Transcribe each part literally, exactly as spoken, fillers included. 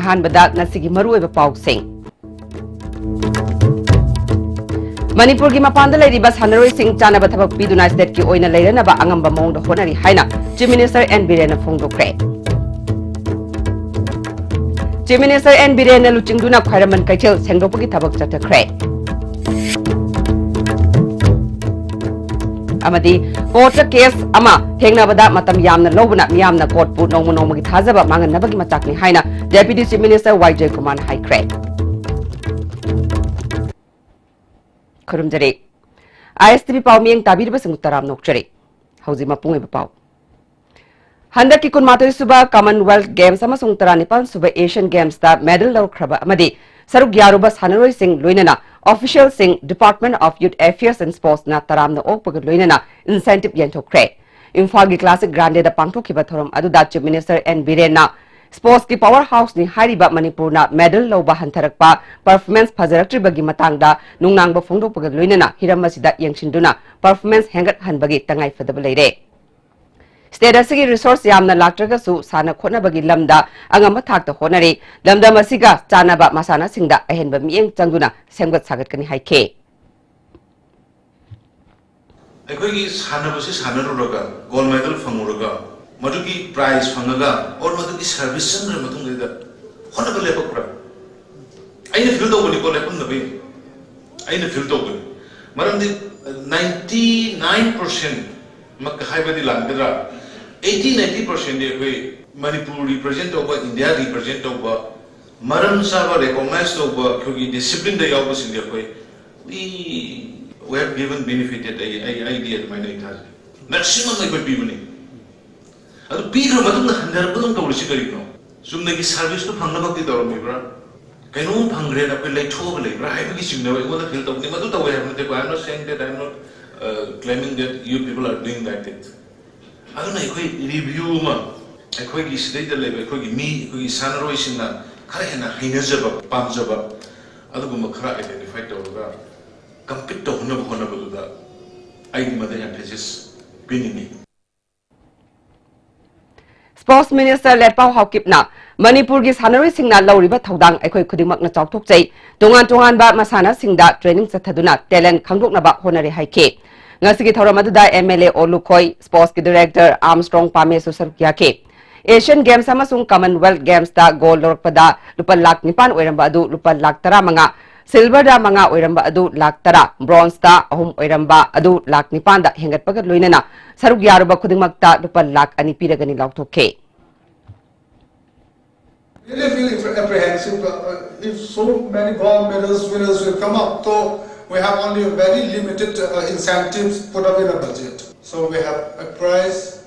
ꯑꯍꯥꯟꯕꯗ ꯉꯁꯤꯒꯤ ꯃꯔꯨꯑꯣꯏꯕ ꯄꯥꯎꯁꯤꯡ꯫ ꯃꯅꯤꯄꯨꯔꯒꯤ ꯃꯄꯥꯟꯗ ꯂꯩꯔꯤꯕ ꯁꯥꯟꯅꯔꯣꯏꯁꯤꯡ ꯆꯥꯅꯕ ꯊꯕꯛ ꯄꯤꯗꯨꯅ stateꯀꯤ ꯑꯣꯏꯅ ꯂꯩꯔꯅꯕ ꯑꯉꯝꯕ ꯃꯑꯣꯡꯗ ꯍꯣꯠꯅꯔꯤ ꯍꯥꯏꯅ Chief Minister N ꯕꯤꯔꯦꯟꯅ ꯐꯣꯡꯗꯣꯛꯈ꯭ꯔꯦ꯫ Chief Minister N ꯕꯤꯔꯦꯟꯅ ꯂꯨꯆꯤꯡꯗꯨꯅ ꯈ꯭ꯋꯥꯏꯔꯝꯕꯟ ꯀꯩꯊꯦꯜ ꯁꯦꯡꯗꯣꯛꯄꯒꯤ ꯊꯕꯛ ꯆꯠꯊꯈ꯭ꯔꯦ꯫ ꯑꯃꯗꯤ courtꯇ case ꯑꯃ ꯊꯦꯡꯅꯕꯗ ꯃꯇꯝ ꯌꯥꯝꯅ ꯂꯧꯕꯅ ꯃꯤꯌꯥꯝꯅ courtꯄꯨ ꯅꯣꯡꯃ ꯅꯣꯡꯃꯒꯤ ꯊꯥꯖꯕ ꯃꯥꯡꯍꯟꯅꯕꯒꯤ ꯃꯆꯥꯛꯅꯤ ꯍꯥꯏꯅ Deputy Chief Minister ꯋꯥꯏ ꯖꯌꯀꯨꯃꯥꯔꯅ ꯍꯥꯏꯈ꯭ꯔꯦ꯫ ꯈꯨꯔꯨꯝꯖꯔꯤ꯫ ISTV ꯄꯥꯎ ꯃꯤꯠꯌꯦꯡ ꯇꯥꯕꯤꯔꯤꯕꯁꯤꯡꯕꯨ ꯇꯔꯥꯝꯅ ꯑꯣꯛꯆꯔꯤ꯫ ꯍꯧꯖꯤꯛ ꯃꯄꯨꯡ ꯑꯣꯏꯕ ꯄꯥꯎ꯫ ꯍꯟꯗꯛꯀꯤ ꯀꯨꯟꯃꯥꯊꯣꯏ ꯁꯨꯕ Commonwealth Games ꯑꯃꯁꯨꯡ ꯇꯔꯥꯅꯤꯄꯥꯟ ꯁꯨꯕ Asian Gamesꯇ medal ꯂꯧꯈ꯭ꯔꯕ ꯑꯃꯗꯤ ꯁꯔꯨꯛ ꯌꯥꯔꯨꯕ ꯁꯥꯟꯅꯔꯣꯏꯁꯤꯡ, ꯂꯣꯏꯅꯅ officialꯁꯤꯡ, Department of Youth Affairs and Sportsꯅ ꯇꯔꯥꯝꯅ ꯑꯣꯛꯄꯒ ꯂꯣꯏꯅꯅ incentive ꯌꯦꯟꯊꯣꯛꯈ꯭ꯔꯦ꯫ ꯏꯝꯐꯥꯜꯒꯤ Classic Grandeꯗ ꯄꯥꯡꯊꯣꯛꯈꯤꯕ ꯊꯧꯔꯝ ꯑꯗꯨꯗ Chief Minister N ꯕꯤꯔꯦꯟꯅ sportsꯀꯤ power houseꯅꯤ ꯍꯥꯏꯔꯤꯕ ꯃꯅꯤꯄꯨꯔꯅ medal ꯂꯧꯕ ꯍꯟꯊꯔꯛꯄ, performance ꯐꯖꯔꯛꯇ꯭ꯔꯤꯕꯒꯤ ꯃꯇꯥꯡꯗ ꯅꯨꯡꯅꯥꯡꯕ ꯐꯣꯡꯗꯣꯛꯄꯒ ꯂꯣꯏꯅꯅ ꯍꯤꯔꯝ ꯑꯁꯤꯗ ꯌꯦꯡꯁꯤꯟꯗꯨꯅ performance ꯍꯦꯟꯒꯠꯍꯟꯕꯒꯤ ꯇꯉꯥꯏꯐꯗꯕ ꯂꯩꯔꯦ꯫ State ꯑꯁꯤꯒꯤ resource ꯌꯥꯝꯅ ꯂꯥꯛꯇ꯭ꯔꯒꯁꯨ ꯁꯥꯟꯅ ꯈꯣꯠꯅꯕꯒꯤ ꯂꯝꯗ ꯑꯉꯝꯕ ꯊꯥꯛꯇ ꯍꯣꯠꯅꯔꯤ꯫ ꯂꯝꯗꯝ ꯑꯁꯤꯒ ꯆꯥꯟꯅꯕ ꯃꯁꯥꯟꯅꯁꯤꯡꯗ ꯑꯍꯦꯟꯕ ꯃꯤꯠꯌꯦꯡ ꯆꯪꯗꯨꯅ ꯁꯦꯝꯒꯠ ꯁꯥꯒꯠꯀꯅꯤ ꯍꯥꯏꯈꯤ꯫ ꯑꯩꯈꯣꯏꯒꯤ ꯁꯥꯟꯅꯕꯁꯤ ꯁꯥꯟꯅꯔꯨꯔꯒ gold medal ꯐꯪꯉꯨꯔꯒ ꯃꯗꯨꯒꯤ prize ꯐꯪꯉꯒ or ꯃꯗꯨꯒꯤ service ꯆꯪꯈ꯭ꯔ ꯃꯇꯨꯡꯗꯩꯗ ꯍꯣꯠꯅꯕ ꯂꯦꯞꯄꯛꯄ꯭ꯔꯥ? ꯑꯩꯅ feel ꯇꯧꯕꯅꯤꯀꯣ, ꯂꯦꯞꯄꯝꯗꯕꯩ꯫ ꯑꯩꯅ feel ꯇꯧꯕꯅꯤ꯫ ꯃꯔꯝꯗꯤ ninety nine percent ꯃꯛ ꯍꯥꯏꯕꯗꯤ ꯂꯥꯟꯒꯗ꯭ꯔꯥ? Eighty ninety percentꯗꯤ ꯑꯩꯈꯣꯏ ꯃꯅꯤꯄꯨꯔ represent ꯇꯧꯕ, India represent ꯇꯧꯕ, ꯃꯔꯝ ꯆꯥꯕ recognize ꯇꯧꯕ ꯑꯩꯈꯣꯏꯒꯤ disciplineꯗ ꯌꯥꯎꯕꯁꯤꯡꯗꯤ ꯑꯩꯈꯣꯏ we, we have given benefited, ꯑꯩ, ꯑꯩ, ꯑꯩꯗꯤ ꯑꯗꯨꯃꯥꯏꯅ ꯑꯩ ꯊꯥꯖꯩ꯫ Maximum ꯑꯩꯈꯣꯏ ꯄꯤꯕꯅꯤ꯫ ꯑꯗꯨ ꯄꯤꯈ꯭ꯔ ꯃꯇꯨꯡꯗ ꯍꯟꯊꯔꯛꯄꯗꯧ ꯇꯧꯔꯤꯁꯤ ꯀꯔꯤꯒꯤꯅꯣ? ꯆꯨꯝꯅꯒꯤ serviceꯇꯨ ꯐꯪꯅꯕꯒꯤ ꯇꯧꯔꯝꯃꯤꯕ꯭ꯔꯥ? ꯀꯩꯅꯣꯝ ꯐꯪꯈ꯭ꯔꯦꯅ ꯑꯩꯈꯣꯏ ꯂꯩꯊꯣꯛꯑꯒ ꯂꯩꯕ꯭ꯔꯥ ꯍꯥꯏꯕꯒꯤ ꯆꯤꯡꯅꯕ ꯑꯩꯉꯣꯟꯗ feel ꯇꯧꯕꯅꯤ꯫ ꯃꯗꯨ ꯇꯧꯋꯦ ꯍꯥꯏꯕ ꯅꯠꯇꯦꯀꯣ, I am not saying that, I am not, uh, claiming that you people are doing like that. ꯑꯗꯨꯅ ꯑꯩꯈꯣꯏ review ꯑꯃ, ꯑꯩꯈꯣꯏꯒꯤ ꯁꯤꯗꯩꯗ ꯂꯩꯕ ꯑꯩꯈꯣꯏꯒꯤ ꯃꯤ, ꯑꯩꯈꯣꯏꯒꯤ ꯁꯥꯟꯅꯔꯣꯏꯁꯤꯡꯅ ꯈꯔ ꯍꯦꯟꯅ ꯍꯩꯅꯖꯕ, ꯄꯥꯝꯖꯕ ꯑꯗꯨꯒꯨꯝꯕ ꯈꯔ identify ꯇꯧꯔꯒ compete ꯇꯧꯍꯟꯅꯕ ꯍꯣꯠꯅꯕꯗꯨꯗ ꯑꯩꯗꯤ ꯃꯗꯨ emphasis ꯄꯤꯅꯤꯡꯉꯤ꯫ Sports Minister ꯂꯦꯠꯄꯥꯎ ꯍꯥꯎꯀꯤꯞꯅ ꯃꯅꯤꯄꯨꯔꯒꯤ ꯁꯥꯟꯅꯔꯣꯏꯁꯤꯡꯅ ꯂꯧꯔꯤꯕ ꯊꯧꯗꯥꯡ ꯑꯩꯈꯣꯏ ꯈꯨꯗꯤꯡꯃꯛꯅ ꯆꯥꯎꯊꯣꯛꯆꯩ꯫ ꯇꯣꯉꯥꯟ ꯇꯣꯉꯥꯟꯕ ꯃꯁꯥꯟꯅꯁꯤꯡꯗ training ꯆꯠꯊꯗꯨꯅ talent ꯈꯪꯗꯣꯛꯅꯕ ꯍꯣꯠꯅꯔꯤ ꯍꯥꯏꯈꯤ꯫ ꯉꯁꯤꯒꯤ ꯊꯧꯔꯝ ꯑꯗꯨꯗ M L A ꯑꯣꯂꯨꯈꯣꯏ, sports ꯀꯤ director Armstrong ꯄꯥꯃꯦꯁꯨ ꯁꯔꯨꯛ ꯌꯥꯈꯤ꯫ Asian Games ꯑꯃꯁꯨꯡ Commonwealth Games ꯇ gold ꯂꯧꯔꯛꯄꯗ ꯂꯨꯄꯥ ꯂꯥꯈ ꯅꯤꯄꯥꯟ ꯑꯣꯏꯔꯝꯕ ꯑꯗꯨ ꯂꯨꯄꯥ ꯂꯥꯈ ꯇꯔꯥꯃꯉꯥ, silver ꯗ ꯃꯉꯥ ꯑꯣꯏꯔꯝꯕ ꯑꯗꯨ ꯂꯥꯈ ꯇꯔꯥ, bronze ꯇ ꯑꯍꯨꯝ ꯑꯣꯏꯔꯝꯕ ꯑꯗꯨ ꯂꯥꯈ ꯅꯤꯄꯥꯟꯗ ꯍꯦꯟꯒꯠꯄꯒ ꯂꯣꯏꯅꯅ ꯁꯔꯨꯛ ꯌꯥꯔꯨꯕ ꯈꯨꯗꯤꯡꯃꯛꯇ ꯂꯨꯄꯥ ꯂꯥꯈ ꯑꯅꯤ ꯄꯤꯔꯒꯅꯤ ꯂꯥꯎꯊꯣꯛꯈꯤ꯫ Really feel appre- apprehensive uh, if so many gold medals winners will come up, though we have only a very limited uh, incentives put up in the budget. So we have apprised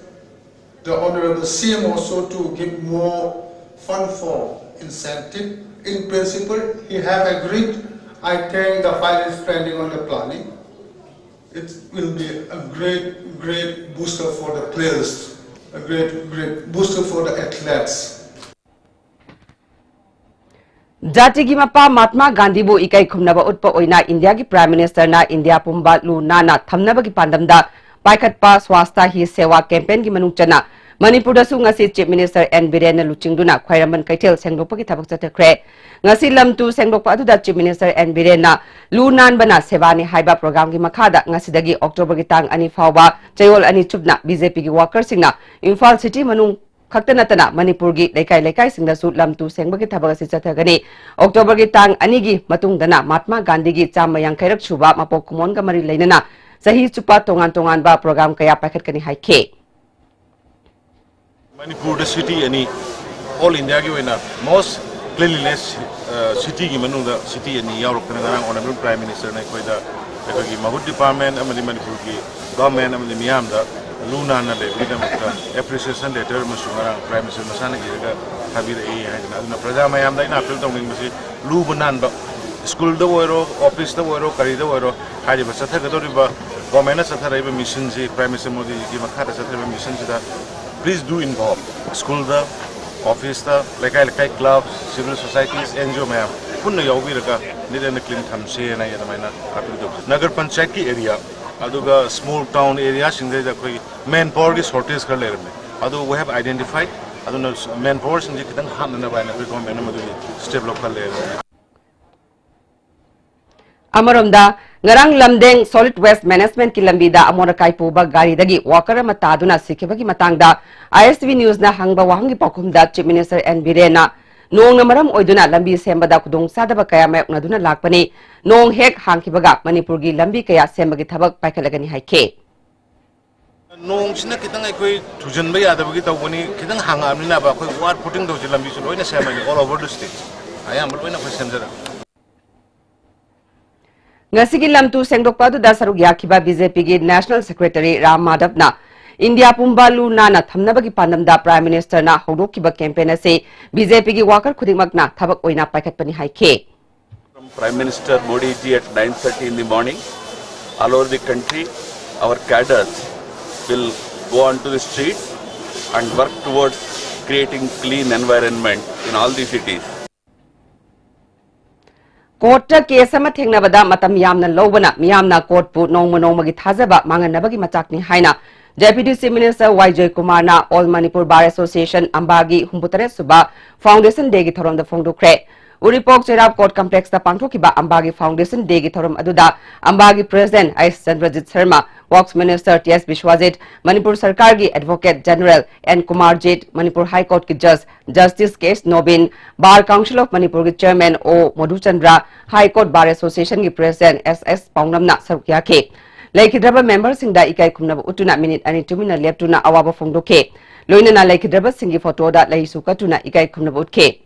the Honorable C M also to give more fund for incentive. In principle, he have agreed. I think the file is pending on the planning. It will be a great, great booster for the players, a great, great booster for the athletes. ꯖꯥꯇꯤꯒꯤ ꯃꯄꯥ ꯃꯍꯥꯠꯃꯥ ꯒꯥꯟꯙꯤꯕꯨ ꯏꯀꯥꯏ ꯈꯨꯝꯅꯕ ꯎꯠꯄ ꯑꯣꯏꯅ ꯏꯟꯗꯤꯌꯥꯒꯤ Prime Minister ꯅ India ꯄꯨꯝꯕ ꯂꯨ ꯅꯥꯟꯅ ꯊꯝꯅꯕꯒꯤ ꯄꯥꯟꯗꯝꯗ ꯄꯥꯏꯈꯠꯄ Swachhta Hi Seva campaign ꯒꯤ ꯃꯅꯨꯡ ꯆꯟꯅ ꯃꯅꯤꯄꯨꯔꯗꯁꯨ ꯉꯁꯤ Chief Minister N ꯕꯤꯔꯦꯟꯅ ꯂꯨꯆꯤꯡꯗꯨꯅ ꯈ꯭ꯋꯥꯏꯔꯝꯕꯟ ꯀꯩꯊꯦꯜ ꯁꯦꯡꯗꯣꯛꯄꯒꯤ ꯊꯕꯛ ꯆꯠꯊꯈ꯭ꯔꯦ꯫ ꯉꯁꯤ ꯂꯝ ꯇꯨ ꯁꯦꯡꯗꯣꯛꯄ ꯑꯗꯨꯗ Chief Minister N ꯕꯤꯔꯦꯟꯅ ꯂꯨ ꯅꯥꯟꯕꯅ ꯁꯦꯕꯥꯅꯤ ꯍꯥꯏꯕ program ꯒꯤ ꯃꯈꯥꯗ ꯉꯁꯤꯗꯒꯤ October ꯒꯤ ꯇꯥꯡ ꯑꯅꯤ ꯐꯥꯎꯕ ꯆꯌꯣꯜ ꯑꯅꯤ ꯆꯨꯞꯅ B J P ꯒꯤ worker ꯁꯤꯡꯅ ꯏꯝꯐꯥꯜ city ꯃꯅꯨꯡ ꯈꯛꯇ ꯅꯠꯇꯅ ꯃꯅꯤꯄꯨꯔꯒꯤ ꯂꯩꯀꯥꯏ ꯂꯩꯀꯥꯏꯁꯤꯡꯗꯁꯨ ꯂꯝ ꯇꯨ ꯁꯦꯡꯕꯒꯤ ꯊꯕꯛ ꯑꯁꯤ ꯆꯠꯊꯒꯅꯤ꯫ October ꯒꯤ ꯇꯥꯡ ꯑꯅꯤꯒꯤ ꯃꯇꯨꯡꯗꯅ ꯃꯍꯥꯠꯃꯥ ꯒꯥꯟꯙꯤꯒꯤ ꯆꯥꯝꯃ ꯌꯥꯡꯈꯩꯔꯛ ꯁꯨꯕ ꯃꯄꯣꯛ ꯀꯨꯝꯑꯣꯟꯒ ꯃꯔꯤ ꯂꯩꯅꯅ ꯆꯍꯤ ꯆꯨꯞꯄ ꯇꯣꯉꯥꯟ ꯇꯣꯉꯥꯟꯕ program ꯀꯌꯥ ꯄꯥꯏꯈꯠꯀꯅꯤ ꯍꯥꯏꯈꯤ꯫ ꯃꯅꯤꯄꯨꯔꯗ city ꯑꯅꯤ, all India ꯒꯤ ꯑꯣꯏꯅ most cleanliness city ꯒꯤ ꯃꯅꯨꯡꯗ city ꯑꯅꯤ ꯌꯥꯎꯔꯛꯇꯅ ꯉꯔꯥꯡ Honourable Prime Minister ꯅ ꯑꯩꯈꯣꯏꯗ ꯑꯩꯈꯣꯏꯒꯤ ꯃꯍꯨꯠ department ꯑꯃꯗꯤ ꯃꯅꯤꯄꯨꯔꯒꯤ government ꯑꯃꯗꯤ ꯃꯤꯌꯥꯝꯗ ꯂꯨ ꯅꯥꯟꯅ ꯂꯩꯕꯒꯤꯗꯃꯛꯇ appreciation letter ꯑꯃꯁꯨ ꯉꯔꯥꯡ Prime Minister ꯃꯁꯥꯅ ꯏꯔꯒ ꯊꯥꯕꯤꯔꯛꯏ ꯍꯥꯏꯗꯅ꯫ ꯑꯗꯨꯅ ꯄ꯭ꯔꯖꯥ ꯃꯌꯥꯝꯗ ꯑꯩꯅ appeal ꯇꯧꯅꯤꯡꯕꯁꯤ ꯂꯨꯕ ꯅꯥꯟꯕ, school ꯗ ꯑꯣꯏꯔꯣ, office ꯇ ꯑꯣꯏꯔꯣ, ꯀꯔꯤꯗ ꯑꯣꯏꯔꯣ, ꯍꯥꯏꯔꯤꯕ ꯆꯠꯊꯒꯗꯧꯔꯤꯕ government ꯅ ꯆꯠꯊꯔꯛꯏꯕ mission ꯁꯤ Prime Minister ꯃꯣꯗꯤ ꯖꯤ ꯒꯤ ꯃꯈꯥꯗ ꯆꯠꯊꯔꯤꯕ mission ꯁꯤꯗ please do involve꯫ School the, office ꯇ, ꯂꯩꯀꯥꯏ ꯂꯩꯀꯥꯏ club, civil societies, N G O ꯃꯌꯥꯝ ꯄꯨꯟꯅ ꯌꯥꯎꯕꯤꯔꯒ neat and clean ꯊꯝꯁꯦꯅ ꯑꯩ ꯑꯗꯨꯃꯥꯏꯅ appeal ꯇꯧꯖꯩ꯫ ꯅꯒꯔ ꯄꯟꯆꯥꯌꯠꯀꯤ area ꯑꯗꯨꯒ small town area ꯁꯤꯡꯗꯩꯗ ꯑꯩꯈꯣꯏꯒꯤ man power ꯒꯤ shortage ꯈꯔ ꯂꯩꯔꯝꯃꯦ꯫ ꯑꯗꯨ we have identified꯫ ꯑꯗꯨꯅ ꯃꯦꯟ ꯄꯥꯋꯔꯁꯤꯡꯁꯦ ꯈꯤꯇꯪ ꯍꯥꯞꯅꯅꯕ ꯍꯥꯏꯅ ꯑꯩꯈꯣꯏ ꯒꯣꯔꯃꯦꯟ ꯑꯃꯗꯨꯒꯤ ꯁ꯭ꯇꯦꯞ ꯂꯧꯈꯠꯂꯦ꯫ ꯑꯃꯔꯣꯝꯗ, ꯉꯔꯥꯡ ꯂꯝꯗꯦꯡ solid waste managementꯀꯤ ꯂꯝꯕꯤꯗ ꯑꯃꯣꯠ ꯑꯀꯥꯏ ꯄꯨꯕ ꯒꯥꯔꯤꯗꯒꯤ worker ꯑꯃ ꯇꯥꯗꯨꯅ ꯁꯤꯈꯤꯕꯒꯤ ꯃꯇꯥꯡꯗ ISTV newsꯅ ꯍꯪꯕ ꯋꯥꯍꯪꯒꯤ ꯄꯥꯎꯈꯨꯝꯗ Chief Minister N ꯕꯤꯔꯦꯟꯅ ꯅꯣꯡꯅ ꯃꯔꯝ ꯑꯣꯏꯗꯨꯅ ꯂꯝꯕꯤ ꯁꯦꯝꯕꯗ ꯈꯨꯗꯣꯡꯆꯥꯗꯕ ꯀꯌꯥ ꯃꯥꯌꯣꯛꯅꯗꯨꯅ ꯂꯥꯛꯄꯅꯤ꯫ ꯅꯣꯡ ꯍꯦꯛ ꯍꯥꯡꯈꯤꯕꯒ ꯃꯅꯤꯄꯨꯔꯒꯤ ꯂꯝꯕꯤ ꯀꯌꯥ ꯁꯦꯝꯕꯒꯤ ꯊꯕꯛ ꯄꯥꯏꯈꯠꯂꯒꯅꯤ ꯍꯥꯏꯈꯤ꯫ ꯅꯣꯡꯁꯤꯅ ꯈꯤꯇꯪ ꯑꯩꯈꯣꯏ ꯊꯨꯖꯤꯟꯕ ꯌꯥꯗꯕꯒꯤ ꯇꯧꯕꯅꯤ꯫ ꯈꯤꯇꯪ ꯍꯥꯡꯉꯛꯑꯕꯅꯤꯅ ꯑꯩꯈꯣꯏ ꯋꯥꯔ ꯐꯨꯇꯤꯡ ꯇꯧꯁꯤ, ꯂꯝꯕꯤꯁꯨ ꯂꯣꯏꯅ ꯁꯦꯝꯃꯅꯤ, all over the state ꯑꯌꯥꯝꯕ ꯂꯣꯏꯅ ꯑꯩꯈꯣꯏ ꯁꯦꯝꯖꯔꯒꯦ꯫ ꯉꯁꯤꯒꯤ ꯂꯝꯇꯨ ꯁꯦꯡꯗꯣꯛꯄ ꯑꯗꯨꯗ ꯁꯔꯨꯛ ꯌꯥꯈꯤꯕ BJPꯒꯤ National Secretary ꯔꯥꯝ ꯃꯥꯙꯕꯅ ꯏꯟꯗꯤꯌꯥ ꯄꯨꯝꯕ ꯂꯨ ꯅꯥꯟꯅ ꯊꯝꯅꯕꯒꯤ ꯄꯥꯟꯗꯝꯗ Prime Ministerꯅ ꯍꯧꯗꯣꯛꯈꯤꯕ campaign ꯑꯁꯤ BJPꯒꯤ worker ꯈꯨꯗꯤꯡꯃꯛꯅ ꯊꯕꯛ ꯑꯣꯏꯅ ꯄꯥꯏꯈꯠꯄꯅꯤ ꯍꯥꯏꯈꯤ꯫ From Prime Minister Modi ji at nine thirty in the morning, all over the country, our cadres will go on to the street and work towards creating clean environment in all the cities. Courtꯇ case ꯑꯃ ꯊꯦꯡꯅꯕꯗ ꯃꯇꯝ ꯌꯥꯝꯅ ꯂꯧꯕꯅ ꯃꯤꯌꯥꯝꯅ courtꯄꯨ ꯅꯣꯡꯃ ꯅꯣꯡꯃꯒꯤ ꯊꯥꯖꯕ ꯃꯥꯡꯍꯟꯅꯕꯒꯤ ꯃꯆꯥꯛꯅꯤ ꯍꯥꯏꯅ Deputy Chief Minister ꯋꯥꯏ ꯖꯣꯏꯀꯨꯃꯥꯔꯅ All Manipur Bar Association ꯑꯝꯕꯥꯒꯤ ꯍꯨꯝꯐꯨꯇꯔꯦꯠ ꯁꯨꯕ Foundation Dayꯒꯤ ꯊꯧꯔꯝꯗ ꯐꯣꯡꯗꯣꯛꯈ꯭ꯔꯦ꯫ ꯎꯔꯤꯄꯣꯛ ꯆꯩꯔꯥꯞ Court Complexꯇ ꯄꯥꯡꯊꯣꯛꯈꯤꯕ ꯑꯝꯕꯥꯒꯤ Foundation Dayꯒꯤ ꯊꯧꯔꯝ ꯑꯗꯨꯗ ꯑꯝꯕꯥꯒꯤ President H Chandrajit Sharma, Works Minister T S Biswajit, Manipur ꯁꯔꯀꯥꯔꯒꯤ Advocate General N Kumarjit, Manipur High Courtꯀꯤ Judge Justice K S Nobin, Bar Council of ꯃꯅꯤꯄꯨꯔꯒꯤ Chairman ꯑꯣ ꯃꯣꯙꯨꯆꯟꯗ꯭ꯔ, High Court Bar Associationꯒꯤ President ꯑꯦꯁ ꯑꯦꯁ ꯄꯥꯎꯅꯝꯅ ꯁꯔꯨꯛ ꯌꯥꯈꯤ꯫ ꯂꯩꯈꯤꯗ꯭ꯔꯕ memberꯁꯤꯡꯗ ꯏꯀꯥꯏ ꯈꯨꯝꯅꯕ ꯎꯠꯇꯨꯅ minute ꯑꯅꯤ ꯇꯨꯃꯤꯟꯅ ꯂꯦꯞꯇꯨꯅ ꯑꯋꯥꯕ ꯐꯣꯡꯗꯣꯛꯈꯤ꯫ ꯂꯣꯏꯅꯅ ꯂꯩꯈꯤꯗ꯭ꯔꯕꯁꯤꯡꯒꯤ photoꯗ ꯂꯩꯁꯨ ꯀꯠꯇꯨꯅ ꯏꯀꯥꯏ ꯈꯨꯝꯅꯕ ꯎꯠꯈꯤ꯫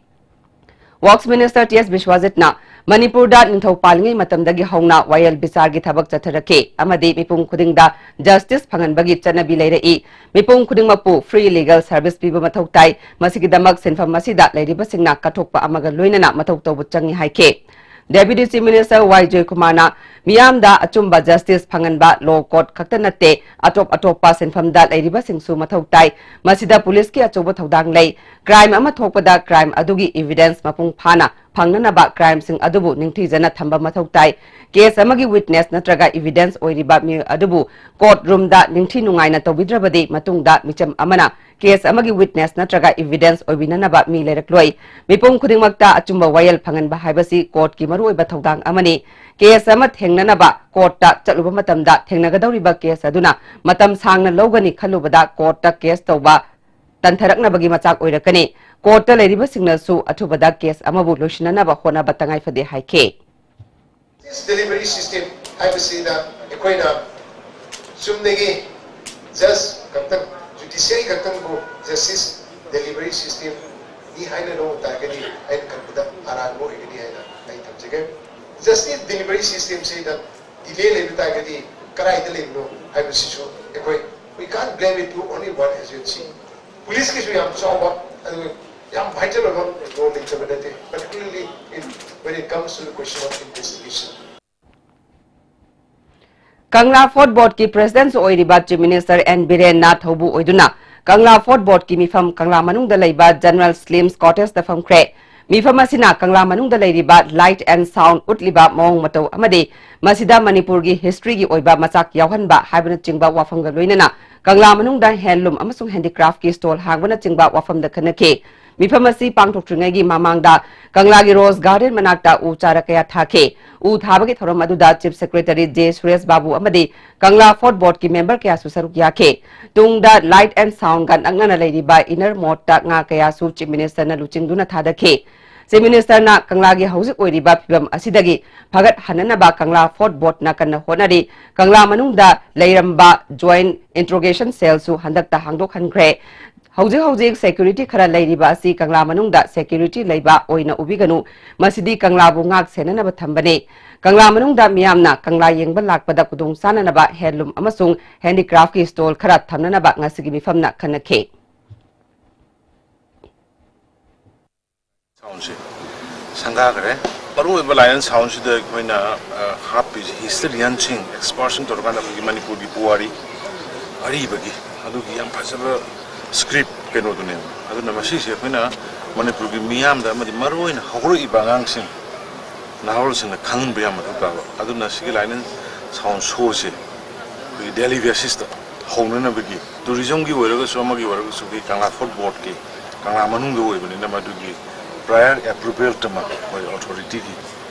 Works Minister ꯇꯤ ꯑꯦꯁ ꯕꯤꯁ꯭ꯋꯥꯖꯤꯠꯅ ꯃꯅꯤꯄꯨꯔꯗ ꯅꯤꯡꯊꯧ ꯄꯥꯜꯂꯤꯉꯩ ꯃꯇꯝꯗꯒꯤ ꯍꯧꯅ ꯋꯥꯌꯦꯜ ꯕꯤꯆꯥꯔꯒꯤ ꯊꯕꯛ ꯆꯠꯊꯔꯛꯈꯤ ꯑꯃꯗꯤ ꯃꯤꯄꯨꯝ ꯈꯨꯗꯤꯡꯗ justice ꯐꯪꯍꯟꯕꯒꯤ ꯆꯠꯅꯕꯤ ꯂꯩꯔꯛꯏ꯫ ꯃꯤꯄꯨꯝ ꯈꯨꯗꯤꯡꯃꯛꯄꯨ free legal service ꯄꯤꯕ ꯃꯊꯧ ꯇꯥꯏ꯫ ꯃꯁꯤꯒꯤꯗꯃꯛ ꯁꯤꯟꯐꯝ ꯑꯁꯤꯗ ꯂꯩꯔꯤꯕꯁꯤꯡꯅ ꯀꯠꯊꯣꯛꯄ ꯑꯃꯒ ꯂꯣꯏꯅꯅ ꯃꯊꯧ ꯇꯧꯕ ꯆꯪꯏ ꯍꯥꯏꯈꯤ꯫ Deputy Chief Minister ꯋꯥꯏ ꯖꯣꯏꯀꯨꯃꯥꯔꯅ ꯃꯤꯌꯥꯝꯗ ꯑꯆꯨꯝꯕ justice ꯐꯪꯍꯟꯕ law court ꯈꯛꯇ ꯅꯠꯇꯦ, ꯑꯇꯣꯞ ꯑꯇꯣꯞꯄ ꯁꯤꯟꯐꯝꯗ ꯂꯩꯔꯤꯕꯁꯤꯡꯁꯨ ꯃꯊꯧ ꯇꯥꯏ꯫ ꯃꯁꯤꯗ policeꯀꯤ ꯑꯆꯧꯕ ꯊꯧꯗꯥꯡ ꯂꯩ꯫ Crime ꯑꯃ ꯊꯣꯛꯄꯗ crime ꯑꯗꯨꯒꯤ evidence ꯃꯄꯨꯡ ꯐꯥꯅ ꯐꯪꯅꯅꯕ crimeꯁꯤꯡ ꯑꯗꯨꯕꯨ ꯅꯤꯡꯊꯤꯖꯅ ꯊꯝꯕ ꯃꯊꯧ ꯇꯥꯏ꯫ Case ꯑꯃꯒꯤ witness ꯅꯠꯇ꯭ꯔꯒ evidence ꯑꯣꯏꯔꯤꯕ ꯃꯤꯑꯣꯏ ꯑꯗꯨꯕꯨ court roomꯗ ꯅꯤꯡꯊꯤ ꯅꯨꯡꯉꯥꯏꯅ ꯇꯧꯕꯤꯗ꯭ꯔꯕꯗꯤ ꯃꯇꯨꯡꯗ ꯃꯤꯆꯝ ꯑꯃꯅ case ꯑꯃꯒꯤ witness ꯅꯠꯇ꯭ꯔꯒ evidence ꯑꯣꯏꯕꯤꯅꯅꯕ ꯃꯤ ꯂꯩꯔꯛꯂꯣꯏ꯫ ꯃꯤꯄꯨꯝ ꯈꯨꯗꯤꯡꯃꯛꯇ ꯑꯆꯨꯝꯕ ꯋꯥꯌꯦꯜ ꯐꯪꯍꯟꯕ ꯍꯥꯏꯕꯁꯤ courtꯀꯤ ꯃꯔꯨꯑꯣꯏꯕ ꯊꯧꯗꯥꯡ ꯑꯃꯅꯤ꯫ Case ꯑꯃ ꯊꯦꯡꯅꯅꯕ courtꯇ ꯆꯠꯂꯨꯕ ꯃꯇꯝꯗ ꯊꯦꯡꯅꯒꯗꯧꯔꯤꯕ case ꯑꯗꯨꯅ ꯃꯇꯝ ꯁꯥꯡꯅ ꯂꯧꯒꯅꯤ ꯈꯜꯂꯨꯕꯗ courtꯇ case ꯇꯧꯕ ꯇꯟꯊꯔꯛꯅꯕꯒꯤ ꯃꯆꯥꯛ ꯑꯣꯏꯔꯛꯀꯅꯤ꯫ Courtꯇ ꯂꯩꯔꯤꯕꯁꯤꯡꯅꯁꯨ ꯑꯊꯨꯕꯗ case ꯑꯃꯕꯨ ꯂꯣꯏꯁꯤꯟꯅꯅꯕ ꯍꯣꯠꯅꯕ ꯇꯉꯥꯏ ꯐꯗꯦ ꯍꯥꯏꯈꯤ꯫ Justice delivery system ꯍꯥꯏꯕꯁꯤꯗ ꯑꯩꯈꯣꯏꯅ ꯆꯨꯝꯅꯒꯤ judge ꯈꯛꯇꯪ, judiciary ꯈꯛꯇꯪꯕꯨ justice delivery system ꯅꯤ ꯍꯥꯏꯅ ꯂꯧꯕ ꯇꯥꯔꯒꯗꯤ ꯑꯩꯅ ꯈꯟꯕꯗ ꯑꯔꯥꯟꯕ ꯑꯣꯏꯒꯅꯤ ꯍꯥꯏꯅ ꯑꯩ ꯊꯝꯖꯒꯦ꯫ Justice delivery system ꯁꯤꯗ delay ꯂꯩꯕ ꯇꯥꯔꯒꯗꯤ ꯀꯗꯥꯏꯗ ꯂꯩꯕꯅꯣ ꯍꯥꯏꯕꯁꯤꯁꯨ ꯑꯩꯈꯣꯏ, we can't blame it to only one agency꯫ Policeꯀꯤꯁꯨ ꯌꯥꯝ ꯆꯥꯎꯕ, ꯑꯗꯨꯒ ꯌꯥꯝ vital ꯑꯣꯏꯕ role ꯂꯩꯇꯕ ꯅꯠꯇꯦ, particularly in, when it comes to the question of investigation꯫ Kangla Fort Boardꯀꯤ Presidentꯁꯨ ꯑꯣꯏꯔꯤꯕ Chief Minister N ꯕꯤꯔꯦꯟꯅ ꯊꯧꯕꯨ ꯑꯣꯏꯗꯨꯅ ꯀꯪꯂꯥ Fort Boardꯀꯤ ꯃꯤꯐꯝ ꯀꯪꯂꯥ ꯃꯅꯨꯡꯗ ꯂꯩꯕ General Slim's Cottageꯇ ꯐꯝꯈ꯭ꯔꯦ꯫ ꯃꯤꯐꯝ ꯑꯁꯤꯅ ꯀꯪꯂꯥ ꯃꯅꯨꯡꯗ ꯂꯩꯔꯤꯕ light and sound ꯎꯠꯂꯤꯕ ꯃꯑꯣꯡ ꯃꯇꯧ ꯑꯃꯗꯤ ꯃꯁꯤꯗ ꯃꯅꯤꯄꯨꯔꯒꯤ historyꯒꯤ ꯑꯣꯏꯕ ꯃꯆꯥꯛ ꯌꯥꯎꯍꯟꯕ ꯍꯥꯏꯕꯅꯆꯤꯡꯕ ꯋꯥꯐꯝꯒ ꯂꯣꯏꯅꯅ ꯀꯪꯂꯥ ꯃꯅꯨꯡꯗ handloom ꯑꯃꯁꯨꯡ handicraftꯀꯤ stall ꯍꯥꯡꯕꯅꯆꯤꯡꯕ ꯋꯥꯐꯝꯗ ꯈꯟꯅꯈꯤ꯫ ꯃꯤꯐꯝ ꯑꯁꯤ ꯄꯥꯡꯊꯣꯛꯇ꯭ꯔꯤꯉꯩꯒꯤ ꯃꯃꯥꯡꯗ ꯀꯪꯂꯥꯒꯤ Rose Garden ꯃꯅꯥꯛꯇ ꯎ ꯆꯥꯔ ꯀꯌꯥ ꯊꯥꯈꯤ꯫ ꯎ ꯊꯥꯕꯒꯤ ꯊꯧꯔꯝ ꯑꯗꯨꯗ Chief Secretary J ꯁꯨꯔꯦꯁ ꯕꯥꯕꯨ ꯑꯃꯗꯤ ꯀꯪꯂꯥ Fort Boardꯀꯤ member ꯀꯌꯥꯁꯨ ꯁꯔꯨꯛ ꯌꯥꯈꯤ꯫ ꯇꯨꯡꯗ light and soundꯒ ꯅꯛꯅꯅ ꯂꯩꯔꯤꯕ Inner Moatꯇ ꯉꯥ ꯀꯌꯥꯁꯨ Chief Ministerꯅ ꯂꯨꯆꯤꯡꯗꯨꯅ ꯊꯥꯗꯈꯤ꯫ Chief Ministerꯅ ꯀꯪꯂꯥꯒꯤ ꯍꯧꯖꯤꯛ ꯑꯣꯏꯔꯤꯕ ꯐꯤꯕꯝ ꯑꯁꯤꯗꯒꯤ ꯐꯒꯠꯍꯟꯅꯅꯕ ꯀꯪꯂꯥ Fort Boardꯅ ꯀꯟꯅ ꯍꯣꯠꯅꯔꯤ꯫ ꯀꯪꯂꯥ ꯃꯅꯨꯡꯗ ꯂꯩꯔꯝꯕ Joint Interrogation Cellꯁꯨ ꯍꯟꯗꯛꯇ ꯍꯥꯡꯗꯣꯛꯍꯟꯈ꯭ꯔꯦ꯫ ꯍꯧꯖꯤꯛ ꯍꯧꯖꯤꯛ security ꯈꯔ ꯂꯩꯔꯤꯕ ꯑꯁꯤ ꯀꯪꯂꯥ ꯃꯅꯨꯡꯗ security ꯂꯩꯕ ꯑꯣꯏꯅ ꯎꯕꯤꯒꯅꯨ, ꯃꯁꯤꯗꯤ ꯀꯪꯂꯥꯕꯨ ꯉꯥꯛ ꯁꯦꯟꯅꯅꯕ ꯊꯝꯕꯅꯤ꯫ ꯀꯪꯂꯥ ꯃꯅꯨꯡꯗ ꯃꯤꯌꯥꯝꯅ ꯀꯪꯂꯥ ꯌꯦꯡꯕ ꯂꯥꯛꯄꯗ ꯈꯨꯗꯣꯡ ꯆꯥꯅꯅꯕ handloom ꯑꯃꯁꯨꯡ handicraftꯀꯤ stall ꯈꯔ ꯊꯝꯅꯅꯕ ꯉꯁꯤꯒꯤ ꯃꯤꯐꯝꯅ ꯈꯟꯅꯈꯤ꯫ Soundꯁꯦ ꯁꯪꯒꯥꯈ꯭ꯔꯦ꯫ ꯃꯔꯨꯑꯣꯏꯕ light and soundꯁꯤꯗ ꯑꯩꯈꯣꯏꯅ, ꯑ, ꯍꯥꯞꯄꯤꯁꯦ historianꯁꯤꯡ, expertꯁꯤꯡ ꯇꯧꯔꯀꯥꯟꯗ ꯑꯩꯈꯣꯏꯒꯤ ꯃꯅꯤꯄꯨꯔꯒꯤ ꯄꯨꯋꯥꯔꯤ ꯑꯔꯤꯕꯒꯤ ꯑꯗꯨꯒꯤ ꯌꯥꯝ ꯐꯖꯕ script ꯀꯩꯅꯣꯗꯨꯅꯦꯕ꯫ ꯑꯗꯨꯅ ꯃꯁꯤꯁꯦ ꯑꯩꯈꯣꯏꯅ ꯃꯅꯤꯄꯨꯔꯒꯤ ꯃꯤꯌꯥꯝꯗ ꯑꯃꯗꯤ ꯃꯔꯨꯑꯣꯏꯅ ꯍꯧꯒꯠꯂꯛꯏꯕ ꯑꯉꯥꯡꯁꯤꯡ, ꯅꯍꯥꯔꯣꯜꯁꯤꯡꯅ ꯈꯪꯍꯟꯕ ꯌꯥꯝ ꯃꯊꯧ ꯇꯥꯕ꯫ ꯑꯗꯨꯅ ꯁꯤꯒꯤ Light and Sound Show ꯁꯦ ꯑꯩꯈꯣꯏꯒꯤ daily basis ꯇ ꯍꯧꯅꯅꯕꯒꯤ, tourism ꯒꯤ ꯑꯣꯏꯔꯒꯁꯨ ꯑꯃꯒꯤ ꯑꯣꯏꯔꯒꯁꯨ ꯑꯩꯈꯣꯏꯒꯤ ꯀꯪꯂꯥ Fort Board ꯀꯤ, ꯀꯪꯂꯥ ꯃꯅꯨꯡꯗ ꯑꯣꯏꯕꯅꯤꯅ ꯃꯗꯨꯒꯤ prior approval ꯇꯃꯛ ꯑꯩꯈꯣꯏ authority ꯒꯤ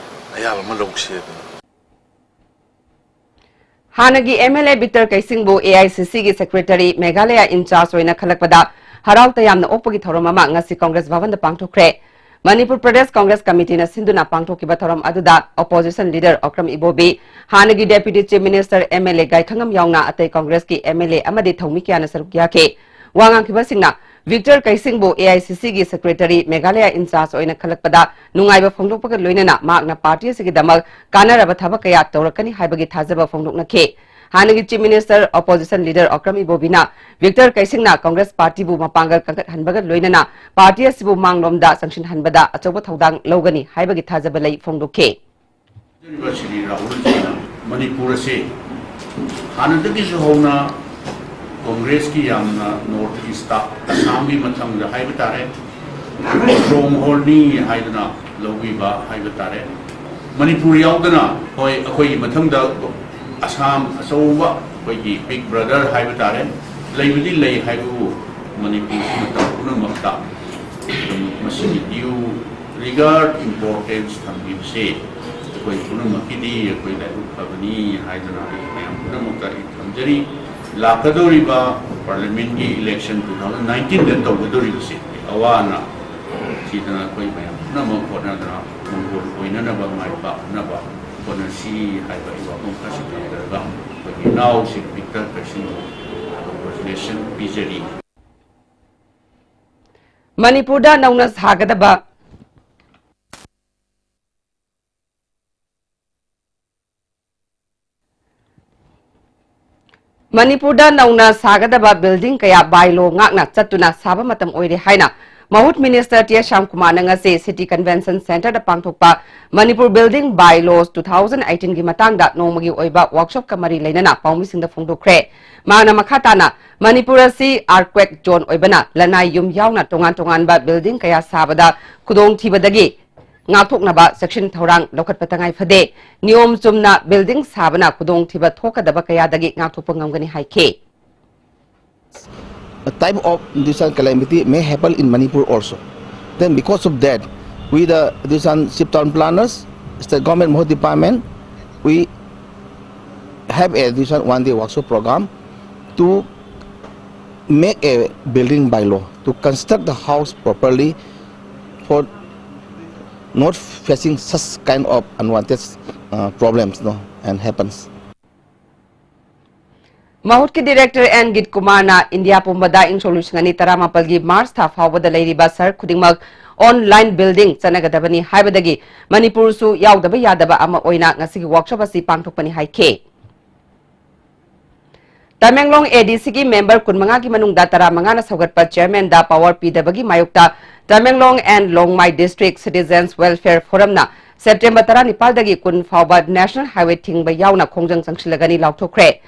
ꯑꯌꯥꯕ ꯑꯃ ꯂꯧꯁꯦ ꯑꯗꯨꯅ꯫ ꯍꯥꯟꯅꯒꯤ M L A ꯕꯤꯛꯇꯔ ꯀꯩꯁꯤꯡꯕꯨ A I C C ꯒꯤ secretary, Meghalaya in charge ꯑꯣꯏꯅ ꯈꯜꯂꯛꯄꯗ ꯍꯔꯥꯎ ꯇꯌꯥꯝꯅ ꯑꯣꯛꯄꯒꯤ ꯊꯧꯔꯝ ꯑꯃ ꯉꯁꯤ ꯀꯪꯒ꯭ꯔꯦꯁ ꯚꯕꯟꯗ ꯄꯥꯡꯊꯣꯛꯈ꯭ꯔꯦ꯫ ꯃꯅꯤꯄꯨꯔ ꯄ꯭ꯔꯗꯦꯁ ꯀꯪꯒ꯭ꯔꯦꯁ ꯀꯃꯤꯇꯤꯅ ꯁꯤꯟꯗꯨꯅ ꯄꯥꯡꯊꯣꯛꯈꯤꯕ ꯊꯧꯔꯝ ꯑꯗꯨꯗ opposition leader ꯑꯣꯀ꯭ꯔꯝ ꯏꯕꯣꯕꯤ, ꯍꯥꯟꯅꯒꯤ Deputy Chief Minister, M L A ꯒꯥꯏꯈꯉꯝ ꯌꯥꯎꯅ ꯑꯇꯩ ꯀꯪꯒ꯭ꯔꯦꯁꯀꯤ M L A ꯑꯃꯗꯤ ꯊꯧꯃꯤ ꯀꯌꯥꯅ ꯁꯔꯨꯛ ꯌꯥꯈꯤ꯫ ꯋꯥ ꯉꯥꯡꯈꯤꯕꯁꯤꯡꯅ ꯕꯤꯛꯇꯔ ꯀꯩꯁꯤꯡꯕꯨ A I C C ꯒꯤ secretary, Meghalaya in charge ꯑꯣꯏꯅ ꯈꯜꯂꯛꯄꯗ ꯅꯨꯡꯉꯥꯏꯕ ꯐꯣꯡꯗꯣꯛꯄꯒ ꯂꯣꯏꯅꯅ ꯃꯍꯥꯛꯅ party ꯑꯁꯤꯒꯤꯗꯃꯛ ꯀꯥꯟꯅꯔꯕ ꯊꯕꯛ ꯀꯌꯥ ꯇꯧꯔꯛꯀꯅꯤ ꯍꯥꯏꯕꯒꯤ ꯊꯥꯖꯕ ꯐꯣꯡꯗꯣꯛꯅꯈꯤ꯫ ꯍꯥꯟꯅꯒꯤ Chief Minister, opposition leader Okram ꯏꯕꯣꯕꯤꯅ ꯕꯤꯛꯇꯔ ꯀꯩꯁꯤꯡꯅ ꯀꯪꯒ꯭ꯔꯦꯁ party ꯕꯨ ꯃꯄꯥꯡꯒꯜ ꯀꯟꯈꯠꯍꯟꯕꯒ ꯂꯣꯏꯅꯅ party ꯑꯁꯤꯕꯨ ꯃꯥꯡꯂꯣꯝꯗ ꯆꯪꯁꯤꯟꯍꯟꯕꯗ ꯑꯆꯧꯕ ꯊꯧꯗꯥꯡ ꯂꯧꯒꯅꯤ ꯍꯥꯏꯕꯒꯤ ꯊꯥꯖꯕ ꯂꯩ ꯐꯣꯡꯗꯣꯛꯈꯤ꯫ ꯍꯥꯏꯖꯔꯤꯕ ꯁ꯭ꯔꯤ ꯔꯥꯍꯨꯜꯖꯤꯅ ꯃꯅꯤꯄꯨꯔ ꯑꯁꯤ ꯍꯥꯟꯅꯗꯒꯤꯁꯨ ꯍꯧꯅ ꯀꯪꯒ꯭ꯔꯦꯁꯀꯤ ꯌꯥꯝꯅ North East ꯇ, ꯑꯁꯥꯝꯒꯤ ꯃꯊꯪꯗ ꯍꯥꯏꯕ ꯇꯥꯔꯦ, stronghold ꯅꯤ ꯍꯥꯏꯗꯨꯅ ꯂꯧꯕꯤꯕ ꯍꯥꯏꯕ ꯇꯥꯔꯦ꯫ ꯃꯅꯤꯄꯨꯔ ꯌꯥꯎꯗꯅ, ꯍꯣꯏ, ꯑꯩꯈꯣꯏꯒꯤ ꯃꯊꯪꯗ ꯑꯁꯥꯝ ꯑꯆꯧꯕ, ꯑꯩꯈꯣꯏꯒꯤ big brother ꯍꯥꯏꯕ ꯇꯥꯔꯦ, ꯂꯩꯕꯗꯤ ꯂꯩ ꯍꯥꯏꯕꯕꯨ ꯃꯅꯤꯄꯨꯔꯁꯤ ꯃꯇꯝ ꯄꯨꯝꯅꯃꯛꯇ ꯑꯗꯨꯝ ꯃꯁꯤꯒꯤ due regard, importance ꯊꯝꯕꯤꯕꯁꯦ ꯑꯩꯈꯣꯏ ꯄꯨꯝꯅꯃꯛꯀꯤꯗꯤ ꯑꯩꯈꯣꯏ ꯂꯥꯏꯕꯛ ꯐꯕꯅꯤ ꯍꯥꯏꯗꯨꯅ ꯑꯩ ꯃꯌꯥꯝ ꯄꯨꯝꯅꯃꯛꯇ ꯑꯩ ꯊꯝꯖꯔꯤ꯫ ꯂꯥꯛꯀꯗꯧꯔꯤꯕ parliament ꯀꯤ election two thousand nineteen ꯗ ꯇꯧꯒꯗꯧꯔꯤꯕꯁꯦ ꯑꯋꯥꯅ ꯁꯤꯗꯅ ꯑꯩꯈꯣꯏ ꯃꯌꯥꯝ ꯄꯨꯝꯅꯃꯛ ꯍꯣꯠꯅꯗꯅ ꯃꯪꯒꯣꯜ ꯑꯣꯏꯅꯅꯕ, ꯃꯥꯏ ꯄꯥꯛꯅꯕ ꯍꯣꯠꯅꯁꯤ ꯍꯥꯏꯕ ꯑꯩ ꯋꯥꯐꯝ ꯈꯔꯁꯤ ꯊꯝꯖꯔꯒ ꯑꯩꯈꯣꯏꯒꯤ ꯏꯅꯥꯎꯁꯤꯡ ꯕꯤꯛꯇꯔ ꯀꯩꯁꯤꯡꯕꯨ congratulation ꯄꯤꯖꯔꯤ꯫ ꯃꯅꯤꯄꯨꯔꯗ ꯅꯧꯅ ꯁꯥꯒꯗꯕ ꯃꯅꯤꯄꯨꯔꯗ ꯅꯧꯅ ꯁꯥꯒꯗꯕ building ꯀꯌꯥ bylaw ꯉꯥꯛꯅ ꯆꯠꯇꯨꯅ ꯁꯥꯕ ꯃꯇꯝ ꯑꯣꯏꯔꯦ ꯍꯥꯏꯅ ꯃꯍꯨꯠ ꯃꯤꯅꯤꯁꯇꯔ ꯇꯤ ꯑꯦꯁ ꯁ꯭ꯌꯥꯝꯀꯨꯃꯥꯔꯅ ꯉꯁꯤ ꯁꯤꯇꯤ ꯀꯟꯚꯦꯟꯁꯟ ꯁꯦꯟꯇꯔꯗ ꯄꯥꯡꯊꯣꯛꯄ ꯃꯅꯤꯄꯨꯔ ꯕꯤꯜꯗꯤꯡ ꯕꯥꯏ ꯂꯣꯁ ꯇꯨ ꯊꯥꯎꯖꯟ ꯑꯩꯇꯤꯟꯒꯤ ꯃꯇꯥꯡꯗ ꯅꯣꯡꯃꯒꯤ ꯑꯣꯏꯕ ꯋꯥꯔꯛꯁꯣꯞꯀ ꯃꯔꯤ ꯂꯩꯅꯅ ꯄꯥꯎꯃꯤꯁꯤꯡꯗ ꯐꯣꯡꯗꯣꯛꯈ꯭ꯔꯦ꯫ ꯃꯍꯥꯛꯅ ꯃꯈꯥ ꯇꯥꯅ ꯃꯅꯤꯄꯨꯔ ꯑꯁꯤ ꯑꯥꯔꯊꯀ꯭ꯋꯦꯛ ꯖꯣꯟ ꯑꯣꯏꯕꯅ ꯂꯅꯥꯏ ꯌꯨꯝ ꯌꯥꯎꯅ ꯇꯣꯉꯥꯟ ꯇꯣꯉꯥꯟꯕ ꯕꯤꯜꯗꯤꯡ ꯀꯌꯥ ꯁꯥꯕꯗ ꯈꯨꯗꯣꯡꯊꯤꯕꯗꯒꯤ ꯉꯥꯛꯊꯣꯛꯅꯕ ꯆꯦꯛꯁꯤꯟ ꯊꯧꯔꯥꯡ ꯂꯧꯈꯠꯄ ꯇꯉꯥꯏ ꯐꯗꯦ꯫ ꯅꯤꯌꯣꯝ ꯆꯨꯝꯅ ꯕꯤꯜꯗꯤꯡ ꯁꯥꯕꯅ ꯈꯨꯗꯣꯡꯊꯤꯕ ꯊꯣꯛꯀꯗꯕ ꯀꯌꯥꯗꯒꯤ ꯉꯥꯛꯊꯣꯛꯄ ꯉꯝꯒꯅꯤ ꯍꯥꯏꯈꯤ꯫ A type of this one calamity may happen in Manipur also. Then because of that, we the this one Chief Town Planners, State Government Mahut Department, we have a this one one day workshop program to make a building bylaw to construct the house properly for not facing such kind of unwanted uh, problems no, and happens. ꯃꯍꯨꯠꯀꯤ director N Geet ꯀꯨꯃꯥꯔꯅ India ꯄꯨꯝꯕꯗ ꯏꯪ ꯁꯣꯛ ꯂꯤꯁꯤꯡ ꯑꯅꯤ ꯇꯔꯥꯃꯥꯄꯜꯒꯤ March ꯊꯥ ꯐꯥꯎꯕꯗ ꯂꯩꯔꯤꯕ ꯁꯍꯔ ꯈꯨꯗꯤꯡꯃꯛ ꯑꯣꯟꯂꯥꯏꯟ ꯕꯤꯜꯗꯤꯡ ꯆꯠꯅꯒꯗꯕꯅꯤ ꯍꯥꯏꯕꯗꯒꯤ ꯃꯅꯤꯄꯨꯔꯁꯨ ꯌꯥꯎꯗꯕ ꯌꯥꯗꯕ ꯑꯃ ꯑꯣꯏꯅ ꯉꯁꯤꯒꯤ ꯋꯥꯔꯛꯁꯣꯞ ꯑꯁꯤ ꯄꯥꯡꯊꯣꯛꯄꯅꯤ ꯍꯥꯏꯈꯤ꯫ ꯇꯃꯦꯡꯂꯣꯡ ꯑꯦ ꯗꯤ ꯁꯤꯒꯤ ꯃꯦꯝꯕꯔ ꯀꯨꯟꯃꯉꯥꯒꯤ ꯃꯅꯨꯡꯗ ꯇꯔꯥꯃꯉꯥꯅ ꯁꯧꯒꯠꯄ ꯆꯤꯌꯔꯃꯦꯟꯗ ꯄꯥꯋꯔ ꯄꯤꯗꯕꯒꯤ ꯃꯥꯌꯣꯛꯇ Tamenglong and Longmai district citizens welfare ꯐꯣꯔꯝꯅ ꯁꯦꯞꯇꯦꯝꯕꯔ ꯇꯔꯥꯅꯤꯄꯥꯜꯗꯒꯤ ꯀꯨꯟ ꯐꯥꯎꯕ ꯅꯦꯁꯅꯦꯜ ꯍꯥꯏꯋꯦ ꯊꯤꯡꯕ ꯌꯥꯎꯅ ꯈꯣꯡꯖꯪ ꯆꯪꯁꯤꯜꯂꯒꯅꯤ ꯂꯥꯎꯊꯣꯛꯈ꯭ꯔꯦ꯫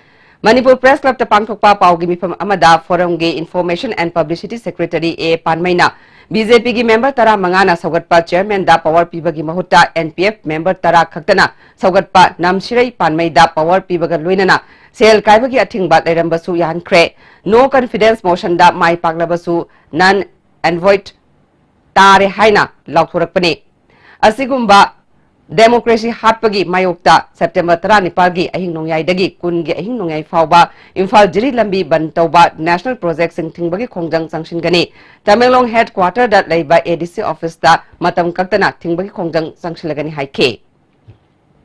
ꯃꯅꯤꯄꯨꯔ ꯄ꯭ꯔꯦꯁ ꯀ꯭ꯂꯕꯇ ꯄꯥꯡꯊꯣꯛꯄ ꯄꯥꯎꯒꯤ ꯃꯤꯐꯝ ꯑꯃꯗ ꯐꯣꯔꯝꯒꯤ information and publicity secretary A ꯄꯥꯟꯃꯩꯅ ꯕꯤ ꯖꯦ ꯄꯤꯒꯤ ꯃꯦꯝꯕꯔ ꯇꯔꯥꯃꯉꯥꯅ ꯁꯧꯒꯠꯄ ꯆꯤꯌꯔꯃꯦꯟꯗ ꯄꯥꯋꯔ ꯄꯤꯕꯒꯤ ꯃꯍꯨꯠꯇ ꯑꯦꯟ ꯄꯤ ꯑꯦꯐ ꯃꯦꯝꯕꯔ ꯇꯔꯥ ꯈꯛꯇꯅ ꯁꯧꯒꯠꯄ ꯅꯝꯁꯤꯔꯩ ꯄꯥꯟꯃꯩꯗ ꯄꯥꯋꯔ ꯄꯤꯕꯒ ꯂꯣꯏꯅꯅ ꯁꯦꯜ ꯀꯥꯏꯕꯒꯤ ꯑꯊꯤꯡꯕ ꯂꯩꯔꯝꯕꯁꯨ ꯌꯥꯍꯟꯈ꯭ꯔꯦ꯫ ꯅꯣ ꯀꯟꯐꯤꯗꯦꯟꯁ ꯃꯣꯁꯟꯗ ꯃꯥꯏ ꯄꯥꯛꯂꯕꯁꯨ ꯅꯟ ꯑꯦꯟ ꯚꯣꯏꯗ ꯇꯥꯔꯦ ꯍꯥꯏꯅ ꯂꯥꯎꯊꯣꯔꯛꯄꯅꯤ꯫ ꯑꯁꯤꯒꯨꯝꯕ ꯗꯦꯃꯣꯀ꯭ꯔꯦꯁꯤ ꯍꯥꯠꯄꯒꯤ ꯃꯥꯌꯣꯛꯇ ꯁꯦꯞꯇꯦꯝꯕꯔ ꯇꯔꯥꯅꯤꯄꯥꯜꯒꯤ ꯑꯍꯤꯡ ꯅꯣꯡꯌꯥꯏꯗꯒꯤ ꯀꯨꯟꯒꯤ ꯑꯍꯤꯡ ꯅꯣꯡꯌꯥꯏ ꯐꯥꯎꯕ ꯏꯝꯐꯥꯜ ꯖꯤꯔꯤ ꯂꯝꯕꯤ ꯕꯟꯗ ꯇꯧꯕ ꯅꯦꯁꯅꯦꯜ ꯄ꯭ꯔꯣꯖꯦꯛꯁꯤꯡ ꯊꯤꯡꯕꯒꯤ ꯈꯣꯡꯖꯪ ꯆꯪꯁꯤꯟꯒꯅꯤ꯫ ꯇꯃꯦꯡꯂꯣꯡ ꯍꯦꯗ ꯀ꯭ꯋꯥꯇꯔꯗ ꯂꯩꯕ ꯑꯦ ꯗꯤ ꯁꯤ ꯑꯣꯐꯤꯁꯇ ꯃꯇꯝ ꯀꯛꯇꯅ ꯊꯤꯡꯕꯒꯤ ꯈꯣꯡꯖꯪ ꯆꯪꯁꯤꯜꯂꯒꯅꯤ ꯍꯥꯏꯈꯤ꯫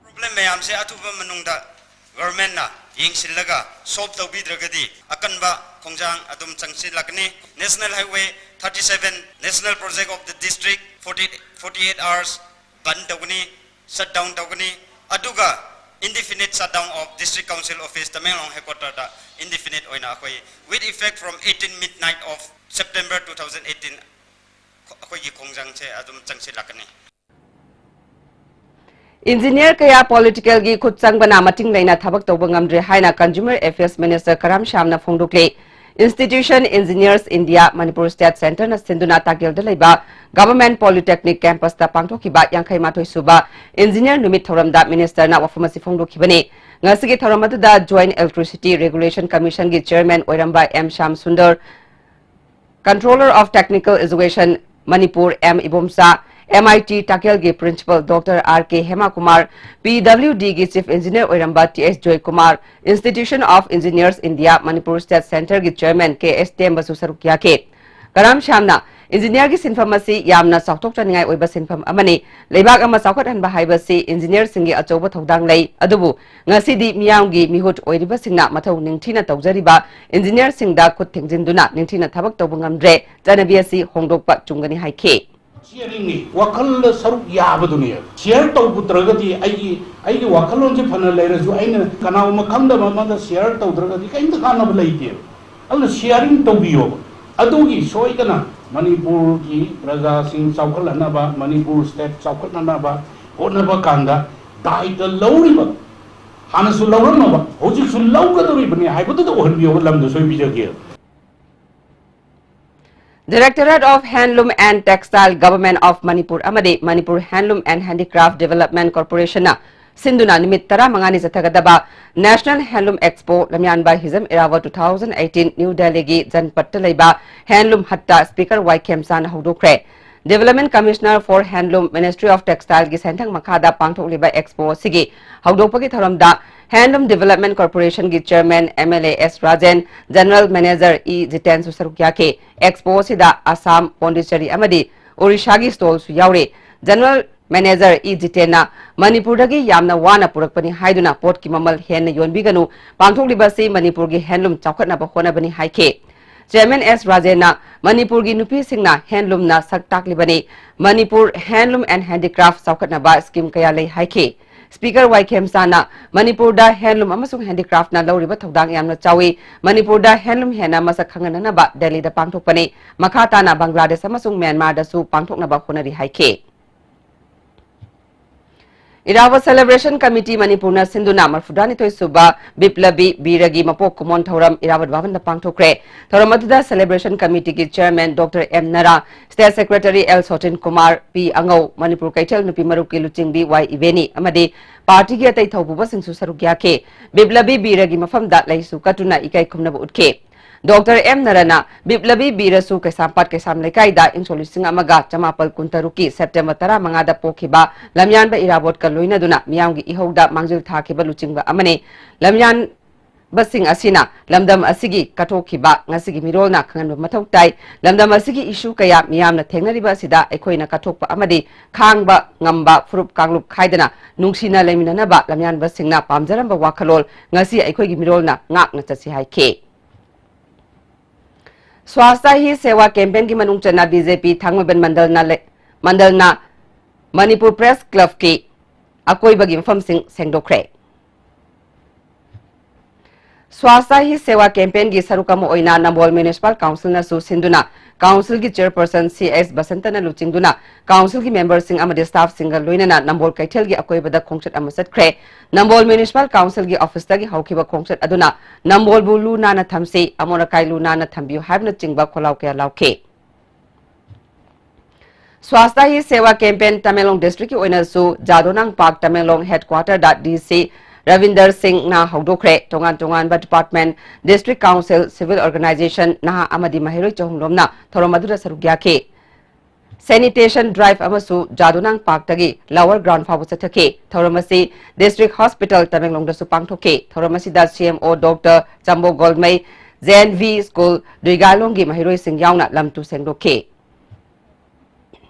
ꯄ꯭ꯔꯣꯕ꯭ꯂꯦꯝ ꯃꯌꯥꯝꯁꯦ ꯑꯊꯨꯕ ꯃꯅꯨꯡꯗ ꯒꯚꯔꯟꯃꯦꯟꯠꯅ ꯌꯦꯡꯁꯤꯜꯂꯒ ꯁꯣꯜꯕ ꯇꯧꯕꯤꯗ꯭ꯔꯒꯗꯤ ꯑꯀꯟꯕ ꯈꯣꯡꯖꯪ ꯑꯗꯨꯝ ꯆꯪꯁꯤꯜꯂꯛꯀꯅꯤ꯫ National Highway thirty seven, National Project of the District forty, forty eight hours ꯕꯟꯗ ꯇꯧꯒꯅꯤ, ꯁꯠ ꯗꯥꯎꯟ ꯇꯧꯒꯅꯤ꯫ ꯑꯗꯨꯒ indefinite shutdown of District Council Office Tamenglong headquarter the indefinite ꯑꯣꯏꯅ ꯑꯩꯈꯣꯏ with effect from eighteen midnight of September two thousand eighteen ꯑꯩꯈꯣꯏꯒꯤ ꯈꯣꯡꯖꯪꯁꯦ ꯑꯗꯨꯝ ꯆꯪꯁꯤꯜꯂꯛꯀꯅꯤ꯫ Engineer ꯀꯌꯥ political ꯒꯤ ꯈꯨꯠ ꯆꯪꯕꯅ ꯃꯇꯤꯡ ꯂꯩꯅ ꯊꯕꯛ ꯇꯧꯕ ꯉꯝꯗ꯭ꯔꯦ ꯍꯥꯏꯅ Consumer Affairs Minister ꯀꯔꯥꯝ ꯁ꯭ꯌꯥꯝꯅ ꯐꯣꯡꯗꯣꯛꯂꯦ꯫ Institution Engineers India Manipur State Centre ꯅ ꯁꯤꯟꯗꯨꯅ ꯇꯥꯀꯦꯜꯗ ꯂꯩꯕ Government Polytechnic Campus ꯇ ꯄꯥꯡꯊꯣꯛꯈꯤꯕ ꯌꯥꯡꯈꯩ ꯃꯥꯊꯣꯏ ꯁꯨꯕ Engineer ꯅꯨꯃꯤꯠ ꯊꯧꯔꯝꯗ Minister ꯅ ꯋꯥꯐꯝ ꯑꯁꯤ ꯐꯣꯡꯗꯣꯛꯈꯤꯕꯅꯤ꯫ ꯉꯁꯤꯒꯤ ꯊꯧꯔꯝ ꯑꯗꯨꯗ Joint Electricity Regulation Commission ꯒꯤ Chairman ꯑꯣꯏꯔꯝꯕ M Shyam Sunder, Controller of Technical Education Manipur M Ibomcha, M I T ꯇꯥꯀꯦꯜꯒꯤ Principal Doctor R K Hemakumar, P W ꯗꯤꯒꯤ Chief Engineer ꯑꯣꯏꯔꯝꯕ T S Joykumar, Institution of Engineers India Manipur State Centre ꯒꯤ Chairman K S ꯇꯦꯝꯕꯁꯨ ꯁꯔꯨꯛ ꯌꯥꯈꯤ꯫ ꯀꯔꯥꯝ ꯁ꯭ꯌꯥꯝꯅ, Engineer ꯒꯤ ꯁꯤꯟꯐꯝ ꯑꯁꯤ ꯌꯥꯝꯅ ꯆꯥꯎꯊꯣꯛꯆꯅꯤꯡꯉꯥꯏ ꯑꯣꯏꯕ ꯁꯤꯟꯐꯝ ꯑꯃꯅꯤ꯫ ꯂꯩꯕꯥꯛ ꯑꯃ ꯆꯥꯎꯈꯠꯍꯟꯕ ꯍꯥꯏꯕꯁꯤ Engineer ꯁꯤꯡꯒꯤ ꯑꯆꯧꯕ ꯊꯧꯗꯥꯡ ꯂꯩ꯫ ꯑꯗꯨꯕꯨ ꯉꯁꯤꯗꯤ ꯃꯤꯌꯥꯝꯒꯤ ꯃꯤꯍꯨꯠ ꯑꯣꯏꯔꯤꯕꯁꯤꯡꯅ ꯃꯊꯧ ꯅꯤꯡꯊꯤꯅ ꯇꯧꯖꯔꯤꯕ Engineer ꯁꯤꯡꯗ ꯈꯨꯠ ꯊꯤꯡꯖꯤꯟꯗꯨꯅ ꯅꯤꯡꯊꯤꯅ ꯊꯕꯛ ꯇꯧꯕ ꯉꯝꯗ꯭ꯔꯦ꯫ ꯆꯠꯅꯕꯤ ꯑꯁꯤ ꯍꯣꯡꯗꯣꯛꯄ ꯆꯨꯝꯒꯅꯤ ꯍꯥꯏꯈꯤ꯫ Sharing ꯅꯤ, ꯋꯥꯈꯜꯗ ꯁꯔꯨꯛ ꯌꯥꯕꯗꯨꯅꯦꯕ꯫ Share ꯇꯧꯗ꯭ꯔꯒꯗꯤ ꯑꯩꯒꯤ, ꯑꯩꯒꯤ ꯋꯥꯈꯜꯂꯣꯟꯁꯦ ꯐꯅ ꯂꯩꯔꯁꯨ ꯑꯩꯅ ꯀꯅꯥꯒꯨꯝꯕ ꯈꯪꯗꯕ ꯑꯃꯗ share ꯇꯧꯗ꯭ꯔꯒꯗꯤ ꯀꯔꯤꯝꯇ ꯀꯥꯟꯅꯕ ꯂꯩꯇꯦꯕ꯫ ꯑꯗꯨꯅ sharing ꯇꯧꯕꯤꯌꯣꯕ꯫ ꯑꯗꯨꯒꯤ ꯁꯣꯏꯗꯅ ꯃꯅꯤꯄꯨꯔꯒꯤ ꯄ꯭ꯔꯖꯥꯁꯤꯡ ꯆꯥꯎꯈꯠꯍꯟꯅꯕ, ꯃꯅꯤꯄꯨꯔ state ꯆꯥꯎꯈꯠꯅꯅꯕ ꯍꯣꯠꯅꯕ ꯀꯥꯟꯗ ꯗꯥꯏꯇ ꯂꯧꯔꯤꯕ, ꯍꯥꯟꯅꯁꯨ ꯂꯧꯔꯝꯃꯕ, ꯍꯧꯖꯤꯛꯁꯨ ꯂꯧꯒꯗꯧꯔꯤꯕꯅꯤ ꯍꯥꯏꯕꯗꯨꯗ ꯑꯣꯏꯍꯟꯕꯤꯌꯣꯕ, ꯂꯝꯗ ꯁꯣꯏ ꯄꯤꯖꯒꯦꯕ꯫ Directorate of Handloom and Textile, Government of Manipur ꯑꯃꯗꯤ Manipur Handloom and Handicraft Development Corporation ꯅ ꯁꯤꯟꯗꯨꯅ ꯅꯨꯃꯤꯠ ꯇꯔꯥꯃꯉꯥꯅꯤ ꯆꯠꯊꯒꯗꯕ National Handloom Expo ꯂꯝꯌꯥꯟꯕ Hijam Irabot two thousand eighteen New Delhi ꯒꯤ ꯖꯟꯄꯠꯇ ꯂꯩꯕ Handloom Hut ꯇ Speaker Y ꯈꯦꯝꯆꯥꯟꯅ ꯍꯧꯗꯣꯛꯈ꯭ꯔꯦ꯫ Development Commissioner for Handloom, Ministry of Textile ꯒꯤ ꯁꯦꯟꯊꯪ ꯃꯈꯥꯗ ꯄꯥꯡꯊꯣꯛꯂꯤꯕ Expo ꯑꯁꯤꯒꯤ ꯍꯧꯗꯣꯛꯄꯒꯤ ꯊꯧꯔꯝꯗ Handloom Development Corporation ꯒꯤ Chairman M L A S Rajen, General Manager E ꯖꯤꯇꯦꯟꯁꯨ ꯁꯔꯨꯛ ꯌꯥꯈꯤ꯫ Expo ꯑꯁꯤꯗ ꯑꯁꯥꯝ, ꯄꯣꯟꯗꯤꯆꯦꯔꯤ ꯑꯃꯗꯤ ꯑꯣꯔꯤꯁꯥꯒꯤ stall ꯁꯨ ꯌꯥꯎꯔꯤ꯫ General Manager ꯏ ꯖꯤꯇꯦꯟꯅ ꯃꯅꯤꯄꯨꯔꯗꯒꯤ ꯌꯥꯝꯅ ꯋꯥꯅ ꯄꯨꯔꯛꯄꯅꯤ ꯍꯥꯏꯗꯨꯅ ꯄꯣꯠꯀꯤ ꯃꯃꯜ ꯍꯦꯟꯅ ꯌꯣꯟꯕꯤꯒꯅꯨ, ꯄꯥꯡꯊꯣꯛꯂꯤꯕ ꯑꯁꯤ ꯃꯅꯤꯄꯨꯔꯒꯤ handloom ꯆꯥꯎꯈꯠꯅꯕ ꯍꯣꯠꯅꯕꯅꯤ ꯍꯥꯏꯈꯤ꯫ Chairman S ꯔꯥꯖꯦꯟꯅ ꯃꯅꯤꯄꯨꯔꯒꯤ ꯅꯨꯄꯤꯁꯤꯡꯅ handloom ꯅ ꯁꯛ ꯇꯥꯛꯂꯤꯕꯅꯤ, ꯃꯅꯤꯄꯨꯔ Handloom and Handicraft ꯆꯥꯎꯈꯠꯅꯕ scheme ꯀꯌꯥ ꯂꯩ ꯍꯥꯏꯈꯤ꯫ Speaker ꯋꯥꯏ ꯈꯦꯝꯆꯥꯟꯅ ꯃꯅꯤꯄꯨꯔꯗ handloom ꯑꯃꯁꯨꯡ handicraftꯅ ꯂꯧꯔꯤꯕ ꯊꯧꯗꯥꯡ ꯌꯥꯝꯅ ꯆꯥꯎꯏ꯫ ꯃꯅꯤꯄꯨꯔꯗ handloom ꯍꯦꯟꯅ ꯃꯁꯛ ꯈꯪꯍꯟꯅꯅꯕ ꯗꯦꯜꯂꯤꯗ ꯄꯥꯡꯊꯣꯛꯄꯅꯤ꯫ ꯃꯈꯥ ꯇꯥꯅ ꯕꯪꯒ꯭ꯂꯥꯗꯦꯁ ꯑꯃꯁꯨꯡ ꯃ꯭ꯌꯥꯟꯃꯥꯔꯗꯁꯨ ꯄꯥꯡꯊꯣꯛꯅꯕ ꯍꯣꯠꯅꯔꯤ ꯍꯥꯏꯈꯤ꯫ ꯏꯔꯥꯕꯣꯠ Celebration Committee ꯃꯅꯤꯄꯨꯔꯅ ꯁꯤꯟꯗꯨꯅ ꯃꯔꯐꯨꯇꯔꯥꯅꯤꯊꯣꯏ ꯁꯨꯕ ꯕꯤꯄ꯭ꯂꯕꯤ ꯕꯤꯔꯒꯤ ꯃꯄꯣꯛ ꯀꯨꯝꯑꯣꯟ ꯊꯧꯔꯝ ꯏꯔꯥꯕꯣꯠ ꯚꯕꯟꯗ ꯄꯥꯡꯊꯣꯛꯈ꯭ꯔꯦ꯫ ꯊꯧꯔꯝ ꯑꯗꯨꯗ Celebration Committeeꯒꯤ Chairman Doctor M Nara, State Secretary L Sotin Kumar, P Angou, Manipur ꯀꯩꯊꯦꯜ ꯅꯨꯄꯤ ꯃꯔꯨꯞꯀꯤ ꯂꯨꯆꯤꯡꯕꯤ ꯋꯥꯏ ꯏꯕꯦꯅꯤ ꯑꯃꯗꯤ partyꯒꯤ ꯑꯇꯩ ꯊꯧꯄꯨꯕꯁꯤꯡꯁꯨ ꯁꯔꯨꯛ ꯌꯥꯈꯤ꯫ ꯕꯤꯄ꯭ꯂꯕꯤ ꯕꯤꯔꯒꯤ ꯃꯐꯝꯗ ꯂꯩꯁꯨ ꯀꯠꯇꯨꯅ ꯏꯀꯥꯏ ꯈꯨꯝꯅꯕ ꯎꯠꯈꯤ꯫ ꯗꯣꯛꯇꯔ ꯑꯦꯝ ꯅꯔꯥꯅ ꯕꯤꯄ꯭ꯂꯕꯤ ꯕꯤꯔꯁꯨ ꯀꯩꯁꯥꯝꯄꯥꯠ ꯀꯩꯁꯥꯝ ꯂꯩꯀꯥꯏꯗ ꯏꯪ ꯁꯣꯛ ꯂꯤꯁꯤꯡ ꯑꯃꯒ ꯆꯃꯥꯄꯜ ꯀꯨꯟꯇꯔꯨꯛꯀꯤ September ꯇꯔꯥꯃꯉꯥꯗ ꯄꯣꯛꯈꯤꯕ ꯂꯝꯌꯥꯟꯕ ꯏꯔꯥꯕꯣꯠꯀ ꯂꯣꯏꯅꯗꯨꯅ ꯃꯤꯌꯥꯝꯒꯤ ꯏꯍꯧꯗ ꯃꯥꯡꯖꯤꯜ ꯊꯥꯈꯤꯕ ꯂꯨꯆꯤꯡꯕ ꯑꯃꯅꯤ꯫ ꯂꯝꯌꯥꯟꯕꯁꯤꯡ ꯑꯁꯤꯅ ꯂꯝꯗꯝ ꯑꯁꯤꯒꯤ ꯀꯠꯊꯣꯛꯈꯤꯕ ꯉꯁꯤꯒꯤ ꯃꯤꯔꯣꯜꯅ ꯈꯪꯍꯟꯕ ꯃꯊꯧ ꯇꯥꯏ꯫ ꯂꯝꯗꯝ ꯑꯁꯤꯒꯤ issue ꯀꯌꯥ ꯃꯤꯌꯥꯝꯅ ꯊꯦꯡꯅꯔꯤꯕ ꯑꯁꯤꯗ ꯑꯩꯈꯣꯏꯅ ꯀꯠꯊꯣꯛꯄ ꯑꯃꯗꯤ ꯈꯥꯡꯕ ꯉꯝꯕ ꯐꯨꯔꯨꯞ ꯀꯥꯡꯂꯨꯞ ꯈꯥꯏꯗꯅ ꯅꯨꯡꯁꯤꯅ ꯂꯩꯃꯤꯟꯅꯅꯕ ꯂꯝꯌꯥꯟꯕꯁꯤꯡꯅ ꯄꯥꯝꯖꯔꯝꯕ ꯋꯥꯈꯜꯂꯣꯟ ꯉꯁꯤ ꯑꯩꯈꯣꯏꯒꯤ ꯃꯤꯔꯣꯜꯅ ꯉꯥꯛꯅ ꯆꯠꯁꯤ ꯍꯥꯏꯈꯤ꯫ Swachhata Hi Seva campaignꯒꯤ ꯃꯅꯨꯡ ꯆꯟꯅ BJP ꯊꯥꯡꯃꯩꯕꯟ ꯃꯟꯗꯜꯅ ꯂꯩ-, ꯃꯟꯗꯜꯅ ꯃꯅꯤꯄꯨꯔ Press Clubꯀꯤ ꯑꯀꯣꯏꯕꯒꯤ ꯃꯐꯝꯁꯤꯡ ꯁꯦꯡꯗꯣꯛꯈ꯭ꯔꯦ꯫ Swachhata Hi Seva campaignꯒꯤ ꯁꯔꯨꯛ ꯑꯃ ꯑꯣꯏꯅ ꯅꯝꯕꯣꯜ Municipal Councilꯅꯁꯨ ꯁꯤꯟꯗꯨꯅ Councilꯒꯤ Chairperson ꯁꯤ ꯑꯦꯁ ꯕꯁꯟꯇꯅ ꯂꯨꯆꯤꯡꯗꯨꯅ Councilꯒꯤ memberꯁꯤꯡ ꯑꯃꯗꯤ staffꯁꯤꯡꯒ ꯂꯣꯏꯅꯅ ꯅꯝꯕꯣꯜ ꯀꯩꯊꯦꯜꯒꯤ ꯑꯀꯣꯏꯕꯗ ꯈꯣꯡꯆꯠ ꯑꯃ ꯆꯠꯈ꯭ꯔꯦ꯫ ꯅꯝꯕꯣꯜ Municipal Councilꯒꯤ officeꯇꯒꯤ ꯍꯧꯈꯤꯕ ꯈꯣꯡꯆꯠ ꯑꯗꯨꯅ "ꯅꯝꯕꯣꯜꯕꯨ ꯂꯨ ꯅꯥꯟꯅ ꯊꯝꯁꯤ, ꯑꯃꯣꯠ ꯑꯀꯥꯏ ꯂꯨ ꯅꯥꯟꯅ ꯊꯝꯕꯤꯌꯨ" ꯍꯥꯏꯕꯅꯆꯤꯡꯕ ꯈꯣꯜꯂꯥꯎ ꯀꯌꯥ ꯂꯥꯎꯈꯤ꯫ Swachhata Hi Seva campaign Tamenglong districtꯀꯤ ꯑꯣꯏꯅꯁꯨ ꯖꯥꯗꯣꯅꯥꯡ park ꯇꯃꯦꯡꯂꯣꯡ headquarterꯗ DC ꯔꯕꯤꯟꯗꯔ ꯁꯤꯡꯅ ꯍꯧꯗꯣꯛꯈ꯭ꯔꯦ꯫ ꯇꯣꯉꯥꯟ ꯇꯣꯉꯥꯟꯕ department, district council, civil organization, ꯅꯍꯥ ꯑꯃꯗꯤ ꯃꯍꯩꯔꯣꯏ ꯆꯍꯨꯝꯔꯣꯝꯅ ꯊꯧꯔꯝ ꯑꯗꯨꯗ ꯁꯔꯨꯛ ꯌꯥꯈꯤ꯫ Sanitation drive ꯑꯃꯁꯨ ꯖꯥꯗꯣꯅꯥꯡ parkꯇꯒꯤ Lower Ground ꯐꯥꯎꯕ ꯆꯠꯊꯈꯤ꯫ ꯊꯧꯔꯝ ꯑꯁꯤ District Hospital ꯇꯃꯦꯡꯂꯣꯡꯗꯁꯨ ꯄꯥꯡꯊꯣꯛꯈꯤ꯫ ꯊꯧꯔꯝ ꯑꯁꯤꯗ CMO Doctor ꯆꯝꯕꯣ ꯒꯣꯜꯃꯩ, JNV School ꯗꯨꯏꯒꯥꯂꯣꯡꯒꯤ ꯃꯍꯩꯔꯣꯏꯁꯤꯡ ꯌꯥꯎꯅ ꯂꯝ ꯇꯨ ꯁꯦꯡꯗꯣꯛꯈꯤ꯫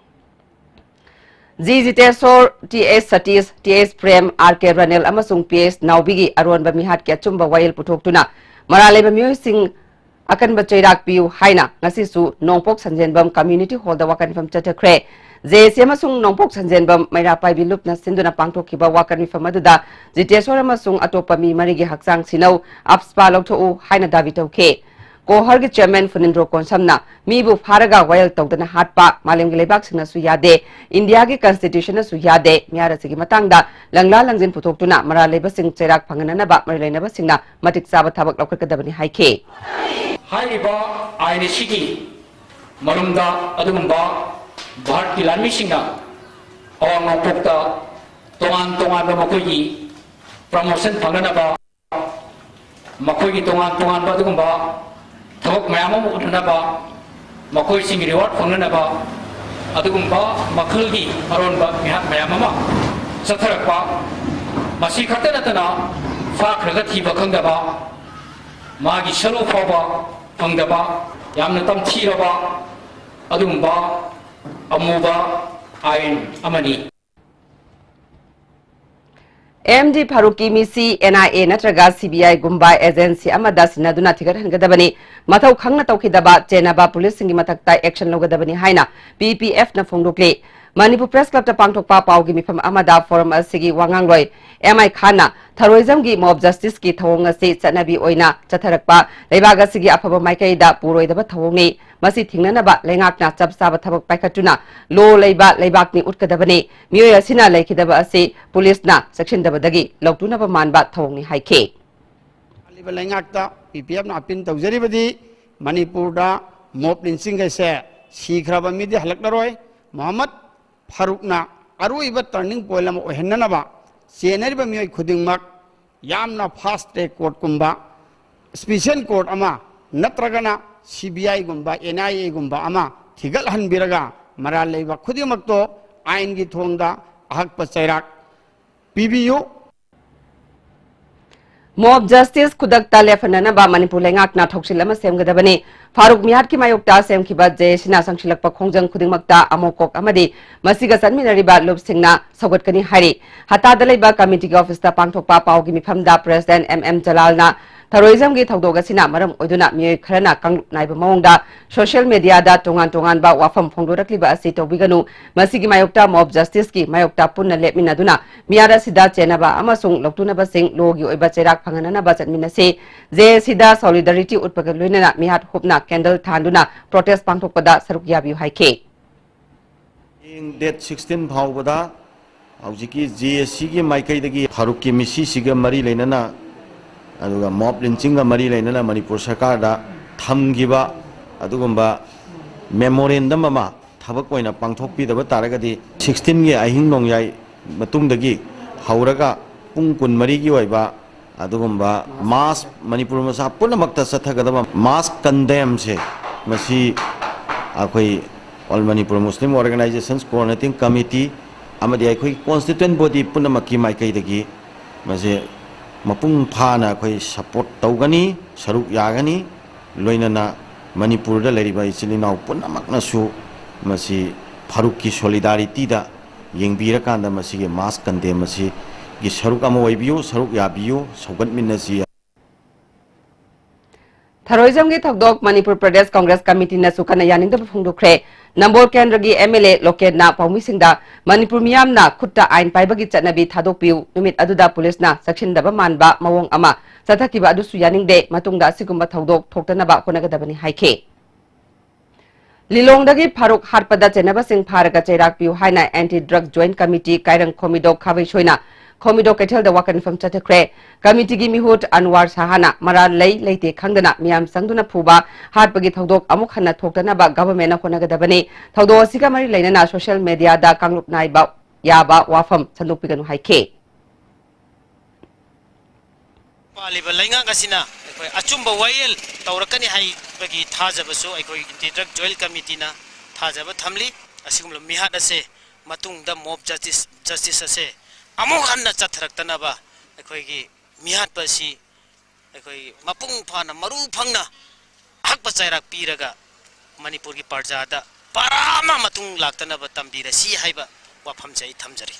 ꯖꯤ ꯖꯤꯇꯦꯁꯣꯔ, ꯇꯤ ꯑꯦꯁ ꯁꯇꯤꯁ, ꯇꯤ ꯑꯦꯁ ꯄ꯭ꯔꯦꯝ, ꯑꯥꯔ ꯀꯦ ꯔꯅꯦꯜ ꯑꯃꯁꯨꯡ ꯄꯤ ꯑꯦꯁ ꯅꯥꯎꯕꯤꯒꯤ ꯑꯔꯣꯟꯕ ꯃꯤꯍꯥꯠꯀꯤ ꯑꯆꯨꯝꯕ ꯋꯥꯌꯦꯜ ꯄꯨꯊꯣꯛꯇꯨꯅ ꯃꯔꯥꯜ ꯂꯩꯕ ꯃꯤꯑꯣꯏꯁꯤꯡ ꯑꯀꯟꯕ ꯆꯩꯔꯥꯛ ꯄꯤꯌꯨ ꯍꯥꯏꯅ ꯉꯁꯤꯁꯨ ꯅꯣꯡꯄꯣꯛ ꯁꯟꯖꯦꯟꯕꯝ Community Hallꯗ ꯋꯥꯀꯠꯐꯝ ꯆꯠꯊꯈ꯭ꯔꯦ꯫ ꯖꯦ ꯑꯦ ꯁꯤ ꯑꯃꯁꯨꯡ ꯅꯣꯡꯄꯣꯛ ꯁꯟꯖꯦꯟꯕꯝ ꯃꯩꯔꯥ ꯄꯥꯏꯕꯤ ꯂꯨꯞꯅ ꯁꯤꯟꯗꯨꯅ ꯄꯥꯡꯊꯣꯛꯈꯤꯕ ꯋꯥꯀꯠ ꯃꯤꯐꯝ ꯑꯗꯨꯗ ꯖꯤꯇꯦꯁꯣꯔ ꯑꯃꯁꯨꯡ ꯑꯇꯣꯞꯄ ꯃꯤ ꯃꯔꯤꯒꯤ ꯍꯛꯆꯥꯡ ꯁꯤꯅꯧ, ꯑꯞꯁꯄꯥ ꯂꯧꯊꯣꯛꯎ ꯍꯥꯏꯅ ꯗꯥꯕꯤ ꯇꯧꯈꯤ꯫ ꯀꯣꯍꯔꯒꯤ ꯆꯦꯌꯔꯃꯦꯟ ꯐꯨꯅꯤꯟꯗ꯭ꯔꯣ ꯀꯣꯟꯁꯝꯅ ꯃꯤꯕꯨ ꯐꯥꯔꯒ ꯋꯥꯌꯦꯜ ꯇꯧꯗꯅ ꯍꯥꯠꯄ ꯃꯥꯂꯦꯝꯒꯤ ꯂꯩꯕꯥꯛꯁꯤꯡꯅꯁꯨ ꯌꯥꯗꯦ, ꯏꯟꯗꯤꯌꯥꯒꯤ ꯀꯟꯁꯇꯤꯇ꯭ꯌꯨꯁꯟꯅꯁꯨ ꯌꯥꯗꯦ, ꯃꯤꯍꯥꯠ ꯑꯁꯤꯒꯤ ꯃꯇꯥꯡꯗ ꯂꯪꯂꯥ ꯂꯪꯖꯤꯟ ꯄꯨꯊꯣꯛꯇꯨꯅ ꯃꯔꯥꯜ ꯂꯩꯕꯁꯤꯡ ꯆꯩꯔꯥꯛ ꯐꯪꯍꯟꯅꯅꯕ ꯃꯔꯤ ꯂꯩꯅꯕꯁꯤꯡꯅ ꯃꯇꯤꯛ ꯆꯥꯕ ꯊꯕꯛ ꯂꯧꯈꯠꯀꯗꯕꯅꯤ ꯍꯥꯏꯈꯤ꯫ ꯍꯥꯏꯔꯤꯕ ꯑꯥꯏꯟ ꯑꯁꯤꯒꯤ ꯃꯔꯨꯝꯗ ꯑꯗꯨꯒꯨꯝꯕ ꯚꯥꯔꯠꯀꯤ ꯂꯥꯟꯃꯤꯁꯤꯡꯅ ꯑꯋꯥꯡ ꯅꯣꯡꯄꯣꯛꯇ ꯇꯣꯉꯥꯟ ꯇꯣꯉꯥꯟꯕ ꯃꯈꯣꯏꯒꯤ ꯄ꯭ꯔꯃꯣꯁꯟ ꯐꯪꯅꯅꯕ, ꯃꯈꯣꯏꯒꯤ ꯇꯣꯉꯥꯟ ꯇꯣꯉꯥꯟꯕ ꯑꯗꯨꯒꯨꯝꯕ ꯊꯕꯛ ꯃꯌꯥꯝ ꯑꯃ ꯎꯠꯅꯅꯕ, ꯃꯈꯣꯏꯁꯤꯡꯒꯤ ꯔꯤꯋꯥꯔꯗ ꯐꯪꯅꯅꯕ ꯑꯗꯨꯒꯨꯝꯕ ꯃꯈꯜꯒꯤ ꯑꯔꯣꯟꯕ ꯃꯤꯍꯥꯠ ꯃꯌꯥꯝ ꯑꯃ ꯆꯠꯊꯔꯛꯄ, ꯃꯁꯤ ꯈꯛꯇ ꯅꯠꯇꯅ ꯐꯥꯈ꯭ꯔꯒ ꯊꯤꯕ ꯈꯪꯗꯕ, ꯃꯥꯒꯤ ꯁꯔꯨ ꯐꯥꯎꯕ ꯐꯪꯗꯕ ꯌꯥꯝꯅ ꯇꯝꯊꯤꯔꯕ ꯑꯗꯨꯒꯨꯝꯕ ꯑꯃꯨꯕ ꯑꯥꯏꯟ ꯑꯃꯅꯤ꯫ ꯑꯦꯝ ꯗꯤ ꯐꯥꯔꯨꯛꯀꯤ ꯃꯤꯁꯤ ꯑꯦꯟ ꯑꯥꯏ ꯑꯦ ꯅꯠꯇ꯭ꯔꯒ ꯁꯤ ꯕꯤ ꯑꯥꯏꯒꯨꯝꯕ ꯑꯦꯖꯦꯟꯁꯤ ꯑꯃꯗ ꯁꯤꯟꯅꯗꯨꯅ ꯊꯤꯒꯠꯍꯟꯒꯗꯕꯅꯤ꯫ ꯃꯊꯧ ꯈꯪꯅ ꯇꯧꯈꯤꯗꯕ ꯆꯦꯟꯅꯕ ꯄꯨꯂꯤꯁꯁꯤꯡꯒꯤ ꯃꯊꯛꯇ ꯑꯦꯛꯁꯟ ꯂꯧꯒꯗꯕꯅꯤ ꯍꯥꯏꯅ ꯄꯤ ꯄꯤ ꯑꯦꯐꯅ ꯐꯣꯡꯗꯣꯛꯂꯤ꯫ ꯃꯅꯤꯄꯨꯔ ꯄ꯭ꯔꯦꯁ ꯀ꯭ꯂꯕꯇ ꯄꯥꯡꯊꯣꯛꯄ ꯄꯥꯎꯒꯤ ꯃꯤꯐꯝ ꯑꯃꯗ ꯐꯣꯔꯝ ꯑꯁꯤꯒꯤ ꯋꯥ ꯉꯥꯡꯂꯣꯏ ꯑꯦꯝ ꯑꯥꯏ ꯈꯥꯟꯅ ꯊꯔꯣꯏꯖꯝꯒꯤ ꯃꯣꯕ ꯖꯁꯇꯤꯁꯀꯤ ꯊꯧꯑꯣꯡ ꯑꯁꯤ ꯆꯠꯅꯕꯤ ꯑꯣꯏꯅ ꯆꯠꯊꯔꯛꯄ ꯂꯩꯕꯥꯛ ꯑꯁꯤꯒꯤ ꯑꯐꯕ ꯃꯥꯏꯀꯩꯗ ꯄꯨꯔꯣꯏꯗꯕ ꯊꯧꯑꯣꯡꯅꯤ꯫ ꯃꯁꯤ ꯊꯤꯡꯅꯅꯕ ꯂꯩꯉꯥꯛꯅ ꯆꯞ ꯆꯥꯕ ꯊꯕꯛ ꯄꯥꯏꯈꯠꯇꯨꯅ ꯂꯣ ꯂꯩꯕ ꯂꯩꯕꯥꯛꯅꯤ ꯎꯠꯀꯗꯕꯅꯤ꯫ ꯃꯤꯑꯣꯏ ꯑꯁꯤꯅ ꯂꯩꯈꯤꯗꯕ ꯑꯁꯤ ꯄꯨꯂꯤꯁꯅ ꯆꯦꯛꯁꯤꯟꯗꯕꯗꯒꯤ ꯂꯧꯇꯨꯅꯕ ꯃꯥꯟꯕ ꯊꯧꯑꯣꯡꯅꯤ ꯍꯥꯏꯈꯤ꯫ ꯂꯩꯉꯥꯛꯇ ꯄꯤ ꯄꯤ ꯑꯦꯐꯅ ꯑꯄꯤꯜ ꯇꯧꯖꯔꯤꯕꯗꯤ ꯃꯅꯤꯄꯨꯔꯗ ꯃꯣꯕ ꯂꯤꯟꯆꯤꯡꯈꯩꯁꯦ ꯁꯤꯈ꯭ꯔꯕ ꯃꯤꯗꯤ ꯍꯜꯂꯛꯂꯔꯣꯏ꯫ ꯃꯣꯍꯝꯃꯗ ꯐꯥꯔꯨꯛꯅ ꯑꯔꯣꯏꯕ ꯇꯔꯅꯤꯡ ꯄꯣꯏꯟ ꯑꯃ ꯑꯣꯏꯍꯟꯅꯅꯕ ꯆꯦꯟꯅꯔꯤꯕ ꯃꯤꯑꯣꯏ ꯈꯨꯗꯤꯡꯃꯛ ꯌꯥꯝꯅ ꯐꯥꯁ ꯇ꯭ꯔꯦꯛ ꯀꯣꯔꯠꯀꯨꯝꯕ, ꯁ꯭ꯄꯦꯁꯤꯌꯦꯜ ꯀꯣꯔꯠ ꯑꯃ ꯅꯠꯇ꯭ꯔꯒꯅ ꯁꯤ ꯕꯤ ꯑꯥꯏꯒꯨꯝꯕ, ꯑꯦꯟ ꯑꯥꯏ ꯑꯦꯒꯨꯝꯕ ꯑꯃ ꯊꯤꯒꯠꯍꯟꯕꯤꯔꯒ ꯃꯔꯥꯜ ꯂꯩꯕ ꯈꯨꯗꯤꯡꯃꯛꯇꯣ ꯑꯥꯏꯟꯒꯤ ꯊꯣꯡꯗ ꯑꯍꯛꯄ ꯆꯩꯔꯥꯛ ꯄꯤꯕꯤꯌꯨ꯫ ꯃꯣꯕ ꯖꯁꯇꯤꯁ ꯈꯨꯗꯛꯇ ꯂꯦꯞꯍꯟꯅꯅꯕ ꯃꯅꯤꯄꯨꯔ ꯂꯩꯉꯥꯛꯅ ꯊꯧꯁꯤꯜ ꯑꯃ ꯁꯦꯝꯒꯗꯕꯅꯤ꯫ ꯐꯥꯔꯨꯛ ꯃꯤꯍꯥꯠꯀꯤ ꯃꯥꯌꯣꯛꯇ ꯁꯦꯝꯈꯤꯕ ꯖꯦ ꯑꯦ ꯁꯤꯅ ꯆꯪꯁꯤꯜꯂꯛꯄ ꯈꯣꯡꯖꯪ ꯈꯨꯗꯤꯡꯃꯛꯇ ꯑꯃꯣꯀꯣꯛ ꯑꯃꯗꯤ ꯃꯁꯤꯒ ꯆꯠꯃꯤꯟꯅꯔꯤꯕ ꯂꯨꯞꯁꯤꯡꯅ ꯁꯧꯒꯠꯀꯅꯤ ꯍꯥꯏꯔꯤ꯫ ꯍꯇꯥꯗ ꯂꯩꯕ ꯀꯃꯤꯇꯤꯒꯤ ꯑꯣꯐꯤꯁꯇ ꯄꯥꯡꯊꯣꯛꯄ ꯄꯥꯎꯒꯤ ꯃꯤꯐꯝꯗ ꯄ꯭ꯔꯦꯁꯤꯗꯦꯟꯠ ꯑꯦꯝ ꯑꯦꯝ ꯖꯂꯥꯜꯅ ꯊꯔꯣꯏꯖꯝꯒꯤ ꯊꯧꯗꯣꯛ ꯑꯁꯤꯅ ꯃꯔꯝ ꯑꯣꯏꯗꯨꯅ ꯃꯤꯑꯣꯏ ꯈꯔꯅ ꯀꯥꯡꯂꯨꯞ ꯅꯥꯏꯕ ꯃꯑꯣꯡꯗ social media ꯗ ꯇꯣꯉꯥꯟ ꯇꯣꯉꯥꯟꯕ ꯋꯥꯐꯝ ꯐꯣꯡꯗꯣꯔꯛꯂꯤꯕ ꯑꯁꯤ ꯇꯧꯕꯤꯒꯅꯨ꯫ ꯃꯁꯤꯒꯤ ꯃꯥꯌꯣꯛꯇ mob justice ꯀꯤ ꯃꯥꯌꯣꯛꯇ ꯄꯨꯟꯅ ꯂꯦꯞꯃꯤꯟꯅꯗꯨꯅ ꯃꯤꯍꯥꯠ ꯑꯁꯤꯗ ꯆꯦꯟꯅꯕ ꯑꯃꯁꯨꯡ ꯂꯧꯇꯨꯅꯕꯁꯤꯡ law ꯒꯤ ꯑꯣꯏꯕ ꯆꯩꯔꯥꯛ ꯐꯪꯍꯟꯅꯅꯕ ꯆꯠꯃꯤꯟꯅꯁꯤ꯫ J A C the solidarity ꯎꯠꯄꯒ ꯂꯣꯏꯅꯅ ꯃꯤꯍꯥꯠ ꯍꯨꯞꯅ candle ꯊꯥꯟꯗꯨꯅ protest ꯄꯥꯡꯊꯣꯛꯄꯗ ꯁꯔꯨꯛ ꯌꯥꯕꯤꯌꯨ ꯍꯥꯏꯈꯤ꯫ ꯍꯌꯦꯡ date sixteen ꯐꯥꯎꯕꯗ ꯍꯧꯖꯤꯛꯀꯤ J A C ꯒꯤ ꯃꯥꯏꯀꯩꯗꯒꯤ ꯐꯥꯔꯨꯛꯀꯤ ꯃꯤꯁꯤꯁꯤꯒ ꯃꯔꯤ ꯂꯩꯅꯅ, ꯑꯗꯨꯒ mob lynching ꯒ ꯃꯔꯤ ꯂꯩꯅꯅ ꯃꯅꯤꯄꯨꯔ ꯁꯔꯀꯥꯔꯗ ꯊꯝꯈꯤꯕ ꯑꯗꯨꯒꯨꯝꯕ memorandum ꯑꯃ ꯊꯕꯛ ꯑꯣꯏꯅ ꯄꯥꯡꯊꯣꯛꯄꯤꯗꯕ ꯇꯥꯔꯒꯗꯤ, sixteen ꯒꯤ ꯑꯍꯤꯡ ꯅꯣꯡꯌꯥꯏ ꯃꯇꯨꯡꯗꯒꯤ ꯍꯧꯔꯒ ꯄꯨꯡ ꯀꯨꯟꯃꯔꯤꯒꯤ ꯑꯣꯏꯕ ꯑꯗꯨꯒꯨꯝꯕ mass, ꯃꯅꯤꯄꯨꯔ ꯃꯆꯥ ꯄꯨꯝꯅꯃꯛꯇ ꯆꯠꯊꯒꯗꯕ mass condemn ꯁꯦ, ꯃꯁꯤ ꯑꯩꯈꯣꯏ All Manipur Muslim Organizations Coordinating Committee ꯑꯃꯗꯤ ꯑꯩꯈꯣꯏ constituent body ꯄꯨꯝꯅꯃꯛꯀꯤ ꯃꯥꯏꯀꯩꯗꯒꯤ ꯃꯁꯦ ꯃꯄꯨꯡ ꯐꯥꯅ ꯑꯩꯈꯣꯏ support ꯇꯧꯒꯅꯤ, ꯁꯔꯨꯛ ꯌꯥꯒꯅꯤ꯫ ꯂꯣꯏꯅꯅ ꯃꯅꯤꯄꯨꯔꯗ ꯂꯩꯔꯤꯕ ꯏꯆꯤꯜ ꯏꯅꯥꯎ ꯄꯨꯝꯅꯃꯛꯅꯁꯨ ꯃꯁꯤ ꯐꯥꯔꯨꯛꯀꯤ solidarity ꯗ ꯌꯦꯡꯕꯤꯔꯀꯥꯟꯗ ꯃꯁꯤꯒꯤ mass condemn ꯑꯁꯤꯒꯤ ꯁꯔꯨꯛ ꯑꯃ ꯑꯣꯏꯕꯤꯌꯨ, ꯁꯔꯨꯛ ꯌꯥꯕꯤꯌꯨ, ꯁꯧꯒꯠꯃꯤꯟꯅꯁꯤ꯫ ꯊꯔꯣꯏꯖꯝꯒꯤ ꯊꯧꯗꯣꯛ ꯃꯅꯤꯄꯨꯔ ꯄ꯭ꯔꯗꯦꯁ ꯀꯪꯒ꯭ꯔꯦꯁ ꯀꯃꯤꯇꯤꯅꯁꯨ ꯀꯟꯅ ꯌꯥꯅꯤꯡꯗꯕ ꯐꯣꯡꯗꯣꯛꯈ꯭ꯔꯦ꯫ ꯅꯝꯕꯣꯜ ꯀꯦꯟꯗ꯭ꯔꯒꯤ M L A ꯂꯣꯀꯦꯟꯅ ꯄꯥꯎꯃꯤꯁꯤꯡꯗ ꯃꯅꯤꯄꯨꯔ ꯃꯤꯌꯥꯝꯅ ꯈꯨꯠꯇ ꯑꯥꯏꯟ ꯄꯥꯏꯕꯒꯤ ꯆꯠꯅꯕꯤ ꯊꯥꯗꯣꯛꯄꯤꯌꯨ, ꯅꯨꯃꯤꯠ ꯑꯗꯨꯗ ꯄꯨꯂꯤꯁꯅ ꯆꯦꯛꯁꯤꯟꯗꯕ ꯃꯥꯟꯕ ꯃꯑꯣꯡ ꯑꯃ ꯆꯠꯊꯈꯤꯕ ꯑꯗꯨꯁꯨ ꯌꯥꯅꯤꯡꯗꯦ, ꯃꯇꯨꯡꯗ ꯑꯁꯤꯒꯨꯝꯕ ꯊꯧꯗꯣꯛ ꯊꯣꯛꯇꯅꯕ ꯍꯣꯠꯅꯒꯗꯕꯅꯤ ꯍꯥꯏꯈꯤ꯫ ꯂꯤꯂꯣꯡꯗꯒꯤ ꯐꯥꯔꯨꯛ ꯍꯥꯠꯄꯗ ꯆꯦꯟꯅꯕꯁꯤꯡ ꯐꯥꯔꯒ ꯆꯩꯔꯥꯛ ꯄꯤꯌꯨ ꯍꯥꯏꯅ Anti Drug Joint Committee ꯀꯥꯏꯔꯪ ꯈꯣꯃꯤꯗꯣꯛ ꯈꯥꯕꯩꯁꯣꯏꯅ ꯈꯣꯃꯤꯗꯣꯛ ꯀꯩꯊꯦꯜꯗ ꯋꯥꯀꯠ ꯃꯤꯐꯝ ꯆꯠꯊꯈ꯭ꯔꯦ꯫ ꯀꯃꯤꯇꯤꯒꯤ ꯃꯤꯍꯨꯠ ꯑꯟꯋꯥꯔ ꯁꯍꯥꯅ ꯃꯔꯥꯜ ꯂꯩ ꯂꯩꯇꯦ ꯈꯪꯗꯅ ꯃꯤꯌꯥꯝ ꯆꯪꯗꯨꯅ ꯐꯨꯕ, ꯍꯥꯠꯄꯒꯤ ꯊꯧꯗꯣꯛ ꯑꯃꯨꯛ ꯍꯟꯅ ꯊꯣꯛꯇꯅꯕ ꯒꯚꯔꯟꯃꯦꯟꯠꯅ ꯍꯣꯠꯅꯒꯗꯕꯅꯤ꯫ ꯊꯧꯗꯣꯛ ꯑꯁꯤꯒ ꯃꯔꯤ ꯂꯩꯅꯅ social media ꯗ ꯀꯥꯡꯂꯨꯞ ꯅꯥꯏꯕ ꯌꯥꯕ ꯋꯥꯐꯝ ꯁꯟꯗꯣꯛꯄꯤꯒꯅꯨ ꯍꯥꯏꯈꯤ꯫ ꯄꯥꯜꯂꯤꯕ ꯂꯩꯉꯥꯛ ꯑꯁꯤꯅ ꯑꯩꯈꯣꯏ ꯑꯆꯨꯝꯕ ꯋꯥꯌꯦꯜ ꯇꯧꯔꯛꯀꯅꯤ ꯍꯥꯏꯕꯒꯤ ꯊꯥꯖꯕꯁꯨ ꯑꯩꯈꯣꯏ Anti Drug Joint Committee ꯅ ꯊꯥꯖꯕ ꯊꯝꯂꯤ꯫ ꯑꯁꯤꯒꯨꯝꯂꯕ ꯃꯤꯍꯥꯠ ꯑꯁꯦ ꯃꯇꯨꯡꯗ mob justice, justice ꯑꯁꯦ ꯑꯃꯨꯛ ꯍꯟꯅ ꯆꯠꯊꯔꯛꯇꯅꯕ ꯑꯩꯈꯣꯏꯒꯤ ꯃꯤꯍꯥꯠꯄ ꯑꯁꯤ ꯑꯩꯈꯣꯏ ꯃꯄꯨꯡ ꯐꯥꯅ ꯃꯔꯨ ꯐꯪꯅ ꯑꯍꯛꯄ ꯆꯩꯔꯥꯛ ꯄꯤꯔꯒ ꯃꯅꯤꯄꯨꯔꯒꯤ ꯄ꯭ꯔꯖꯥꯗ ꯄꯔꯥ ꯑꯃ ꯃꯇꯨꯡ ꯂꯥꯛꯇꯅꯕ ꯇꯝꯕꯤꯔꯁꯤ ꯍꯥꯏꯕ ꯋꯥꯐꯝꯁꯦ ꯑꯩ ꯊꯝꯖꯔꯤ꯫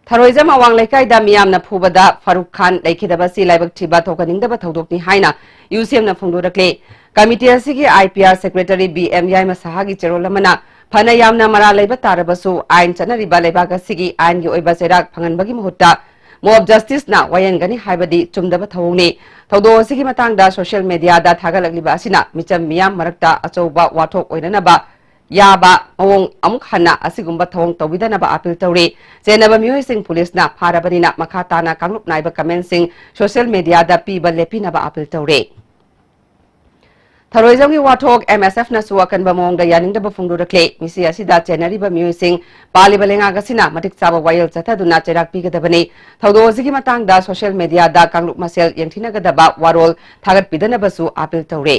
ꯊꯔꯣꯏꯖꯝ ꯑꯋꯥꯡ ꯂꯩꯀꯥꯏꯗ ꯃꯤꯌꯥꯝꯅ ꯐꯨꯕꯗ ꯐꯥꯔꯨꯛ ꯈꯥꯟ ꯂꯩꯈꯤꯗꯕ ꯑꯁꯤ ꯂꯥꯏꯕꯛ ꯊꯤꯕ ꯊꯣꯛꯍꯟꯅꯤꯡꯗꯕ ꯊꯧꯗꯣꯛꯅꯤ ꯍꯥꯏꯅ ꯌꯨ ꯁꯤ ꯑꯦꯝꯅ ꯐꯣꯡꯗꯣꯔꯛꯂꯦ꯫ ꯀꯃꯤꯇꯤ ꯑꯁꯤꯒꯤ I P R secretary B M Yaima ꯁꯍꯥꯒꯤ ꯆꯦꯔꯣꯜ ꯑꯃꯅ ꯐꯅ ꯌꯥꯝꯅ ꯃꯔꯥꯜ ꯂꯩꯕ ꯇꯥꯔꯕꯁꯨ ꯑꯥꯏꯟ ꯆꯠꯅꯔꯤꯕ ꯂꯩꯕꯥꯛ ꯑꯁꯤꯒꯤ ꯑꯥꯏꯟꯒꯤ ꯑꯣꯏꯕ ꯆꯩꯔꯥꯛ ꯐꯪꯍꯟꯕꯒꯤ ꯃꯍꯨꯠꯇ ꯃꯣꯕ ꯖꯁꯇꯤꯁꯅ ꯋꯥꯌꯦꯟꯒꯅꯤ ꯍꯥꯏꯕꯗꯤ ꯆꯨꯝꯗꯕ ꯊꯧꯑꯣꯡꯅꯤ꯫ ꯊꯧꯗꯣꯛ ꯑꯁꯤꯒꯤ ꯃꯇꯥꯡꯗ ꯁꯣꯁꯤꯌꯦꯜ ꯃꯦꯗꯤꯌꯥꯗ ꯊꯥꯒꯠꯂꯛꯂꯤꯕ ꯑꯁꯤꯅ ꯃꯤꯆꯝ ꯃꯤꯌꯥꯝ ꯃꯔꯛꯇ ꯑꯆꯧꯕ ꯋꯥꯊꯣꯛ ꯑꯣꯏꯅꯅꯕ ꯌꯥꯕ ꯃꯑꯣꯡ ꯑꯃꯨꯛ ꯍꯟꯅ ꯑꯁꯤꯒꯨꯝꯕ ꯊꯧꯑꯣꯡ ꯇꯧꯕꯤꯗꯅꯕ ꯑꯥꯄꯤꯜ ꯇꯧꯔꯤ꯫ ꯆꯦꯟꯅꯕ ꯃꯤꯑꯣꯏꯁꯤꯡ ꯄꯨꯂꯤꯁꯅ ꯐꯥꯔꯕꯅꯤꯅ ꯃꯈꯥ ꯇꯥꯅ ꯀꯥꯡꯂꯨꯞ ꯅꯥꯏꯕ ꯀꯃꯦꯟꯁꯤꯡ ꯁꯣꯁꯤꯌꯦꯜ ꯃꯦꯗꯤꯌꯥꯗ ꯄꯤꯕ ꯂꯦꯞꯄꯤꯅꯕ ꯑꯥꯄꯤꯜ ꯇꯧꯔꯤ꯫ ꯊꯔꯣꯏꯖꯝꯒꯤ ꯋꯥꯊꯣꯛ ꯑꯦꯝ ꯑꯦꯁ ꯑꯦꯐꯅꯁꯨ ꯑꯀꯟꯕ ꯃꯑꯣꯡꯗ ꯌꯥꯅꯤꯡꯗꯕ ꯐꯣꯡꯗꯣꯔꯛꯂꯦ꯫ ꯃꯤꯁꯤ ꯑꯁꯤꯗ ꯆꯦꯟꯅꯔꯤꯕ ꯃꯤꯑꯣꯏꯁꯤꯡ ꯄꯥꯜꯂꯤꯕ ꯂꯩꯉꯥꯛ ꯑꯁꯤꯅ ꯃꯇꯤꯛ ꯆꯥꯕ ꯋꯥꯌꯦꯜ ꯆꯠꯊꯗꯨꯅ ꯆꯩꯔꯥꯛ ꯄꯤꯒꯗꯕꯅꯤ꯫ ꯊꯧꯗꯣꯛ ꯑꯁꯤꯒꯤ ꯃꯇꯥꯡꯗ ꯁꯣꯁꯤꯌꯦꯜ ꯃꯦꯗꯤꯌꯥꯗ ꯀꯥꯡꯂꯨꯞ ꯃꯁꯦꯜ ꯌꯦꯡꯊꯤꯅꯒꯗꯕ ꯋꯥꯔꯣꯜ ꯊꯥꯒꯠꯄꯤꯗꯅꯕꯁꯨ ꯑꯥꯄꯤꯜ ꯇꯧꯔꯦ꯫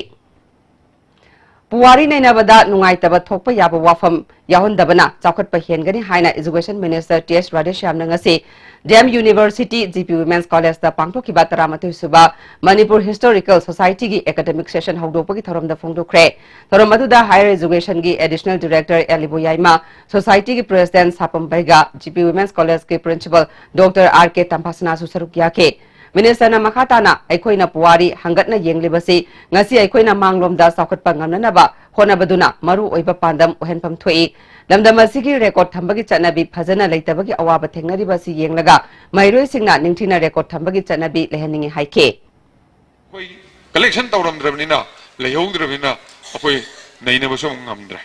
ꯄꯨꯋꯥꯔꯤ ꯅꯩꯅꯕꯗ ꯅꯨꯡꯉꯥꯏꯇꯕ ꯊꯣꯛꯄ ꯌꯥꯕ ꯋꯥꯐꯝ ꯌꯥꯎꯍꯟꯗꯕꯅ ꯆꯥꯎꯈꯠꯄ ꯍꯦꯟꯒꯅꯤ ꯍꯥꯏꯅ Education Minister ꯇꯤ ꯑꯦꯁ ꯔꯥꯙꯦꯁ꯭ꯌꯥꯝꯅ ꯉꯁꯤ D M University G P Women's Collegeꯇ ꯄꯥꯡꯊꯣꯛꯈꯤꯕ ꯇꯔꯥꯃꯥꯊꯣꯏ ꯁꯨꯕ ꯃꯅꯤꯄꯨꯔ Historical Societyꯒꯤ academic session ꯍꯧꯗꯣꯛꯄꯒꯤ ꯊꯧꯔꯝꯗ ꯐꯣꯡꯗꯣꯛꯈ꯭ꯔꯦ꯫ ꯊꯧꯔꯝ ꯑꯗꯨꯗ Higher Educationꯒꯤ Additional Director ꯑꯦꯜ ꯏꯕꯣꯌꯥꯏꯃ, Societyꯒꯤ President Sapam Beiga, G P Women's Collegeꯀꯤ Principal ꯗꯣꯛꯇꯔ ꯑꯥꯔ ꯀꯦ ꯇꯝꯐꯥꯁꯅꯥꯁꯨ ꯁꯔꯨꯛ ꯌꯥꯈꯤ꯫ Ministerꯅ ꯃꯈꯥ ꯇꯥꯅ ꯑꯩꯈꯣꯏꯅ ꯄꯨꯋꯥꯔꯤ ꯍꯪꯒꯠꯅ ꯌꯦꯡꯂꯤꯕꯁꯤ ꯉꯁꯤ ꯑꯩꯈꯣꯏꯅ ꯃꯥꯡꯂꯣꯝꯗ ꯆꯥꯎꯈꯠꯄ ꯉꯝꯅꯅꯕ ꯍꯣꯠꯅꯕꯗꯨꯅ ꯃꯔꯨ ꯑꯣꯏꯕ ꯄꯥꯟꯗꯝ ꯑꯣꯏꯍꯟꯐꯝ ꯊꯣꯛꯏ꯫ ꯂꯝꯗꯝ ꯑꯁꯤꯒꯤ record ꯊꯝꯕꯒꯤ ꯆꯠꯅꯕꯤ ꯐꯖꯅ ꯂꯩꯇꯕꯒꯤ ꯑꯋꯥꯕ ꯊꯦꯡꯅꯔꯤꯕ ꯑꯁꯤ ꯌꯦꯡꯂꯒ ꯃꯍꯩꯔꯣꯏꯁꯤꯡꯅ ꯅꯤꯡꯊꯤꯅ record ꯊꯝꯕꯒꯤ ꯆꯠꯅꯕꯤ ꯂꯩꯍꯟꯅꯤꯡꯏ ꯍꯥꯏꯈꯤ꯫ ꯑꯩꯈꯣꯏ collection ꯇꯧꯔꯝꯗ꯭ꯔꯕꯅꯤꯅ, ꯂꯩꯍꯧꯗ꯭ꯔꯕꯅꯤꯅ ꯑꯩꯈꯣꯏ ꯅꯩꯅꯕꯁꯨ ꯑꯃꯨꯛ ꯉꯝꯗ꯭ꯔꯦ꯫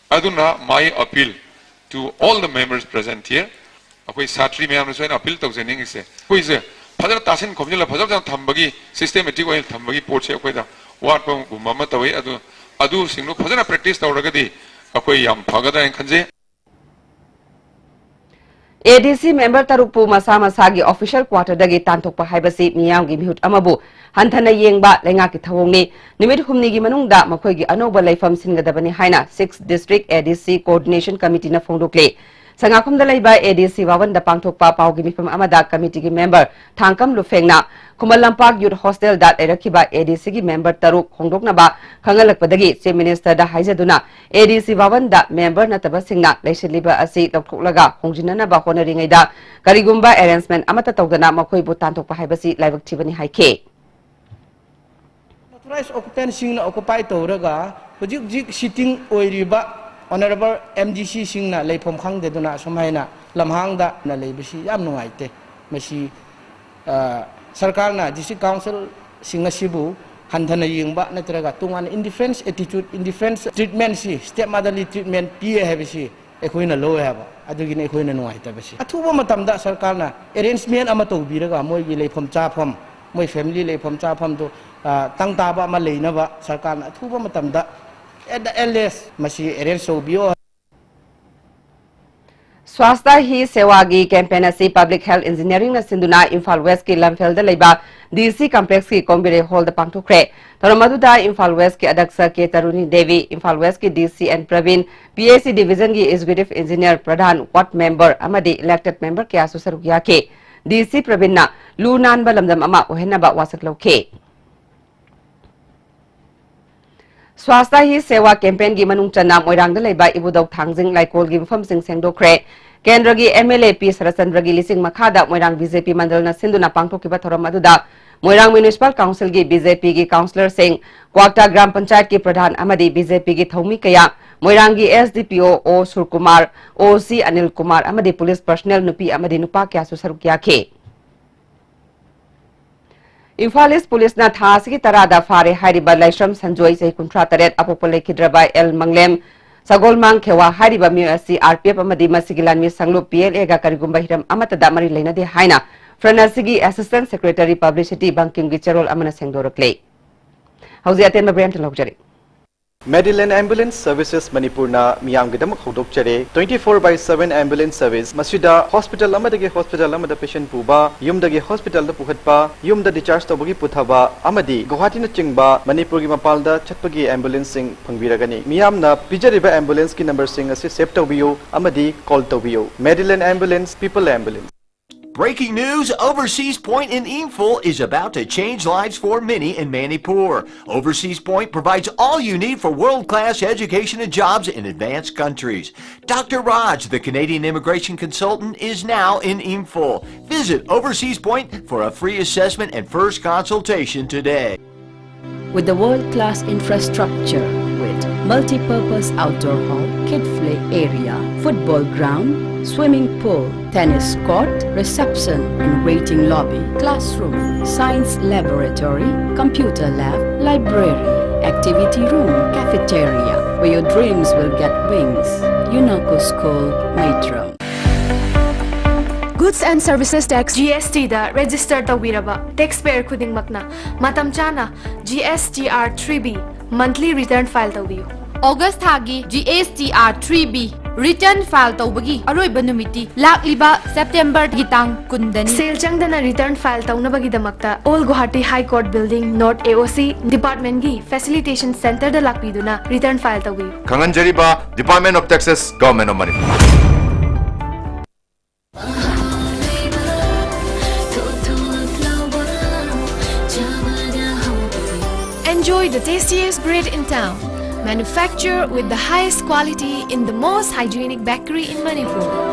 ꯑꯗꯨꯅ my appeal to all the members present here, ꯑꯩꯈꯣꯏ ꯁꯥꯇ꯭ꯔꯤ ꯃꯌꯥꯝꯗꯁꯨ ꯑꯩꯅ appeal ꯇꯧꯖꯅꯤꯡꯉꯤꯁꯦ, ꯑꯩꯈꯣꯏꯁꯦ ꯐꯖꯅ ꯇꯥꯁꯤꯟ ꯈꯣꯝꯖꯤꯜꯂ ꯐꯖ ꯐꯖꯅ ꯊꯝꯕꯒꯤ, systematic ꯑꯣꯏꯅ ꯊꯝꯕꯒꯤ ꯄꯣꯠꯁꯦ ꯑꯩꯈꯣꯏꯗ ꯋꯥꯠꯄꯒꯨꯝꯕ ꯑꯃ ꯇꯧꯏ꯫ ꯑꯗꯨ, ꯑꯗꯨꯁꯤꯡꯗꯨ ꯐꯖꯅ practice ꯇꯧꯔꯒꯗꯤ ꯑꯩꯈꯣꯏ ꯌꯥꯝ ꯐꯒꯗ꯭ꯔꯥ ꯍꯥꯏꯅ ꯈꯟꯖꯩ꯫ ꯑꯦ ꯗꯤ ꯁꯤ member ꯇꯔꯨꯛꯄꯨ ꯃꯁꯥ ꯃꯁꯥꯒꯤ official quarterꯗꯒꯤ ꯇꯥꯟꯊꯣꯛꯄ ꯍꯥꯏꯕꯁꯤ ꯃꯤꯌꯥꯝꯒꯤ ꯃꯤꯍꯨꯠ ꯑꯃꯕꯨ ꯍꯟꯊꯅ ꯌꯦꯡꯕ ꯂꯩꯉꯥꯛꯀꯤ ꯊꯧꯑꯣꯡꯅꯤ꯫ ꯅꯨꯃꯤꯠ ꯍꯨꯝꯅꯤꯒꯤ ꯃꯅꯨꯡꯗ ꯃꯈꯣꯏꯒꯤ ꯑꯅꯧꯕ ꯂꯩꯐꯝ ꯁꯤꯟꯒꯗꯕꯅꯤ ꯍꯥꯏꯅ Sixth District ꯑꯦ ꯗꯤ ꯁꯤ Coordination Committeeꯅ ꯐꯣꯡꯗꯣꯛꯂꯤ꯫ ꯁꯉꯥꯈꯨꯝꯗ ꯂꯩꯕ A D C ꯚꯕꯟꯗ ꯄꯥꯡꯊꯣꯛꯄ ꯄꯥꯎꯒꯤ ꯃꯤꯐꯝ ꯑꯃꯗ ꯀꯃꯤꯇꯤꯒꯤ ꯃꯦꯝꯕꯔ ꯊꯥꯡꯀꯝ ꯂꯨꯐꯦꯡꯅ ꯈꯨꯃꯟ ꯂꯝꯄꯥꯛ ꯌꯨꯠ ꯍꯣꯁꯇꯦꯜꯗ ꯂꯩꯔꯛꯈꯤꯕ A D C ꯒꯤ ꯃꯦꯝꯕꯔ ꯇꯔꯨꯛ ꯍꯣꯡꯗꯣꯛꯅꯕ ꯈꯪꯍꯜꯂꯛꯄꯗꯒꯤ ꯆꯤꯐ ꯃꯤꯅꯤꯁꯇꯔꯗ ꯍꯥꯏꯖꯗꯨꯅ A D C ꯚꯕꯟꯗ ꯃꯦꯝꯕꯔ ꯅꯠꯇꯕꯁꯤꯡꯅ ꯂꯩꯁꯤꯜꯂꯤꯕ ꯑꯁꯤ ꯂꯧꯊꯣꯛꯂꯒ ꯍꯣꯡꯖꯤꯟꯅꯅꯕ ꯍꯣꯠꯅꯔꯤꯉꯩꯗ ꯀꯔꯤꯒꯨꯝꯕ ꯑꯦꯔꯦꯟꯖꯃꯦꯟ ꯑꯃꯠꯇ ꯇꯧꯗꯅ ꯃꯈꯣꯏꯕꯨ ꯇꯥꯟꯊꯣꯛꯄ ꯍꯥꯏꯕꯁꯤ ꯂꯥꯏꯕꯛ ꯊꯤꯕꯅꯤ ꯍꯥꯏꯈꯤ꯫ Unauthorized occupant ꯁꯤꯡꯅ occupy ꯇꯧꯔꯒ ꯍꯧꯖꯤꯛ ꯍꯧꯖꯤꯛ sitting ꯑꯣꯏꯔꯤꯕ honourable M D C ꯁꯤꯡꯅ ꯂꯩꯐꯝ ꯈꯪꯗꯗꯨꯅ ꯑꯁꯨꯝ ꯍꯥꯏꯅ ꯂꯝꯍꯥꯡꯗ ꯂꯩꯕꯁꯤ ꯌꯥꯝ ꯅꯨꯡꯉꯥꯏꯇꯦ꯫ ꯃꯁꯤ ꯑ, ꯁꯔꯀꯥꯔꯅ district council ꯁꯤꯡ ꯑꯁꯤꯕꯨ ꯍꯟꯊꯅ ꯌꯦꯡꯕ ꯅꯠꯇ꯭ꯔꯒ ꯇꯣꯉꯥꯟꯅ indifference attitude, indifference treatment ꯁꯤ, stepmotherly treatment ꯄꯤꯌꯦ ꯍꯥꯏꯕꯁꯤ ꯑꯩꯈꯣꯏꯅ ꯂꯧꯋꯦ ꯍꯥꯏꯕ꯫ ꯑꯗꯨꯒꯤꯅꯤ ꯑꯩꯈꯣꯏꯅ ꯅꯨꯡꯉꯥꯏꯇꯕꯁꯤ꯫ ꯑꯊꯨꯕ ꯃꯇꯝꯗ ꯁꯔꯀꯥꯔꯅ arrangement ꯑꯃ ꯇꯧꯕꯤꯔꯒ ꯃꯣꯏꯒꯤ ꯂꯩꯐꯝ ꯆꯥꯐꯝ, ꯃꯣꯏ family ꯂꯩꯐꯝ ꯆꯥꯐꯝꯗꯨ, ꯑ, ꯇꯪ ꯇꯥꯕ ꯑꯃ ꯂꯩꯅꯕ ꯁꯔꯀꯥꯔꯅ ꯑꯊꯨꯕ ꯃꯇꯝꯗ at the earliest ꯃꯁꯤ arrange ꯇꯧꯕꯤꯌꯣ꯫ ꯁ꯭ꯋꯥꯁꯊ ꯍꯤ ꯁꯦꯋꯥꯒꯤ campaign ꯑꯁꯤ Public Health Engineering ꯅ ꯁꯤꯟꯗꯨꯅ ꯏꯝꯐꯥꯜ ꯋꯦꯁꯀꯤ ꯂꯝꯐꯦꯜꯗ ꯂꯩꯕ D C complex ꯀꯤ ꯀꯣꯝꯕꯤꯔꯩ ꯍꯣꯜꯗ ꯄꯥꯡꯊꯣꯛꯈ꯭ꯔꯦ꯫ ꯊꯧꯔꯝ ꯑꯗꯨꯗ ꯏꯝꯐꯥꯜ ꯋꯦꯁꯀꯤ ꯑꯗꯛꯁ ꯀꯦ ꯇꯔꯨꯅꯤ ꯗꯦꯕꯤ, ꯏꯝꯐꯥꯜ ꯋꯦꯁꯀꯤ D C N Praveen, P H E division ꯒꯤ executive engineer, ꯄ꯭ꯔꯙꯥꯟ, ward member ꯑꯃꯗꯤ elected member ꯀꯌꯥꯁꯨ ꯁꯔꯨꯛ ꯌꯥꯈꯤ꯫ D C ꯄ꯭ꯔꯕꯤꯟꯅ ꯂꯨ ꯅꯥꯟꯕ ꯂꯝꯗꯝ ꯑꯃ ꯑꯣꯏꯍꯟꯅꯕ ꯋꯥꯁꯛ ꯂꯧꯈꯤ꯫ ꯁ꯭ꯋꯥꯁꯊ ꯍꯤ ꯁꯦꯋꯥ campaign ꯒꯤ ꯃꯅꯨꯡ ꯆꯟꯅ ꯃꯣꯏꯔꯥꯡꯗ ꯂꯩꯕ ꯏꯕꯨꯙꯧ ꯊꯥꯡꯖꯤꯡ ꯂꯥꯏꯀꯣꯜꯒꯤ ꯃꯐꯝꯁꯤꯡ ꯁꯦꯡꯗꯣꯛꯈ꯭ꯔꯦ꯫ ꯀꯦꯟꯗ꯭ꯔꯒꯤ M L A P ꯁꯔꯠꯆꯟꯗ꯭ꯔꯒꯤ ꯂꯤꯁꯤꯡ ꯃꯈꯥꯗ ꯃꯣꯏꯔꯥꯡ B J P ꯃꯟꯗꯜꯅ ꯁꯤꯟꯗꯨꯅ ꯄꯥꯡꯊꯣꯛꯈꯤꯕ ꯊꯧꯔꯝ ꯑꯗꯨꯗ ꯃꯣꯏꯔꯥꯡ municipal council ꯒꯤ B J P ꯒꯤ councillor ꯁꯤꯡ, ꯀ꯭ꯋꯥꯛꯇꯥ ꯒ꯭ꯔꯥꯝ ꯄꯟꯆꯥꯌꯠꯀꯤ ꯄ꯭ꯔꯙꯥꯟ ꯑꯃꯗꯤ B J P ꯒꯤ ꯊꯧꯃꯤ ꯀꯌꯥ, ꯃꯣꯏꯔꯥꯡꯒꯤ S D P O O Surkumar, O C Anil Kumar ꯑꯃꯗꯤ police personnel ꯅꯨꯄꯤ ꯑꯃꯗꯤ ꯅꯨꯄꯥ ꯀꯌꯥꯁꯨ ꯁꯔꯨꯛ ꯌꯥꯈꯤ꯫ ꯏꯝꯐꯥꯜ ꯏꯁ ꯄꯨꯂꯤꯁꯅ ꯊꯥ ꯑꯁꯤꯒꯤ ꯇꯔꯥꯗ ꯐꯥꯔꯦ ꯍꯥꯏꯔꯤꯕ ꯂꯥꯏꯁ꯭ꯔꯝ ꯁꯟꯖꯣꯏ, ꯆꯍꯤ ꯀꯨꯟꯊ꯭ꯔꯥ ꯇꯔꯦꯠ, ꯑꯄꯣꯛꯄ ꯂꯩꯈꯤꯗ꯭ꯔꯕ ꯑꯦꯜ ꯃꯪꯂꯦꯝ ꯁꯒꯣꯜꯃꯥꯡ ꯈꯦꯋꯥ ꯍꯥꯏꯔꯤꯕ ꯃꯤꯑꯣꯏ ꯑꯁꯤ R P F ꯑꯃꯗꯤ ꯃꯁꯤꯒꯤ ꯂꯥꯟꯃꯤ ꯁꯪꯂꯨꯞ P L A ꯒ ꯀꯔꯤꯒꯨꯝꯕ ꯍꯤꯔꯝ ꯑꯃꯠꯇꯗ ꯃꯔꯤ ꯂꯩꯅꯗꯦ ꯍꯥꯏꯅ Front ꯑꯁꯤꯒꯤ Assistant Secretary Publicity ꯕꯪꯀꯤꯝꯒꯤ ꯆꯦꯔꯣꯜ ꯑꯃꯅ ꯁꯦꯡꯗꯣꯔꯛꯂꯦ꯫ ꯍꯧꯖꯤꯛ ꯑꯇꯦꯟꯕ ꯕ꯭ꯔꯦꯟꯇ ꯂꯧꯖꯔꯤ꯫ Medilane Ambulance Services ꯃꯅꯤꯄꯨꯔꯅ ꯃꯤꯌꯥꯝꯒꯤꯗꯃꯛ ꯍꯧꯗꯣꯛꯆꯔꯦ twenty four by seven ambulance service꯫ ꯃꯁꯤꯗ ꯍꯣꯁꯄꯤꯇꯥꯜ ꯑꯃꯗꯒꯤ ꯍꯣꯁꯄꯤꯇꯥꯜ ꯑꯃꯗ ꯄꯦꯁꯦꯟ ꯄꯨꯕ, ꯌꯨꯝꯗꯒꯤ ꯍꯣꯁꯄꯤꯇꯥꯜꯗ ꯄꯨꯈꯠꯄ, ꯌꯨꯝꯗ ꯗꯤꯆꯥꯔꯖ ꯇꯧꯕꯒꯤ ꯄꯨꯊꯕ ꯑꯃꯗꯤ ꯒꯨꯋꯥꯍꯥꯇꯤꯅꯆꯤꯡꯕ ꯃꯅꯤꯄꯨꯔꯒꯤ ꯃꯄꯥꯟꯗ ꯆꯠꯄꯒꯤ ꯑꯦꯝꯕꯨꯂꯦꯟꯁꯁꯤꯡ ꯐꯪꯕꯤꯔꯒꯅꯤ꯫ ꯃꯤꯌꯥꯝꯅ ꯄꯤꯖꯔꯤꯕ ꯑꯦꯝꯕꯨꯂꯦꯟꯁꯀꯤ ꯅꯝꯕꯔꯁꯤꯡ ꯑꯁꯤ ꯁꯦꯚ ꯇꯧꯕꯤꯌꯨ ꯑꯃꯗꯤ ꯀꯣꯜ ꯇꯧꯕꯤꯌꯨ꯫ Medilane Ambulance, People Ambulance. Breaking news, Overseas Point in Imphal is about to change lives for many in Manipur. Overseas Point provides all you need for world-class education and jobs in advanced countries. Doctor Raj, the Canadian immigration consultant, is now in Imphal. Visit Overseas Point for a free assessment and first consultation today. With the world-class infrastructure with multi-purpose outdoor hall, kid play area, football ground, swimming pool, tennis court, reception and waiting lobby, classroom, science laboratory, computer lab, library, activity room, cafeteria, where your dreams will get wings. Unako School, Maitram. Goods and Services Tax, G S T the register ꯇꯧꯕꯤꯔꯕ taxpayer ꯈꯨꯗꯤꯡꯃꯛꯅ ꯃꯇꯝ ꯆꯥꯅ G S T R three B monthly return file ꯇꯧꯕꯤꯌꯨ꯫ August ꯊꯥꯒꯤ G S T R three B return file ꯇꯧꯕꯒꯤ ꯑꯔꯣꯏꯕ ꯅꯨꯃꯤꯠꯇꯤ ꯂꯥꯛꯂꯤꯕ ꯁꯦꯞꯇꯦꯝꯕꯔꯒꯤ ꯇꯥꯡ ꯀꯨꯟꯗꯅꯤ꯫ ꯁꯦꯜ ꯆꯪꯗꯅ return file ꯇꯧꯅꯕꯒꯤꯗꯃꯛꯇ All Guwahati High Court Building, North A O C department ꯒꯤ facilitation center ꯗ ꯂꯥꯛꯄꯤꯗꯨꯅ return file ꯇꯧꯕꯤꯌꯨ꯫ ꯈꯪꯍꯟꯖꯔꯤꯕ, Department of Taxes, Government of Manipur. Enjoy the tastiest bread in town. Manufactured with the highest quality in the most hygienic bakery in Manipur.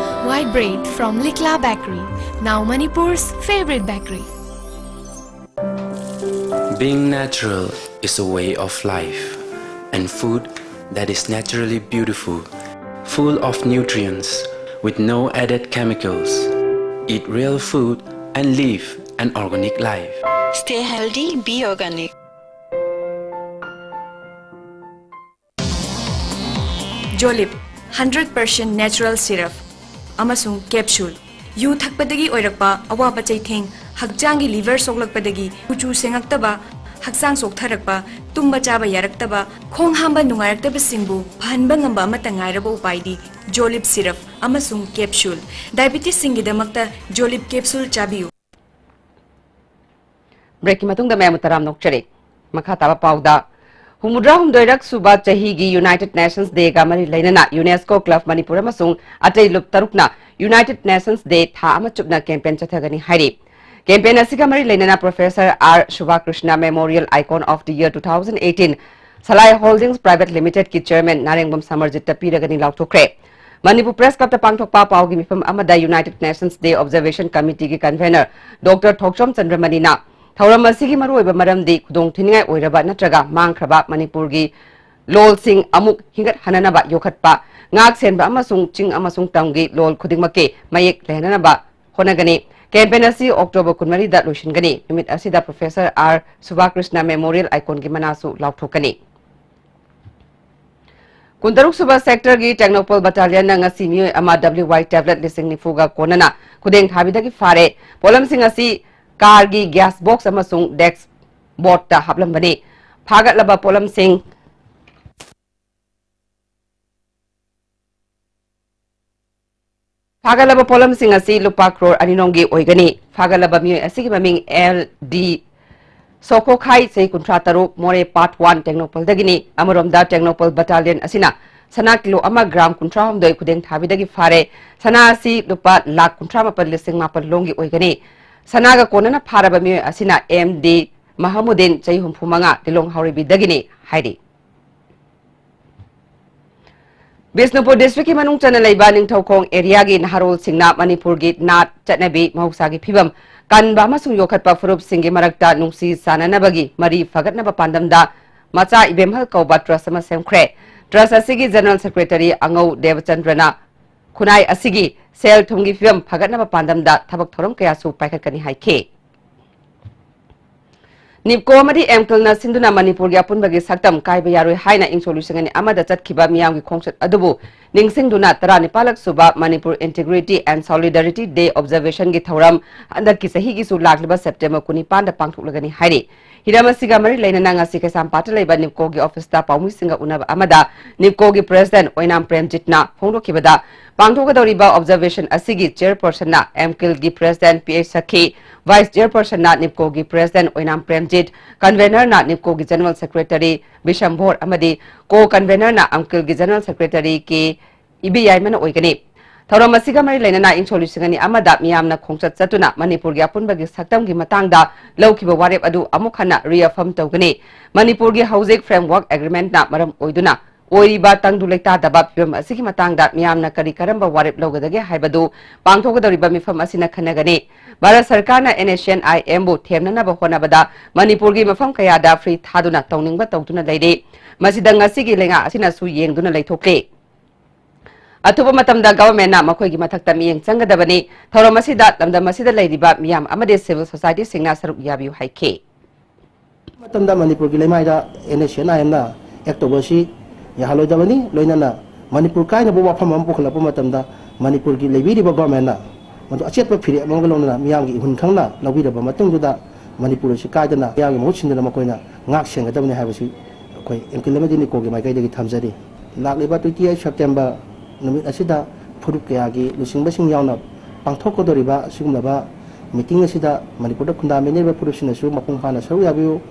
White bread from Likla Bakery, now Manipur's favorite bakery. Being natural is a way of life, and food that is naturally beautiful, full of nutrients, with no added chemicals. Eat real food and live an organic life. Stay healthy, be organic. Jolip, hundred percent natural syrup ꯑꯃꯁꯨꯡ capsule꯫ U ꯊꯛꯄꯗꯒꯤ ꯑꯣꯏꯔꯛꯄ ꯑꯋꯥꯕ ꯆꯩꯊꯦꯡ, ꯍꯛꯆꯥꯡꯒꯤ liver ꯁꯣꯛꯂꯛꯄꯗꯒꯤ ꯀꯨꯆꯨ ꯁꯦꯡꯉꯛꯇꯕ, ꯍꯛꯆꯥꯡ ꯆꯣꯛꯊꯔꯛꯄ, ꯇꯨꯝꯕ ꯆꯥꯕ ꯌꯥꯔꯛꯇꯕ, ꯈꯣꯡ ꯍꯥꯝꯕ ꯅꯨꯡꯉꯥꯏꯔꯛꯇꯕꯁꯤꯡꯕꯨ ꯐꯍꯟꯕ ꯉꯝꯕ ꯑꯃꯠꯇ ꯉꯥꯏꯔꯕ ꯎꯄꯥꯏꯗꯤ ꯖꯣꯂꯤꯞ ꯁꯤꯔꯞ ꯑꯃꯁꯨꯡ ꯀꯦꯞꯁꯨꯜ꯫ ꯗꯥꯏꯕꯤꯇꯤꯁꯁꯤꯡꯒꯤꯗꯃꯛꯇ ꯖꯣꯂꯤꯞ ꯀꯦꯞꯁꯨꯜ ꯆꯥꯕꯤꯌꯨ꯫ ꯕ꯭ꯔꯦꯛꯀꯤ ꯃꯇꯨꯡꯗ ꯃꯌꯥꯝꯕꯨ ꯇꯔꯥꯝꯅ ꯑꯣꯛꯆꯔꯤ꯫ ꯃꯈꯥ ꯇꯥꯕ ꯄꯥꯎꯗ, ꯍꯨꯝꯐꯨꯇꯔꯥ ꯍꯨꯝꯗꯣꯏꯔꯛ ꯁꯨꯕ ꯆꯍꯤꯒꯤ United Nations Day ꯒ ꯃꯔꯤ ꯂꯩꯅꯅ ꯌꯨꯅꯦꯁꯀꯣ ꯀ꯭ꯂꯕ ꯃꯅꯤꯄꯨꯔ ꯑꯃꯁꯨꯡ ꯑꯇꯩ ꯂꯨꯞ ꯇꯔꯨꯛꯅ United Nations Day ꯊꯥ ꯑꯃ ꯆꯨꯞꯅ ꯀꯦꯝꯄꯦꯟ ꯆꯠꯊꯒꯅꯤ ꯍꯥꯏꯔꯤ꯫ ꯀꯦꯝꯄꯦꯟ ꯑꯁꯤꯒ ꯃꯔꯤ ꯂꯩꯅꯅ professor R Subakrishna Memorial Icon of the Year two thousand eighteen Salai holdings private ꯂꯤꯃꯤꯇꯦꯗꯀꯤ ꯆꯦꯌꯔꯃꯦꯟ ꯅꯥꯔꯦꯡꯕꯝ ꯁꯃꯔꯖꯤꯠꯇ ꯄꯤꯔꯒꯅꯤ ꯂꯥꯎꯊꯣꯛꯈ꯭ꯔꯦ꯫ ꯃꯅꯤꯄꯨꯔ ꯄ꯭ꯔꯦꯁ ꯀ꯭ꯂꯕꯇ ꯄꯥꯡꯊꯣꯛꯄ ꯄꯥꯎꯒꯤ ꯃꯤꯐꯝ ꯑꯃꯗ United Nations Day Observation Committeeꯒꯤ ꯀꯟꯚꯦꯅꯔ ꯗꯣꯛꯇꯔ ꯊꯣꯛꯆꯣꯝ ꯆꯟꯗ꯭ꯔꯃꯅꯤꯅ ꯊꯧꯔꯝ ꯑꯁꯤꯒꯤ ꯃꯔꯨꯑꯣꯏꯕ ꯃꯔꯝꯗꯤ ꯈꯨꯗꯣꯡꯊꯤꯅꯤꯡꯉꯥꯏ ꯑꯣꯏꯔꯕ ꯅꯠꯇ꯭ꯔꯒ ꯃꯥꯡꯈ꯭ꯔꯕ ꯃꯅꯤꯄꯨꯔꯒꯤ ꯂꯣꯜꯁꯤꯡ ꯑꯃꯨꯛ ꯍꯤꯡꯒꯠꯍꯟꯅꯅꯕ ꯌꯣꯛꯈꯠꯄ, ꯉꯥꯛ ꯁꯦꯟꯕ ꯑꯃꯁꯨꯡ ꯆꯤꯡ ꯑꯃꯁꯨꯡ ꯇꯝꯒꯤ ꯂꯣꯜ ꯈꯨꯗꯤꯡꯃꯛꯀꯤ ꯃꯌꯦꯛ ꯂꯩꯍꯟꯅꯅꯕ ꯍꯣꯠꯅꯒꯅꯤ꯫ ꯀꯦꯝꯄꯦꯟ ꯑꯁꯤ ꯑꯣꯛꯇꯣꯕꯔ ꯀꯨꯟꯃꯔꯤꯗ ꯂꯣꯏꯁꯤꯟꯒꯅꯤ꯫ ꯅꯨꯃꯤꯠ ꯑꯁꯤꯗ ꯄ꯭ꯔꯣꯐꯦꯁꯔ ꯑꯥꯔ ꯁꯨꯕꯥꯀ꯭ꯔꯤꯁꯅ ꯃꯦꯃꯣꯔꯤꯌꯦꯜ ꯑꯥꯏꯀꯣꯟꯒꯤ ꯃꯅꯥꯁꯨ ꯂꯥꯎꯊꯣꯛꯀꯅꯤ꯫ ꯀꯨꯟꯇꯔꯨꯛ ꯁꯨꯕ ꯁꯦꯛꯇꯔꯒꯤ ꯇꯦꯡꯅꯧꯄꯜ ꯕꯠꯇꯥꯂꯤꯌꯟꯅ ꯉꯁꯤ ꯃꯤꯑꯣꯏ ꯑꯃ W Y tablet ꯂꯤꯁꯤꯡ ꯅꯤꯐꯨꯒ ꯀꯣꯟꯅꯅ ꯈꯨꯗꯦꯡ ꯊꯥꯕꯤꯗꯒꯤ ꯐꯥꯔꯦ꯫ ꯄꯣꯠꯂꯝꯁꯤꯡ ꯑꯁꯤ ꯀꯥꯔꯒꯤ ꯒ꯭ꯌꯥꯁ ꯕꯣꯛꯁ ꯑꯃꯁꯨꯡ ꯗꯦꯁꯛ ꯕꯣꯔꯗꯇ ꯍꯥꯞꯂꯝꯕꯅꯤ꯫ ꯐꯥꯒꯠꯂꯕ ꯄꯣꯠꯂꯝꯁꯤꯡ ꯐꯥꯒꯠꯂꯕ ꯄꯣꯠꯂꯝꯁꯤꯡ ꯑꯁꯤ ꯂꯨꯄꯥ ꯀ꯭ꯔꯣꯔ ꯑꯅꯤ ꯔꯣꯝꯒꯤ ꯑꯣꯏꯒꯅꯤ꯫ ꯐꯥꯒꯠꯂꯕ ꯃꯤꯑꯣꯏ ꯑꯁꯤꯒꯤ ꯃꯃꯤꯡ ꯑꯦꯜ ꯗꯤ ꯁꯣꯈꯣꯈꯥꯏ, ꯆꯍꯤ ꯀꯨꯟꯊ꯭ꯔꯥ ꯇꯔꯨꯛ, ꯃꯣꯔꯦ ꯄꯥꯔꯠ ꯋꯥꯟ, ꯇꯦꯡꯅꯧꯄꯜꯗꯒꯤꯅꯤ꯫ ꯑꯃꯔꯣꯝꯗ, ꯇꯦꯡꯅꯧꯄꯜ ꯕꯠꯇꯥꯂꯤꯌꯟ ꯑꯁꯤꯅ ꯁꯅꯥ ꯀꯤꯂꯣ ꯑꯃ ꯒ꯭ꯔꯥꯝ ꯀꯨꯟꯊ꯭ꯔꯥ ꯍꯨꯝꯗꯣꯏ ꯈꯨꯗꯦꯡ ꯊꯥꯕꯤꯗꯒꯤ ꯐꯥꯔꯦ꯫ ꯁꯅꯥ ꯑꯁꯤ ꯂꯨꯄꯥ ꯂꯥꯈ ꯀꯨꯟꯊ꯭ꯔꯥ ꯃꯥꯄꯟ ꯂꯤꯁꯤꯡ ꯃꯥꯄꯟ ꯂꯣꯝꯒꯤ ꯑꯣꯏꯒꯅꯤ꯫ ꯁꯅꯥꯒ ꯀꯣꯟꯅꯅ ꯐꯥꯔꯕ ꯃꯤꯑꯣꯏ ꯑꯁꯤꯅ ꯑꯦꯝ ꯗꯤ ꯃꯍꯃꯨꯗꯤꯟ, ꯆꯍꯤ ꯍꯨꯝꯐꯨ ꯃꯉꯥ, ꯂꯤꯂꯣꯡ ꯍꯥꯎꯔꯩꯕꯤꯗꯒꯤꯅꯤ ꯍꯥꯏꯔꯤ꯫ ꯕꯤꯁꯅꯨꯄꯨꯔ ꯗꯤꯁꯇ꯭ꯔꯤꯛꯀꯤ ꯃꯅꯨꯡ ꯆꯟꯅ ꯂꯩꯕ ꯅꯤꯡꯊꯧꯈꯣꯡ ꯑꯦꯔꯤꯌꯥꯒꯤ ꯅꯍꯥꯔꯣꯜꯁꯤꯡꯅ ꯃꯅꯤꯄꯨꯔꯒꯤ ꯅꯥꯠ, ꯆꯠꯅꯕꯤ, ꯃꯍꯧꯁꯥꯒꯤ ꯐꯤꯕꯝ ꯀꯟꯕ ꯑꯃꯁꯨꯡ ꯌꯣꯛꯈꯠꯄ ꯐꯨꯔꯨꯞꯁꯤꯡꯒꯤ ꯃꯔꯛꯇ ꯅꯨꯡꯁꯤ ꯆꯥꯟꯅꯅꯕꯒꯤ ꯃꯔꯤ ꯐꯒꯠꯅꯕ ꯄꯥꯟꯗꯝꯗ ꯃꯆꯥ ꯏꯕꯦꯝꯍꯜ ꯀꯧꯕ ꯇ꯭ꯔꯁ ꯑꯃ ꯁꯦꯝꯈ꯭ꯔꯦ꯫ ꯇ꯭ꯔꯁ ꯑꯁꯤꯒꯤ ꯖꯦꯅꯔꯦꯜ ꯁꯦꯀ꯭ꯔꯦꯇꯔꯤ ꯑꯉꯧ ꯗꯦꯕꯆꯟꯗ꯭ꯔꯅ ꯈꯨꯟꯅꯥꯏ ꯑꯁꯤꯒꯤ ꯁꯦꯜ ꯊꯨꯝꯒꯤ ꯐꯤꯕꯝ ꯐꯒꯠꯅꯕ ꯄꯥꯟꯗꯝꯗ ꯊꯕꯛ ꯊꯧꯔꯝ ꯀꯌꯥꯁꯨ ꯄꯥꯏꯈꯠꯀꯅꯤ ꯍꯥꯏꯈꯤ꯫ ꯅꯤꯞꯀꯣ ꯑꯃꯗꯤ ꯑꯦꯝꯀꯤꯜꯅ ꯁꯤꯟꯗꯨꯅ ꯃꯅꯤꯄꯨꯔꯒꯤ ꯑꯄꯨꯟꯕꯒꯤ ꯁꯛꯇꯝ ꯀꯥꯏꯕ ꯌꯥꯔꯣꯏ ꯍꯥꯏꯅ ꯏꯪ ꯁꯣꯛ ꯂꯤꯁꯤꯡ ꯑꯅꯤ ꯑꯃꯗ ꯆꯠꯈꯤꯕ ꯃꯤꯌꯥꯝꯒꯤ ꯈꯣꯡꯆꯠ ꯑꯗꯨꯕꯨ ꯅꯤꯡꯁꯤꯡꯗꯨꯅ ꯇꯔꯥꯅꯤꯄꯥꯜꯂꯛ ꯁꯨꯕ Manipur Integrity and Solidarity Day Observation ꯒꯤ ꯊꯧꯔꯝ ꯍꯟꯗꯛꯀꯤ ꯆꯍꯤꯒꯤꯁꯨ ꯂꯥꯛꯂꯤꯕ September ꯀꯨꯟꯅꯤꯄꯥꯟꯗ ꯄꯥꯡꯊꯣꯛꯂꯒꯅꯤ ꯍꯥꯏꯔꯤ꯫ ꯍꯤꯔꯝ ꯑꯁꯤꯒ ꯃꯔꯤ ꯂꯩꯅꯅ ꯉꯁꯤ ꯀꯩꯁꯥꯝꯄꯥꯠꯇ ꯂꯩꯕ NEEPCO ꯒꯤ office ꯇ ꯄꯥꯎꯃꯤꯁꯤꯡꯒ ꯎꯅꯕ ꯑꯃꯗ NEEPCO ꯒꯤ President ꯑꯣꯏꯅꯥꯝ ꯄ꯭ꯔꯦꯝꯖꯤꯠꯅ ꯐꯣꯡꯗꯣꯛꯈꯤꯕꯗ, ꯄꯥꯡꯊꯣꯛꯀꯗꯧꯔꯤꯕ observation ꯑꯁꯤꯒꯤ chairperson ꯅ MCIL ꯒꯤ President P H ꯁꯈꯤ, Vice Chairperson ꯅ NEEPCO ꯒꯤ President ꯑꯣꯏꯅꯥꯝ ꯄ꯭ꯔꯦꯝꯖꯤꯠ, Convener ꯅ NEEPCO ꯒꯤ General Secretary ꯕꯤꯁꯝꯚꯣꯔ ꯑꯃꯗꯤ Co-Convener ꯅ MCIL ꯒꯤ General Secretary ꯀꯦ ꯏꯕꯦꯌꯥꯏꯃꯅ ꯑꯣꯏꯒꯅꯤ꯫ ꯊꯧꯔꯝ ꯑꯁꯤꯒ ꯃꯔꯤ ꯂꯩꯅꯅ ꯏꯪ ꯁꯣꯛ ꯂꯤꯁꯤꯡ ꯑꯅꯤ ꯑꯃꯗ ꯃꯤꯌꯥꯝꯅ ꯈꯣꯡꯆꯠ ꯆꯠꯇꯨꯅ ꯃꯅꯤꯄꯨꯔꯒꯤ ꯑꯄꯨꯟꯕꯒꯤ ꯁꯛꯇꯝꯒꯤ ꯃꯇꯥꯡꯗ ꯂꯧꯈꯤꯕ ꯋꯥꯔꯦꯞ ꯑꯗꯨ ꯑꯃꯨꯛ ꯍꯟꯅ reaffirm ꯇꯧꯒꯅꯤ꯫ ꯃꯅꯤꯄꯨꯔꯒꯤ ꯍꯧꯖꯤꯛ Framework Agreement ꯅ ꯃꯔꯝ ꯑꯣꯏꯗꯨꯅ ꯑꯣꯏꯔꯤꯕ ꯇꯪꯗꯨ ꯂꯩꯇꯥꯗꯕ ꯐꯤꯕꯝ ꯑꯁꯤꯒꯤ ꯃꯇꯥꯡꯗ ꯃꯤꯌꯥꯝꯅ ꯀꯔꯤ ꯀꯔꯝꯕ ꯋꯥꯔꯦꯞ ꯂꯧꯒꯗꯒꯦ ꯍꯥꯏꯕꯗꯨ ꯄꯥꯡꯊꯣꯛꯀꯗꯧꯔꯤꯕ ꯃꯤꯐꯝ ꯑꯁꯤꯅ ꯈꯟꯅꯒꯅꯤ꯫ ꯚꯥꯔꯠ ꯁꯔꯀꯥꯔꯅ NSCN-IM ꯕꯨ ꯊꯦꯝꯅꯅꯕ ꯍꯣꯠꯅꯕꯗ ꯃꯅꯤꯄꯨꯔꯒꯤ ꯃꯐꯝ ꯀꯌꯥꯗ ꯐ꯭ꯔꯤ ꯊꯥꯗꯨꯅ ꯇꯧꯅꯤꯡꯕ ꯇꯧꯗꯨꯅ ꯂꯩꯔꯤ꯫ ꯃꯁꯤꯗ ꯉꯁꯤꯒꯤ ꯂꯩꯉꯥꯛ ꯑꯁꯤꯅꯁꯨ ꯌꯦꯡꯗꯨꯅ ꯂꯩꯊꯣꯛꯂꯤ꯫ ꯑꯊꯨꯕ ꯃꯇꯝꯗ government ꯅ ꯃꯈꯣꯏꯒꯤ ꯃꯊꯛꯇ ꯃꯤꯠꯌꯦꯡ ꯆꯪꯒꯗꯕꯅꯤ꯫ ꯊꯧꯔꯝ ꯑꯁꯤꯗ ꯂꯝꯗꯝ ꯑꯁꯤꯗ ꯂꯩꯔꯤꯕ ꯃꯤꯌꯥꯝ ꯑꯃꯗꯤ civil society ꯁꯤꯡꯅ ꯁꯔꯨꯛ ꯌꯥꯕꯤꯌꯨ ꯍꯥꯏꯈꯤ꯫ ꯃꯇꯝꯗ ꯃꯅꯤꯄꯨꯔꯒꯤ ꯂꯩꯃꯥꯏꯗ NSCN-IM ꯅ act ꯇꯧꯕ ꯑꯁꯤ ꯌꯥꯍꯜꯂꯣꯏꯗꯕꯅꯤ꯫ ꯂꯣꯏꯅꯅ ꯃꯅꯤꯄꯨꯔ ꯀꯥꯏꯅꯕ ꯋꯥꯐꯝ ꯑꯃ ꯄꯨꯈꯠꯂꯛꯄ ꯃꯇꯝꯗ ꯃꯅꯤꯄꯨꯔꯒꯤ ꯂꯩꯕꯤꯔꯤꯕ government ꯅ ꯃꯗꯨ ꯑꯆꯦꯠꯄ ꯐꯤꯔꯦꯞ ꯑꯃꯒ ꯂꯣꯏꯅꯅ ꯃꯤꯌꯥꯝꯒꯤ ꯏꯍꯨꯟ ꯈꯪꯅ ꯂꯧꯕꯤꯔꯕ ꯃꯇꯨꯡꯗꯨꯗ ꯃꯅꯤꯄꯨꯔ ꯑꯁꯤ ꯀꯥꯏꯗꯅ ꯃꯤꯌꯥꯝꯒꯤ ꯃꯍꯨꯠ ꯁꯤꯟꯗꯨꯅ ꯃꯈꯣꯏꯅ ꯉꯥꯛ ꯁꯦꯟꯒꯗꯕꯅꯤ ꯍꯥꯏꯕꯁꯤ ꯑꯩꯈꯣꯏ MCIL ꯑꯃꯗꯤ NEEPCO ꯒꯤ ꯃꯥꯏꯀꯩꯗꯒꯤ ꯊꯝꯖꯔꯤ꯫ ꯂꯥꯛꯂꯤꯕ twenty eight September ꯅꯨꯃꯤꯠ ꯑꯁꯤꯗ ꯐꯨꯔꯨꯞ ꯀꯌꯥꯒꯤ ꯂꯨꯆꯤꯡꯕꯁꯤꯡ ꯌꯥꯎꯅ ꯄꯥꯡꯊꯣꯛꯀꯗꯧꯔꯤꯕ ꯑꯁꯤꯒꯨꯝꯂꯕ meeting ꯑꯁꯤꯗ ꯃꯅꯤꯄꯨꯔꯗ ꯈꯨꯟꯗꯥꯃꯤꯟꯅꯔꯤꯕ ꯐꯨꯔꯨꯞꯁꯤꯡꯅꯁꯨ ꯃꯄꯨꯡ ꯐꯥꯅ ꯁꯔꯨꯛ ꯌꯥꯕꯤꯌꯨ꯫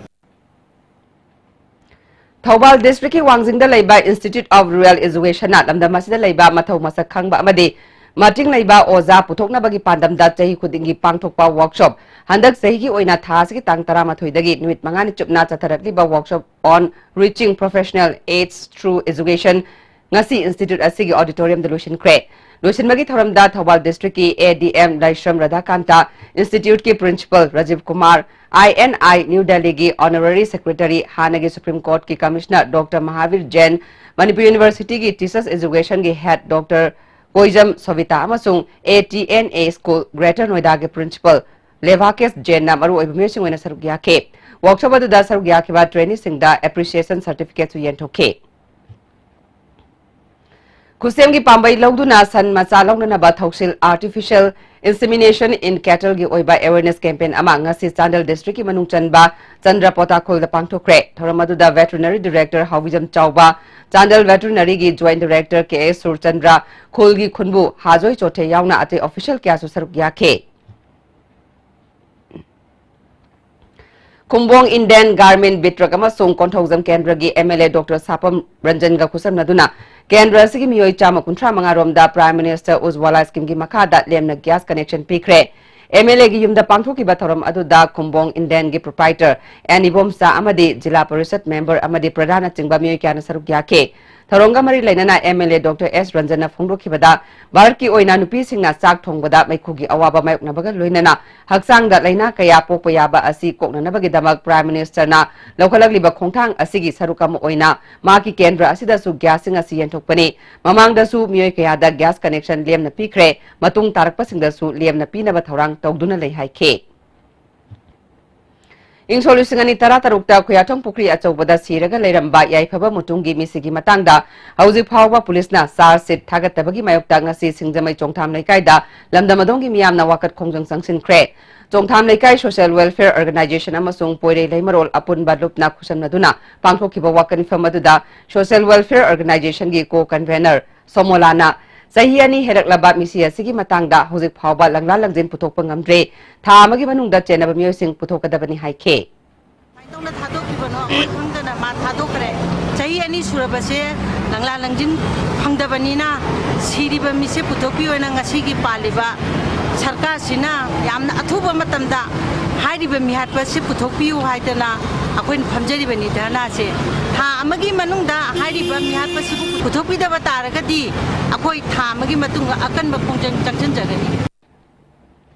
ꯊꯧꯕꯥꯜ district ꯀꯤ ꯋꯥꯡꯖꯤꯡꯗ ꯂꯩꯕ Institute of Rural Education ꯅ ꯂꯝꯗꯝ ꯑꯁꯤꯗ ꯂꯩꯕ ꯃꯊꯧ ꯃꯁꯛ ꯈꯪꯕ ꯑꯃꯗꯤ ꯃꯇꯤꯡ ꯂꯩꯕ ꯑꯣꯖꯥ ꯄꯨꯊꯣꯛꯅꯕꯒꯤ ꯄꯥꯟꯗꯝꯗ ꯆꯍꯤ ꯈꯨꯗꯤꯡꯒꯤ ꯄꯥꯡꯊꯣꯛꯄ workshop, ꯍꯟꯗꯛ ꯆꯍꯤꯒꯤ ꯑꯣꯏꯅ ꯊꯥ ꯑꯁꯤꯒꯤ ꯇꯥꯡ ꯇꯔꯥꯃꯥꯊꯣꯏꯗꯒꯤ ꯅꯨꯃꯤꯠ ꯃꯉꯥꯅꯤ ꯆꯨꯞꯅ ꯆꯠꯊꯔꯛꯂꯤꯕ workshop on reaching professional age through education ꯉꯁꯤ institute ꯑꯁꯤꯒꯤ auditorium ꯗ ꯂꯣꯏꯁꯤꯟꯈ꯭ꯔꯦ꯫ ꯂꯣꯏꯁꯤꯟꯕꯒꯤ ꯊꯧꯔꯝꯗ ꯊꯧꯕꯥꯜ district ꯀꯤ ADM ꯂꯥꯏꯁ꯭ꯔꯝ ꯔꯥꯙꯥꯀꯥꯟꯇ, institute ꯀꯤ principal Rajiv Kumar, INI New Delhi ꯒꯤ honorary secretary, ꯍꯥꯟꯅꯒꯤ Supreme Court ꯀꯤ commissioner Doctor Mahavir Jain, Manipur University ꯒꯤ teachers education ꯒꯤ head Doctor ꯀꯣꯏꯖꯝ ꯁꯣꯚꯤꯇꯥ ꯑꯃꯁꯨꯡ ATNA school Greater Noida ꯒꯤ principal ꯂꯦꯚꯥꯀꯦꯁ ꯖꯦꯟꯅ ꯃꯔꯨꯑꯣꯏꯕ ꯃꯤꯑꯣꯏꯁꯤꯡ ꯑꯣꯏꯅ ꯁꯔꯨꯛ ꯌꯥꯈꯤ꯫ Workshop ꯑꯗꯨꯗ ꯁꯔꯨꯛ ꯌꯥꯈꯤꯕ trainee ꯁꯤꯡꯗ appreciation certificate ꯁꯨ ꯌꯦꯟꯊꯣꯛꯈꯤ꯫ ꯈꯨꯠꯁꯦꯝꯒꯤ ꯄꯥꯝꯕꯩ ꯂꯧꯗꯨꯅ ꯁꯟ ꯃꯆꯥ ꯂꯧꯅꯅꯕ ꯊꯧꯁꯤꯜ Artificial Insemination in Cattle ꯒꯤ ꯑꯣꯏꯕ awareness campaign ꯑꯃ ꯉꯁꯤ ꯆꯥꯟꯗꯦꯜ district ꯀꯤ ꯃꯅꯨꯡ ꯆꯟꯕ ꯆꯟꯗ꯭ꯔꯄꯣꯇꯥ ꯈꯨꯜꯗ ꯄꯥꯡꯊꯣꯛꯈ꯭ꯔꯦ꯫ ꯊꯧꯔꯝ ꯑꯗꯨꯗ Veterinary Director ꯍꯥꯎꯕꯤꯖꯝ ꯆꯥꯎꯕ, ꯆꯥꯟꯗꯦꯜ Veterinary ꯒꯤ Joint Director ꯀꯦ ꯑꯦꯁ ꯁꯨꯔꯆꯟꯗ꯭ꯔ, ꯈꯨꯜꯒꯤ ꯈꯨꯟꯕꯨ ꯍꯥꯖꯣꯏ ꯆꯣꯊꯦ ꯌꯥꯎꯅ ꯑꯇꯩ official ꯀꯌꯥꯁꯨ ꯁꯔꯨꯛ ꯌꯥꯈꯤ꯫ ꯈꯨꯝꯕꯣꯡ Indian Garment Bitrak ꯑꯃꯁꯨꯡ ꯀꯣꯟꯊꯧꯖꯝ ꯀꯦꯟꯗ꯭ꯔꯒꯤ M L A Doctor ꯁꯥꯄꯝ ꯔꯟꯖꯟꯒ ꯈꯨꯠꯁꯝꯅꯗꯨꯅ ꯀꯦꯟꯗ꯭ꯔ ꯑꯁꯤꯒꯤ ꯃꯤꯑꯣꯏ ꯆꯥꯝꯃ ꯀꯨꯟꯊ꯭ꯔꯥ ꯃꯉꯥ ꯔꯣꯝꯗ Prime Minister Ujjwala Scheme ꯒꯤ ꯃꯈꯥꯗ ꯂꯦꯝꯅ gas connection ꯄꯤꯈ꯭ꯔꯦ꯫ M L A ꯒꯤ ꯌꯨꯝꯗ ꯄꯥꯡꯊꯣꯛꯈꯤꯕ ꯊꯧꯔꯝ ꯑꯗꯨꯗ ꯈꯨꯝꯕꯣꯡ Indian ꯒꯤ proprietor ꯑꯦꯟ ꯏꯕꯣꯝꯆꯥ ꯑꯃꯗꯤ ꯖꯤꯂꯥ ꯄꯔꯤꯁꯠ member ꯑꯃꯗꯤ ꯄ꯭ꯔꯙꯥꯟꯅꯆꯤꯡꯕ ꯃꯤꯑꯣꯏ ꯀꯌꯥꯅ ꯁꯔꯨꯛ ꯌꯥꯈꯤ꯫ ꯊꯧꯔꯝꯒ ꯃꯔꯤ ꯂꯩꯅꯅ M L A Doctor ꯑꯦꯁ ꯔꯟꯖꯟꯅ ꯐꯣꯡꯗꯣꯛꯈꯤꯕꯗ, ꯚꯥꯔꯠꯀꯤ ꯑꯣꯏꯅ ꯅꯨꯄꯤꯁꯤꯡꯅ ꯆꯥꯛ ꯊꯣꯡꯕꯗ ꯃꯩꯈꯨꯒꯤ ꯑꯋꯥꯕ ꯃꯥꯌꯣꯛꯅꯕꯒ ꯂꯣꯏꯅꯅ ꯍꯛꯆꯥꯡꯗ ꯂꯥꯏꯅꯥ ꯀꯌꯥ ꯄꯣꯛꯄ ꯌꯥꯕ ꯑꯁꯤ ꯀꯣꯛꯅꯅꯕꯒꯤꯗꯃꯛ Prime Minister ꯅ ꯂꯧꯈꯠꯂꯛꯂꯤꯕ ꯈꯣꯡꯊꯥꯡ ꯑꯁꯤꯒꯤ ꯁꯔꯨꯛ ꯑꯃ ꯑꯣꯏꯅ ꯃꯍꯥꯛꯀꯤ ꯀꯦꯟꯗ꯭ꯔ ꯑꯁꯤꯗꯁꯨ gas ꯁꯤꯡ ꯑꯁꯤ ꯌꯦꯟꯊꯣꯛꯄꯅꯤ꯫ ꯃꯃꯥꯡꯗꯁꯨ ꯃꯤꯑꯣꯏ ꯀꯌꯥꯗ gas connection ꯂꯦꯝꯅ ꯄꯤꯈ꯭ꯔꯦ꯫ ꯃꯇꯨꯡ ꯇꯥꯔꯛꯄꯁꯤꯡꯗꯁꯨ ꯂꯦꯝꯅ ꯄꯤꯅꯕ ꯊꯧꯔꯥꯡ ꯇꯧꯗꯨꯅ ꯂꯩ ꯍꯥꯏꯈꯤ꯫ ꯏꯪ ꯁꯣꯛ ꯂꯤꯁꯤꯡ ꯑꯅꯤ ꯇꯔꯥ ꯇꯔꯨꯛꯇ ꯈꯨꯌꯥꯊꯣꯡ ꯄꯨꯈ꯭ꯔꯤ ꯑꯆꯧꯕꯗ ꯁꯤꯔꯒ ꯂꯩꯔꯝꯕ ꯌꯥꯏꯐꯕ ꯃꯨꯇꯨꯝꯒꯤ ꯃꯤꯁꯤꯒꯤ ꯃꯇꯥꯡꯗ ꯍꯧꯖꯤꯛ ꯐꯥꯎꯕ ꯄꯨꯂꯤꯁꯅ charge sheet ꯊꯥꯒꯠꯇꯕꯒꯤ ꯃꯥꯌꯣꯛꯇ ꯉꯁꯤ ꯁꯤꯡꯖꯃꯩ ꯆꯣꯡꯊꯥꯝ ꯂꯩꯀꯥꯏꯗ ꯂꯝꯗꯝ ꯑꯗꯣꯝꯒꯤ ꯃꯤꯌꯥꯝꯅ ꯋꯥꯀꯠ ꯈꯣꯡꯖꯪ ꯆꯪꯁꯤꯟꯈ꯭ꯔꯦ꯫ ꯆꯣꯡꯊꯥꯝ ꯂꯩꯀꯥꯏ Social Welfare Organisation ꯑꯃꯁꯨꯡ ꯄꯣꯏꯔꯩ ꯂꯩꯃꯔꯣꯜ ꯑꯄꯨꯟꯕ ꯂꯨꯞꯅ ꯈꯨꯠꯁꯝꯅꯗꯨꯅ ꯄꯥꯡꯊꯣꯛꯈꯤꯕ ꯋꯥꯀꯠ ꯃꯤꯐꯝ ꯑꯗꯨꯗ Social Welfare Organisation ꯒꯤ co convenor ꯁꯣꯃꯣꯂꯥꯅ ꯆꯍꯤ ꯑꯅꯤ ꯍꯦꯜꯂꯛꯂꯕ ꯃꯤꯁꯤ ꯑꯁꯤꯒꯤ ꯃꯇꯥꯡꯗ ꯍꯧꯖꯤꯛ ꯐꯥꯎꯕ ꯂꯪꯂꯥ ꯂꯪꯖꯤꯟ ꯄꯨꯊꯣꯛꯄ ꯉꯝꯗ꯭ꯔꯦ꯫ ꯊꯥ ꯑꯃꯒꯤ ꯃꯅꯨꯡꯗ ꯆꯦꯟꯅꯕ ꯃꯤꯑꯣꯏꯁꯤꯡ ꯄꯨꯊꯣꯛꯀꯗꯕꯅꯤ ꯍꯥꯏꯈꯤ꯫ ꯀꯃꯥꯏꯅ ꯇꯧꯅ ꯊꯥꯗꯣꯛꯈꯤꯕꯅꯣ ꯑꯩꯈꯣꯏ ꯈꯪꯗꯅ ꯃꯥ ꯊꯥꯗꯣꯛꯈ꯭ꯔꯦ꯫ ꯆꯍꯤ ꯑꯅꯤ ꯁꯨꯔꯕꯁꯦ ꯂꯪꯂꯥ ꯂꯪꯖꯤꯟ ꯐꯪꯗꯕꯅꯤꯅ ꯁꯤꯔꯤꯕ ꯃꯤꯁꯦ ꯄꯨꯊꯣꯛꯄꯤꯌꯣꯅ ꯉꯁꯤꯒꯤ ꯄꯥꯜꯂꯤꯕ ꯁꯔꯀꯥꯔꯁꯤꯅ ꯌꯥꯝꯅ ꯑꯊꯨꯕ ꯃꯇꯝꯗ ꯍꯥꯏꯔꯤꯕ ꯃꯤꯍꯥꯠꯄ ꯑꯁꯤ ꯄꯨꯊꯣꯛꯄꯤꯌꯨ ꯍꯥꯏꯗꯅ ꯑꯩꯈꯣꯏꯅ ꯐꯝꯖꯔꯤꯕꯅꯤ ꯙꯔꯅꯥꯁꯦ꯫ ꯊꯥ ꯑꯃꯒꯤ ꯃꯅꯨꯡꯗ ꯍꯥꯏꯔꯤꯕ ꯃꯤꯍꯥꯠꯄꯁꯤꯕꯨ ꯄꯨꯊꯣꯛꯄꯤꯗꯕ ꯇꯥꯔꯒꯗꯤ ꯑꯩꯈꯣꯏ ꯊꯥ ꯑꯃꯒꯤ ꯃꯇꯨꯡꯗ ꯑꯀꯟꯕ ꯈꯣꯡꯖꯪ ꯆꯪꯁꯤꯟꯖꯒꯅꯤ꯫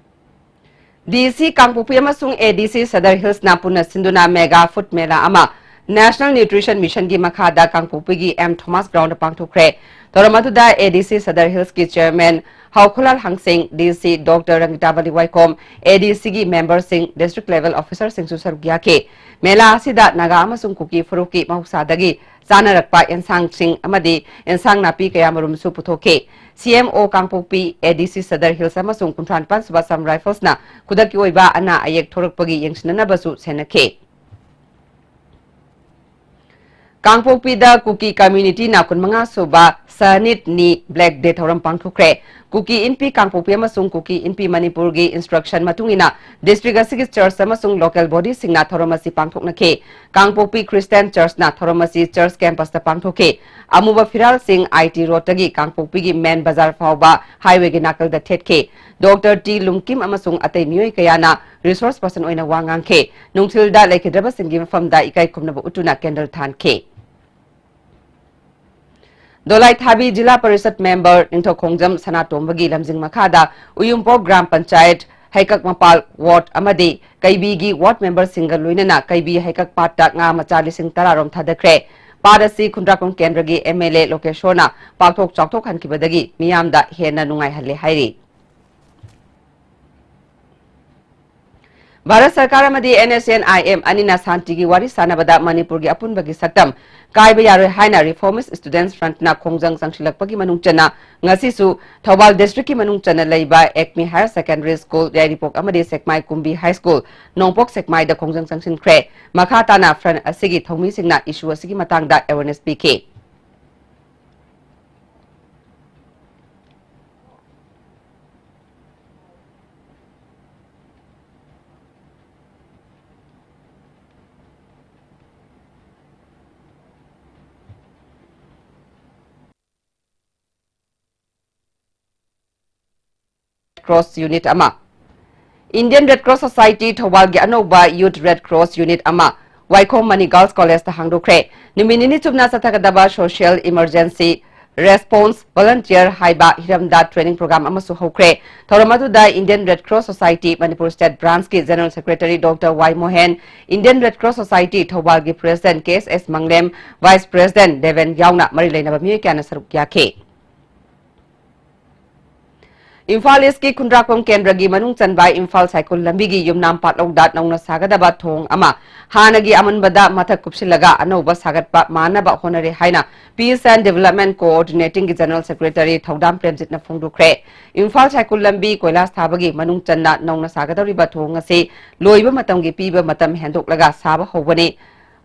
D C ꯀꯥꯡꯄꯣꯛꯄꯤ ꯑꯃꯁꯨꯡ A D C Sadar Hills ꯅ ꯄꯨꯟꯅ ꯁꯤꯟꯗꯨꯅ mega food ꯃꯦꯂꯥ ꯑꯃ National Nutrition Mission ꯒꯤ ꯃꯈꯥꯗ ꯀꯥꯡꯄꯣꯛꯄꯤꯒꯤ ꯑꯦꯝ ꯊꯣꯃꯥꯁ ꯒ꯭ꯔꯥꯎꯟꯗ ꯄꯥꯡꯊꯣꯛꯈ꯭ꯔꯦ꯫ ꯊꯧꯔꯝ ꯑꯗꯨꯗ ꯑꯦ ꯗꯤ ꯁꯤ ꯁꯗꯔ ꯍꯤꯜꯁꯀꯤ ꯆꯤꯌꯔꯃꯦꯟ ꯍꯥꯎꯈꯨꯂꯥꯜ ꯍꯥꯡꯁꯤꯡ, ꯗꯤ ꯁꯤ ꯗꯣꯛꯇꯔ ꯔꯪꯒꯤꯇꯥꯕꯂꯤ ꯋꯥꯏꯈꯣꯝ, ꯑꯦ ꯗꯤ ꯁꯤꯒꯤ ꯃꯦꯝꯕꯔꯁꯤꯡ, ꯗꯤꯁꯇ꯭ꯔꯤꯛ ꯂꯦꯚꯦꯜ ꯑꯣꯐꯤꯁꯥꯔꯁꯤꯡꯁꯨ ꯁꯔꯨꯛ ꯌꯥꯈꯤ꯫ ꯃꯦꯂꯥ ꯑꯁꯤꯗ ꯅꯥꯒꯥ ꯑꯃꯁꯨꯡ ꯀꯨꯀꯤ ꯐꯨꯔꯨꯞꯀꯤ ꯃꯍꯧꯁꯥꯗꯒꯤ ꯆꯥꯅꯔꯛꯄ ꯑꯦꯟꯁꯥꯡꯁꯤꯡ ꯑꯃꯗꯤ ꯑꯦꯟꯁꯥꯡ ꯅꯥꯄꯤ ꯀꯌꯥꯃꯔꯨꯝꯁꯨ ꯄꯨꯊꯣꯛꯈꯤ꯫ ꯁꯤ ꯑꯦꯝ ꯑꯣ ꯀꯥꯡꯄꯣꯛꯄꯤ, ꯑꯦ ꯗꯤ ꯁꯤ ꯁꯗꯔ ꯍꯤꯜꯁ ꯑꯃꯁꯨꯡ ꯀꯨꯟꯊ꯭ꯔꯥ ꯅꯤꯄꯥꯟ ꯁꯨꯕ ꯑꯁꯥꯝ ꯔꯥꯏꯐꯜꯁꯅ ꯈꯨꯗꯛꯀꯤ ꯑꯣꯏꯕ ꯑꯅꯥ ꯑꯌꯦꯛ ꯊꯣꯔꯛꯄꯒꯤ ꯌꯦꯡꯁꯤꯟꯅꯅꯕꯁꯨ ꯁꯦꯟꯅꯈꯤ꯫ ꯀꯥꯡꯄꯣꯛꯄꯤꯗ ꯀꯨꯀꯤ ꯀꯝꯃ꯭ꯌꯨꯅꯤꯇꯤꯅ ꯀꯨꯟꯃꯉꯥ ꯁꯨꯕ ꯁꯍꯅꯤꯠ ꯅꯤ ꯕ꯭ꯂꯦꯛ ꯗꯦ ꯊꯧꯔꯝ ꯄꯥꯡꯊꯣꯛꯈ꯭ꯔꯦ꯫ ꯀꯨꯀꯤ ꯏꯟꯄꯤ ꯀꯥꯡꯄꯣꯛꯄꯤ ꯑꯃꯁꯨꯡ ꯀꯨꯀꯤ ꯏꯟꯄꯤ ꯃꯅꯤꯄꯨꯔꯒꯤ ꯏꯟꯁꯇ꯭ꯔꯛꯁꯟ ꯃꯇꯨꯡ ꯏꯟꯅ ꯗꯤꯁꯇ꯭ꯔꯤꯛ ꯑꯁꯤꯒꯤ ꯆꯔꯆ ꯑꯃꯁꯨꯡ ꯂꯣꯀꯦꯜ ꯕꯣꯗꯤꯁꯤꯡꯅ ꯊꯧꯔꯝ ꯑꯁꯤ ꯄꯥꯡꯊꯣꯛꯅꯈꯤ꯫ ꯀꯥꯡꯄꯣꯛꯄꯤ ꯈ꯭ꯔꯤꯁꯇꯤꯌꯥꯟ ꯆꯔꯆꯅ ꯊꯧꯔꯝ ꯑꯁꯤ ꯆꯔꯆ ꯀꯦꯝꯄꯁꯇ ꯄꯥꯡꯊꯣꯛꯈꯤ꯫ ꯑꯃꯨꯕ ꯐꯤꯔꯥꯜꯁꯤꯡ ꯑꯥꯏ ꯇꯤ ꯔꯣꯗꯇꯒꯤ ꯀꯥꯡꯄꯣꯛꯄꯤꯒꯤ ꯃꯦꯟ ꯕꯖꯥꯔ ꯐꯥꯎꯕ ꯍꯥꯏꯋꯦꯒꯤ ꯅꯥꯀꯜꯗ ꯊꯦꯠꯈꯤ꯫ ꯗꯣꯛꯇꯔ ꯇꯤ ꯂꯨꯝꯀꯤꯝ ꯑꯃꯁꯨꯡ ꯑꯇꯩ ꯃꯤꯑꯣꯏ ꯀꯌꯥꯅ ꯔꯤꯁꯣꯔꯁ ꯄꯔꯁꯟ ꯑꯣꯏꯅ ꯋꯥ ꯉꯥꯡꯈꯤ꯫ ꯅꯨꯡꯊꯤꯜꯗ ꯂꯩꯈꯤꯗ꯭ꯔꯕꯁꯤꯡꯒꯤ ꯃꯐꯝꯗ ꯏꯀꯥꯏ ꯈꯨꯝꯅꯕ ꯎꯠꯇꯨꯅ ꯀꯦꯟꯗꯜ ꯊꯥꯟꯈꯤ꯫ ꯗꯣꯂꯥꯏꯊꯥꯕꯤ ꯖꯤꯂꯥ ꯄꯔꯤꯁꯠ ꯃꯦꯝꯕꯔ ꯅꯤꯡꯊꯧꯈꯣꯡꯖꯝ ꯁꯅꯥꯇꯣꯝꯕꯒꯤ ꯂꯝꯖꯤꯡ ꯃꯈꯥꯗ ꯎꯌꯨꯝꯄꯣꯛ ꯒ꯭ꯔꯥꯝ ꯄꯟꯆꯥꯌꯠ ꯍꯩꯀꯛ ꯃꯄꯥꯜ ꯋꯥꯔꯗ ꯑꯃꯗꯤ ꯀꯩꯕꯤꯒꯤ ꯋꯥꯔꯗ ꯃꯦꯝꯕꯔꯁꯤꯡꯒ ꯂꯣꯏꯅꯅ ꯀꯩꯕꯤ ꯍꯩꯀꯛ ꯄꯥꯠꯇ ꯉꯥ ꯃꯆꯥ ꯂꯤꯁꯤꯡ ꯇꯔꯥ ꯔꯣꯝ ꯊꯥꯗꯈ꯭ꯔꯦ꯫ ꯄꯥꯠ ꯑꯁꯤ ꯈꯨꯟꯗ꯭ꯔꯥꯛꯄꯝ ꯀꯦꯟꯗ꯭ꯔꯒꯤ ꯑꯦꯝ ꯑꯦꯜ ꯑꯦ ꯂꯣꯀꯦꯁꯣꯔꯅ ꯄꯥꯛꯊꯣꯛ ꯆꯥꯎꯊꯣꯛꯍꯟꯈꯤꯕꯗꯒꯤ ꯃꯤꯌꯥꯝꯗ ꯍꯦꯟꯅ ꯅꯨꯡꯉꯥꯏꯍꯜꯂꯦ ꯍꯥꯏꯔꯤ꯫ ꯚꯥꯔꯠ ꯁꯔꯀꯥꯔ ꯑꯃꯗꯤ N S N I M ꯑꯅꯤꯅ ꯁꯥꯟꯇꯤꯒꯤ ꯋꯥꯔꯤ ꯁꯥꯟꯅꯕꯗ ꯃꯅꯤꯄꯨꯔꯒꯤ ꯑꯄꯨꯟꯕꯒꯤ ꯁꯛꯇꯝ ꯀꯥꯏꯕ ꯌꯥꯔꯣꯏ ꯍꯥꯏꯅ ꯔꯤꯐꯣꯔꯃꯤꯁ ꯁ꯭ꯇꯨꯗꯦꯟꯠꯁ ꯐ꯭ꯔꯟꯠꯅ ꯈꯣꯡꯖꯪ ꯆꯪꯁꯤꯜꯂꯛꯄꯒꯤ ꯃꯅꯨꯡ ꯆꯟꯅ ꯉꯁꯤꯁꯨ ꯊꯧꯕꯥꯜ ꯗꯤꯁꯇ꯭ꯔꯤꯛꯀꯤ ꯃꯅꯨꯡ ꯆꯟꯅ ꯂꯩꯕ ꯑꯦꯛꯃꯤ ꯍꯥꯌꯔ ꯁꯦꯀꯦꯟꯗꯔꯤ ꯁ꯭ꯀꯨꯜ, ꯌꯥꯏꯔꯤꯄꯣꯛ ꯑꯃꯗꯤ ꯁꯦꯛꯃꯥꯏ ꯀꯨꯝꯕꯤ ꯍꯥꯏ ꯁ꯭ꯀꯨꯜ, ꯅꯣꯡꯄꯣꯛ ꯁꯦꯛꯃꯥꯏꯗ ꯈꯣꯡꯖꯪ ꯆꯪꯁꯤꯟꯈ꯭ꯔꯦ꯫ ꯃꯈꯥ ꯇꯥꯅ ꯐ꯭ꯔꯟꯠ ꯑꯁꯤꯒꯤ ꯊꯧꯃꯤꯁꯤꯡꯅ ꯏꯁꯨ ꯑꯁꯤꯒꯤ ꯃꯇꯥꯡꯗ ꯑꯦꯋꯦꯔꯅꯦꯁ ꯄꯤꯈꯤ꯫ ꯀ꯭ꯔꯣꯁ ꯌꯨꯅꯤꯠ ꯑꯃ꯫ Indian Red Cross Society ꯊꯧꯕꯥꯜꯒꯤ ꯑꯅꯧꯕ ꯌꯨꯊ ꯔꯦꯗ ꯀ꯭ꯔꯣꯁ ꯌꯨꯅꯤꯠ ꯑꯃ ꯋꯥꯏꯈꯣꯝ ꯃꯅꯤ ꯒꯥꯔꯜꯁ ꯀꯣꯂꯦꯖꯇ ꯍꯥꯡꯗꯣꯛꯈ꯭ꯔꯦ꯫ ꯅꯨꯃꯤꯠ ꯅꯤꯅꯤ ꯆꯨꯞꯅ ꯆꯠꯊꯒꯗꯕ ꯁꯣꯁꯤꯌꯦꯜ ꯏꯃꯔꯖꯦꯟꯁꯤ Response Volunteer ꯍꯥꯏꯕ ꯍꯤꯔꯝꯗ training program ꯑꯃꯁꯨ ꯍꯧꯈ꯭ꯔꯦ꯫ ꯊꯧꯔꯝ ꯑꯗꯨꯗ Indian Red Cross Society Manipur State Branch ꯀꯤ General Secretary Doctor ꯋꯥꯏ ꯃꯣꯍꯦꯟ, Indian Red Cross Society ꯊꯧꯕꯥꯜꯒꯤ President ꯀꯦ ꯑꯦꯁ ꯑꯦꯁ ꯃꯪꯂꯦꯝ, Vice President ꯗꯦꯕꯦꯟ ꯌꯥꯎꯅ ꯃꯔꯤ ꯂꯩꯅꯕ ꯃꯤꯑꯣꯏ ꯀꯌꯥꯅ ꯁꯔꯨꯛ ꯌꯥꯈꯤ꯫ ꯏꯝꯐꯥꯜ ꯏꯁꯀꯤ ꯈꯨꯟꯗ꯭ꯔꯥꯛꯄꯝ ꯀꯦꯟꯗ꯭ꯔꯒꯤ ꯃꯅꯨꯡ ꯆꯟꯕ ꯏꯝꯐꯥꯜ ꯁꯥꯏꯀꯨꯜ ꯂꯝꯕꯤꯒꯤ ꯌꯨꯝꯅꯥꯝ ꯄꯥꯠꯂꯧꯗ ꯅꯧꯅ ꯁꯥꯒꯗꯕ ꯊꯣꯡ ꯑꯃ ꯍꯥꯟꯅꯒꯤ ꯑꯃꯟꯕꯗ ꯃꯊꯛ ꯀꯨꯞꯁꯤꯜꯂꯒ ꯑꯅꯧꯕ ꯁꯥꯒꯠꯄ ꯃꯥꯟꯅꯕ ꯍꯣꯠꯅꯔꯦ ꯍꯥꯏꯅ Peace and Development Coordinating ꯒꯤ General Secretary ꯊꯧꯗꯥꯝ ꯄ꯭ꯔꯦꯝꯖꯤꯠꯅ ꯐꯣꯡꯗꯣꯛꯈ꯭ꯔꯦ꯫ ꯏꯝꯐꯥꯜ ꯁꯥꯏꯀꯨꯜ ꯂꯝꯕꯤ ꯀꯣꯏꯂꯥꯁ ꯊꯥꯕꯒꯤ ꯃꯅꯨꯡ ꯆꯟꯅ ꯅꯧꯅ ꯁꯥꯒꯗꯧꯔꯤꯕ ꯊꯣꯡ ꯑꯁꯤ ꯂꯣꯏꯕ ꯃꯇꯝꯒꯤ ꯄꯤꯕ ꯃꯇꯝ ꯍꯦꯟꯗꯣꯛꯂꯒ ꯁꯥꯕ ꯍꯧꯕꯅꯤ꯫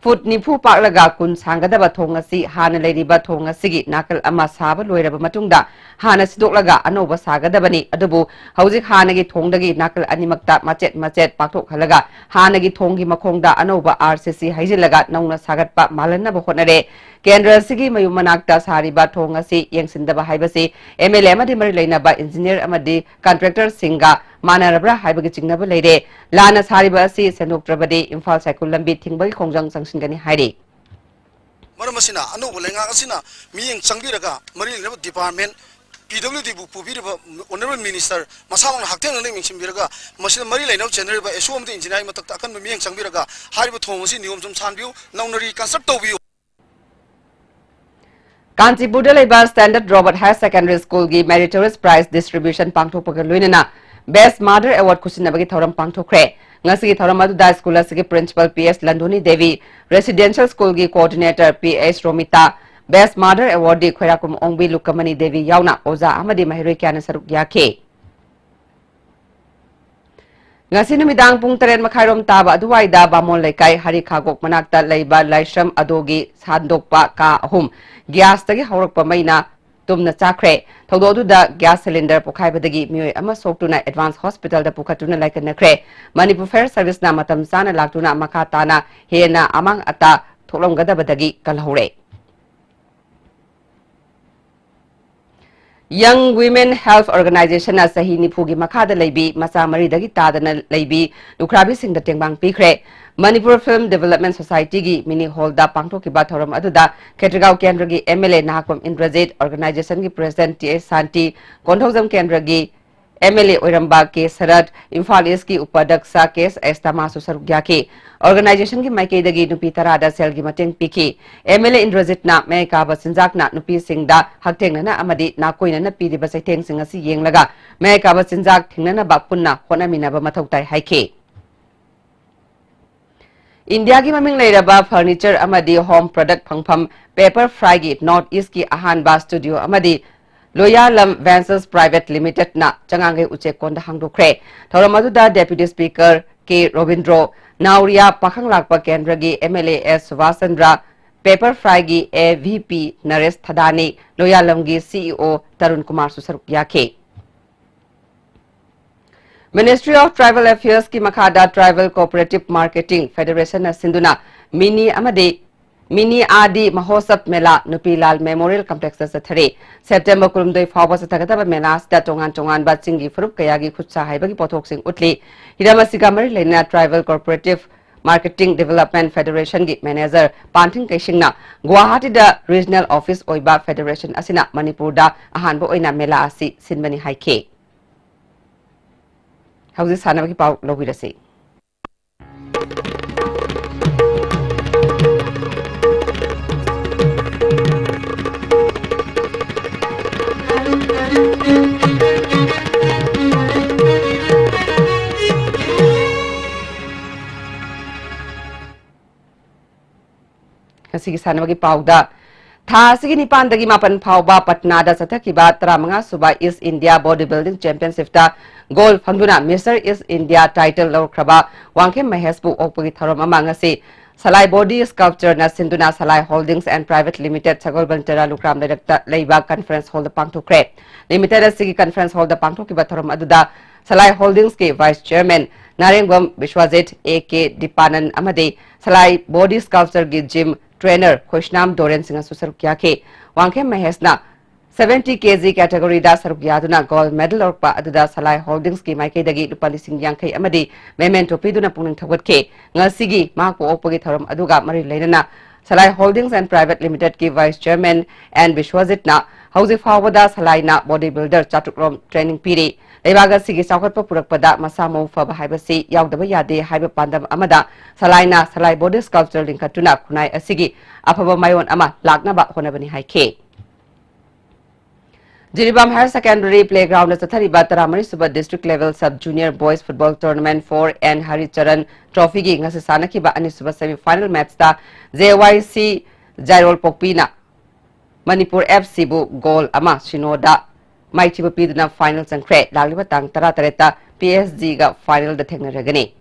ꯐꯨꯠ ꯅꯤꯐꯨ ꯄꯥꯛꯂꯒ ꯀꯨꯟ ꯁꯥꯡꯒꯗꯕ ꯊꯣꯡ ꯑꯁꯤ ꯍꯥꯟꯅ ꯂꯩꯔꯤꯕ ꯊꯣꯡ ꯑꯁꯤꯒꯤ ꯅꯥꯀꯜ ꯑꯃ ꯁꯥꯕ ꯂꯣꯏꯔꯕ ꯃꯇꯨꯡꯗ ꯍꯥꯟꯅ ꯁꯤꯗꯣꯛꯂꯒ ꯑꯅꯧꯕ ꯁꯥꯒꯗꯕꯅꯤ꯫ ꯑꯗꯨꯕꯨ ꯍꯧꯖꯤꯛ ꯍꯥꯟꯅꯒꯤ ꯊꯣꯡꯗꯒꯤ ꯅꯥꯀꯜ ꯑꯅꯤꯃꯛꯇ ꯃꯆꯦꯠ ꯃꯆꯦꯠ ꯄꯥꯛꯊꯣꯛꯍꯜꯂꯒ ꯍꯥꯟꯅꯒꯤ ꯊꯣꯡꯒꯤ ꯃꯈꯣꯡꯗ ꯑꯅꯧꯕ ꯑꯥꯔ ꯁꯤ ꯁꯤ ꯍꯩꯖꯤꯜꯂꯒ ꯅꯧꯅ ꯁꯥꯒꯠꯄ ꯃꯥꯜꯍꯟꯅꯕ ꯍꯣꯠꯅꯔꯦ꯫ ꯀꯦꯟꯗ꯭ꯔ ꯑꯁꯤꯒꯤ ꯃꯌꯨꯝ ꯃꯅꯥꯛꯇ ꯁꯥꯔꯤꯕ ꯊꯣꯡ ꯑꯁꯤ ꯌꯦꯡꯁꯤꯟꯗꯕ ꯍꯥꯏꯕꯁꯤ ꯑꯦꯝ ꯑꯦꯜ ꯑꯦ ꯑꯃꯗꯤ ꯃꯔꯤ ꯂꯩꯅꯕ ꯏꯟꯖꯤꯅꯤꯌꯔ ꯑꯃꯗꯤ ꯀꯟꯇ꯭ꯔꯦꯛꯇꯔꯁꯤꯡꯒ ꯃꯥꯟꯅꯔꯕ꯭ꯔꯥ ꯍꯥꯏꯕꯒꯤ ꯆꯤꯡꯅꯕ ꯂꯩꯔꯦ꯫ ꯂꯥꯟꯅ ꯁꯥꯔꯤꯕ ꯑꯁꯤ ꯁꯦꯡꯗꯣꯛꯇ꯭ꯔꯕꯗꯤ ꯏꯝꯐꯥꯜ ꯁꯥꯏꯀꯨꯜ ꯂꯝꯕꯤ ꯊꯤꯡꯕꯒꯤ ꯈꯣꯡꯖꯪ ꯆꯪꯁꯤꯟꯒꯅꯤ ꯍꯥꯏꯔꯤ꯫ ꯃꯔꯝ ꯑꯁꯤꯅ ꯑꯅꯧꯕ ꯂꯩꯉꯥꯛ ꯑꯁꯤꯅ ꯃꯤꯠꯌꯦꯡ ꯆꯪꯕꯤꯔꯒ ꯃꯔꯤ ꯂꯩꯅꯕ department, ꯄꯤ ꯗꯕ꯭ꯂꯤꯎ ꯗꯤꯕꯨ ꯄꯨꯕꯤꯔꯤꯕ Honourable Minister ꯃꯁꯥꯃꯛꯅ ꯍꯛꯊꯦꯡꯅꯅ ꯌꯦꯡꯁꯤꯟꯕꯤꯔꯒ ꯃꯁꯤꯗ ꯃꯔꯤ ꯂꯩꯅꯕ ꯆꯦꯟꯅꯔꯤꯕ ꯑꯦꯁ ꯑꯣ ꯑꯃꯗꯤ ꯏꯟꯖꯤꯅꯤꯌꯥꯔꯒꯤ ꯃꯊꯛꯇ ꯑꯀꯟꯕ ꯃꯤꯠꯌꯦꯡ ꯆꯪꯕꯤꯔꯒ ꯍꯥꯏꯔꯤꯕ ꯊꯣꯡ ꯑꯁꯤ ꯅꯤꯌꯣꯝ ꯆꯨꯝ ꯁꯥꯍꯟꯕꯤꯌꯨ, ꯅꯧꯅ reconstruct ꯇꯧꯕꯤꯌꯨ꯫ ꯀꯥꯟꯆꯤꯄꯨꯔꯗ ꯂꯩꯕ Standard Robert Higher Secondary School ꯒꯤ Meritorious Prize Distribution ꯄꯥꯡꯊꯣꯛꯄꯒ ꯂꯣꯏꯅꯅ Best Mother Award ꯈꯨꯠꯁꯤꯟꯅꯕꯒꯤ ꯊꯧꯔꯝ ꯄꯥꯡꯊꯣꯛꯈ꯭ꯔꯦ꯫ ꯉꯁꯤꯒꯤ ꯊꯧꯔꯝ ꯑꯗꯨꯗ ꯁ꯭ꯀꯨꯜ ꯑꯁꯤꯒꯤ Principal P S ꯂꯟꯗꯣꯅꯤ Devi, Residential School ꯒꯤ Coordinator P S Romita, Best Mother Award ꯗꯤ ꯈꯣꯏꯔꯥꯛꯄꯝ ꯑꯣꯡꯕꯤ ꯂꯨꯀꯃꯅꯤ ꯗꯦꯕꯤ ꯌꯥꯎꯅ ꯑꯣꯖꯥ ꯑꯃꯗꯤ ꯃꯍꯩꯔꯣꯏ ꯀꯌꯥꯅ ꯁꯔꯨꯛ ꯌꯥꯈꯤ꯫ ꯉꯁꯤ ꯅꯨꯃꯤꯗꯥꯡ ꯄꯨꯡ ꯇꯔꯦꯠ ꯃꯈꯥꯏꯔꯣꯝ ꯇꯥꯕ ꯑꯗꯨꯋꯥꯏꯗ ꯕꯥꯃꯣꯟ ꯂꯩꯀꯥꯏ ꯍꯔꯤ ꯈꯥꯒꯣꯛ ꯃꯅꯥꯛꯇ ꯂꯩꯕ ꯂꯥꯏꯁ꯭ꯔꯝ ꯑꯗꯣꯒꯤ ꯁꯥꯟꯗꯣꯛꯄ ꯀꯥ ꯑꯍꯨꯝ ꯒ꯭ꯌꯥꯁꯇꯒꯤ ꯍꯧꯔꯛꯄ ꯃꯩꯅ ꯇꯨꯝꯅ ꯆꯥꯛꯈ꯭ꯔꯦ꯫ ꯊꯧꯗꯣꯛ ꯑꯗꯨꯗ ꯒ꯭ꯌꯥꯁ ꯁꯤꯂꯤꯟꯗꯔ ꯄꯣꯈꯥꯏꯕꯗꯒꯤ ꯃꯤꯑꯣꯏ ꯑꯃ ꯁꯣꯛꯇꯨꯅ ꯑꯦꯗꯚꯥꯟꯁ ꯍꯣꯁꯄꯤꯇꯥꯜꯗ ꯄꯨꯈꯠꯇꯨꯅ ꯂꯥꯏꯀꯠꯅꯈ꯭ꯔꯦ꯫ ꯃꯅꯤꯄꯨꯔ ꯐꯥꯌꯔ ꯁꯔꯚꯤꯁꯅ ꯃꯇꯝ ꯆꯥꯅ ꯂꯥꯛꯇꯨꯅ ꯃꯈꯥ ꯇꯥꯅ ꯍꯦꯟꯅ ꯑꯃꯥꯡ ꯑꯇꯥ ꯊꯣꯛꯂꯝꯒꯗꯕꯗꯒꯤ ꯀꯜꯍꯧꯔꯦ꯫ Young Women Health Organization ꯅ ꯆꯍꯤ ꯅꯤꯐꯨꯒꯤ ꯃꯈꯥꯗ ꯂꯩꯕꯤ ꯃꯆꯥ ꯃꯔꯤꯗꯒꯤ ꯇꯥꯗꯅ ꯂꯩꯕꯤ ꯂꯨꯈ꯭ꯔꯥꯕꯤꯁꯤꯡꯗ ꯇꯦꯡꯕꯥꯡ ꯄꯤꯈ꯭ꯔꯦ꯫ ꯃꯅꯤꯄꯨꯔ Film Development Society ꯒꯤ mini hall ꯗ ꯄꯥꯡꯊꯣꯛꯈꯤꯕ ꯊꯧꯔꯝ ꯑꯗꯨꯗ ꯈꯦꯇ꯭ꯔꯤꯒꯥꯎ ꯀꯦꯟꯗ꯭ꯔꯒꯤ M L A Nahakpam Indrajit, organization ꯒꯤ president T H ꯁꯥꯟꯇꯤ, ꯀꯣꯟꯊꯧꯖꯝ ꯀꯦꯟꯗ꯭ꯔꯒꯤ M L A ꯑꯣꯏꯔꯝꯕ ꯀꯦ ꯁꯔꯠ, ꯏꯝꯐꯥꯜ East ꯀꯤ ꯎꯄꯥꯙ꯭ꯌꯛꯁ ꯀꯦ ꯑꯦꯁ ꯑꯦꯁ ꯇꯃꯥꯁꯨ ꯁꯔꯨꯛ ꯌꯥꯈꯤ꯫ Organization ꯒꯤ ꯃꯥꯏꯀꯩꯗꯒꯤ ꯅꯨꯄꯤ ꯇꯔꯥꯗ ꯁꯦꯜꯒꯤ ꯃꯇꯦꯡ ꯄꯤꯈꯤ꯫ M L A ꯏꯟꯗ꯭ꯔꯖꯤꯠꯅ ꯃꯌꯥꯏ ꯀꯥꯕ ꯆꯤꯟꯖꯥꯛꯅ ꯅꯨꯄꯤꯁꯤꯡꯗ ꯍꯛꯊꯦꯡꯅꯅ ꯑꯃꯗꯤ ꯅꯥꯀꯣꯏꯅꯅ ꯄꯤꯔꯤꯕ ꯆꯩꯊꯦꯡꯁꯤꯡ ꯑꯁꯤ ꯌꯦꯡꯂꯒ ꯃꯌꯥꯏ ꯀꯥꯕ ꯆꯤꯟꯖꯥꯛ ꯊꯤꯡꯅꯅꯕ ꯄꯨꯟꯅ ꯍꯣꯠꯅꯃꯤꯟꯅꯕ ꯃꯊꯧ ꯇꯥꯏ ꯍꯥꯏꯈꯤ꯫ ꯏꯟꯗꯤꯌꯥꯒꯤ ꯃꯃꯤꯡ ꯂꯩꯔꯕ furniture ꯑꯃꯗꯤ home product ꯐꯪꯐꯝ Paper Fry ꯒꯤ North East ꯀꯤ ꯑꯍꯥꯟꯕ studio ꯑꯃꯗꯤ ꯂꯣꯌꯥꯂꯝ Ventures Private Limited ꯅ ꯆꯉꯥꯡꯒꯩ ꯎꯆꯦꯛ ꯀꯣꯟꯗ ꯍꯥꯡꯗꯣꯛꯈ꯭ꯔꯦ꯫ ꯊꯧꯔꯝ ꯑꯗꯨꯗ Deputy Speaker ꯀꯦ ꯔꯣꯕꯤꯟꯗ꯭ꯔꯣ, ꯅꯥꯎꯔꯤꯌꯥ ꯄꯥꯈꯪ ꯂꯥꯛꯄ ꯀꯦꯟꯗ꯭ꯔꯒꯤ M L A S Subhash Chandra, Paper Fry ꯒꯤ A V P ꯅꯔꯦꯁ ꯊꯗꯥꯅꯤ, ꯂꯣꯌꯥꯂꯝꯒꯤ C E O Tarun ꯀꯨꯃꯥꯔꯁꯨ ꯁꯔꯨꯛ ꯌꯥꯈꯤ꯫ Ministry of Tribal Affairs ꯀꯤ ꯃꯈꯥꯗ Tribal Cooperative Marketing Federation ꯅ ꯁꯤꯟꯗꯨꯅ ꯃꯤꯅꯤ ꯑꯃꯗꯤ ꯃꯤꯅꯤ ꯑꯥꯗꯤ ꯃꯍꯣꯠꯁꯕ ꯃꯦꯂꯥ ꯅꯨꯄꯤ ꯂꯥꯜ Memorial Complex ꯇ ꯆꯠꯊꯔꯤ꯫ ꯁꯦꯞꯇꯦꯝꯕꯔ ꯀꯨꯟꯍꯨꯝꯗꯣꯏ ꯐꯥꯎꯕ ꯆꯠꯊꯒꯗꯕ ꯃꯦꯂꯥ ꯑꯁꯤꯗ ꯇꯣꯉꯥꯟ ꯇꯣꯉꯥꯟꯕ ꯆꯤꯡꯒꯤ ꯐꯨꯔꯨꯞ ꯀꯌꯥꯒꯤ ꯈꯨꯠꯁꯥ ꯍꯩꯕꯒꯤ ꯄꯣꯠꯊꯣꯛꯁꯤꯡ ꯎꯠꯂꯤ꯫ ꯍꯤꯔꯝ ꯑꯁꯤꯒ ꯃꯔꯤ ꯂꯩꯅꯅ Tribal Cooperative Marketing Development Federation ꯒꯤ manager ꯄꯥꯟꯊꯤꯡ ꯀꯩꯁꯤꯡꯅ ꯒꯨꯋꯥꯍꯥꯇꯤꯗ regional office ꯑꯣꯏꯕ federation ꯑꯁꯤꯅ ꯃꯅꯤꯄꯨꯔꯗ ꯑꯍꯥꯟꯕ ꯑꯣꯏꯅ ꯃꯦꯂꯥ ꯑꯁꯤ ꯁꯤꯟꯕꯅꯤ ꯍꯥꯏꯈꯤ꯫ ꯍꯧꯖꯤꯛ ꯁꯥꯟꯅꯕꯒꯤ ꯄꯥꯎ ꯂꯧꯕꯤꯔꯁꯤ꯫ ꯉꯁꯤꯒꯤ ꯁꯥꯟꯅꯕꯒꯤ ꯄꯥꯎꯗ, ꯊꯥ ꯑꯁꯤꯒꯤ ꯅꯤꯄꯥꯟꯗꯒꯤ ꯃꯥꯄꯟ ꯐꯥꯎꯕ ꯄꯠꯅꯥꯗ ꯆꯠꯊꯈꯤꯕ ꯇꯔꯥꯃꯉꯥ ꯁꯨꯕ East India Body Building Championship ꯇ gold ꯐꯪꯗꯨꯅ Mister East India title ꯂꯧꯈ꯭ꯔꯕ Wangkhem ꯃꯍꯦꯁꯄꯨ ꯑꯣꯛꯄꯒꯤ ꯊꯧꯔꯝ ꯑꯃ ꯉꯁꯤ ꯁꯂꯥꯏ Body Sculpture ꯅ ꯁꯤꯟꯗꯨꯅ Salai Holdings and Private Limited ꯁꯒꯣꯜꯕꯟ ꯇꯦꯔꯥ ꯂꯨꯀ꯭ꯔꯥꯝ ꯂꯩꯔꯛꯇ ꯂꯩꯕ conference hall ꯗ ꯄꯥꯡꯊꯣꯛꯈ꯭ꯔꯦ꯫ Limited ꯑꯁꯤꯒꯤ conference hall ꯗ ꯄꯥꯡꯊꯣꯛꯈꯤꯕ ꯊꯧꯔꯝ ꯑꯗꯨꯗ Salai Holdings ꯀꯤ vice chairman Narengbam ꯕꯤꯁ꯭ꯋꯥꯖꯤꯠ, A K ꯗꯤꯄꯥꯅꯟ ꯑꯃꯗꯤ Salai Body Sculpture ꯒꯤ gym trainer ꯈꯣꯏꯁꯅꯥꯝ ꯗꯣꯔꯦꯟ ꯁꯤꯡꯅꯁꯨ ꯁꯔꯨꯛ ꯌꯥꯈꯤ꯫ Wangkhem ꯃꯍꯦꯁꯅ seventy K G category ꯗ ꯁꯔꯨꯛ ꯌꯥꯗꯨꯅ gold medal ꯂꯧꯔꯛꯄ ꯑꯗꯨꯗ ꯁꯂꯥꯏ Holdings ꯀꯤ ꯃꯥꯏꯀꯩꯗꯒꯤ ꯂꯨꯄꯥ ꯂꯤꯁꯤꯡ ꯌꯥꯡꯈꯩ ꯑꯃꯗꯤ memento ꯄꯤꯗꯨꯅ ꯄꯨꯛꯅꯤꯡ ꯊꯧꯒꯠꯈꯤ꯫ ꯉꯁꯤꯒꯤ ꯃꯍꯥꯛꯄꯨ ꯑꯣꯛꯄꯒꯤ ꯊꯧꯔꯝ ꯑꯗꯨꯒ ꯃꯔꯤ ꯂꯩꯅꯅ ꯁꯂꯥꯏ Holdings and Private Limited ꯀꯤ Vice Chairman ꯑꯦꯟ ꯕꯤꯁ꯭ꯋꯖꯤꯠꯅ ꯍꯧꯖꯤꯛ ꯐꯥꯎꯕꯗ ꯁꯂꯥꯏꯅ body builder ꯆꯥꯇ꯭ꯔꯨꯛ ꯔꯣꯝ training ꯄꯤꯔꯤ꯫ ꯂꯩꯕꯥꯛ ꯑꯁꯤꯒꯤ ꯆꯥꯎꯈꯠꯄ ꯄꯨꯔꯛꯄꯗ ꯃꯁꯥ ꯃꯎ ꯐꯕ ꯍꯥꯏꯕꯁꯤ ꯌꯥꯎꯗꯕ ꯌꯥꯗꯦ ꯍꯥꯏꯕ ꯄꯥꯟꯗꯝ ꯑꯃꯗ ꯁꯂꯥꯏꯅ ꯁꯂꯥꯏ body sculpture ꯂꯤꯡꯈꯠꯇꯨꯅ ꯈꯨꯟꯅꯥꯏ ꯑꯁꯤꯒꯤ ꯑꯐꯕ ꯃꯥꯏꯑꯣꯟ ꯑꯃ ꯂꯥꯛꯅꯕ ꯍꯣꯠꯅꯕꯅꯤ ꯍꯥꯏꯈꯤ꯫ ꯖꯤꯔꯤꯕꯥꯝ Higher Secondary Playground ꯗ ꯆꯠꯊꯔꯤꯕ ꯇꯔꯥꯃꯔꯤꯁꯨꯕ District Level Sub Junior Boys Football Tournament for N ꯍꯔꯤꯆꯔꯟ Trophy ꯒꯤ ꯉꯁꯤ ꯁꯥꯟꯅꯈꯤꯕ ꯑꯅꯤꯁꯨꯕ semi final match ꯇ ꯖꯦ ꯋꯥꯏ ꯁꯤ ꯖꯥꯏꯔꯣꯜ ꯄꯣꯛꯄꯤꯅ ꯃꯅꯤꯄꯨꯔ F C ꯕꯨ goal ꯑꯃ ꯁꯤꯅꯣꯗ ꯃꯥꯏꯊꯤꯕ ꯄꯤꯗꯨꯅ final ꯆꯪꯈ꯭ꯔꯦ꯫ ꯂꯥꯛꯂꯤꯕ ꯇꯥꯡ ꯇꯔꯥꯇꯔꯦꯠꯇ P S G ꯒ final ꯗ ꯊꯦꯡꯅꯔꯒꯅꯤ꯫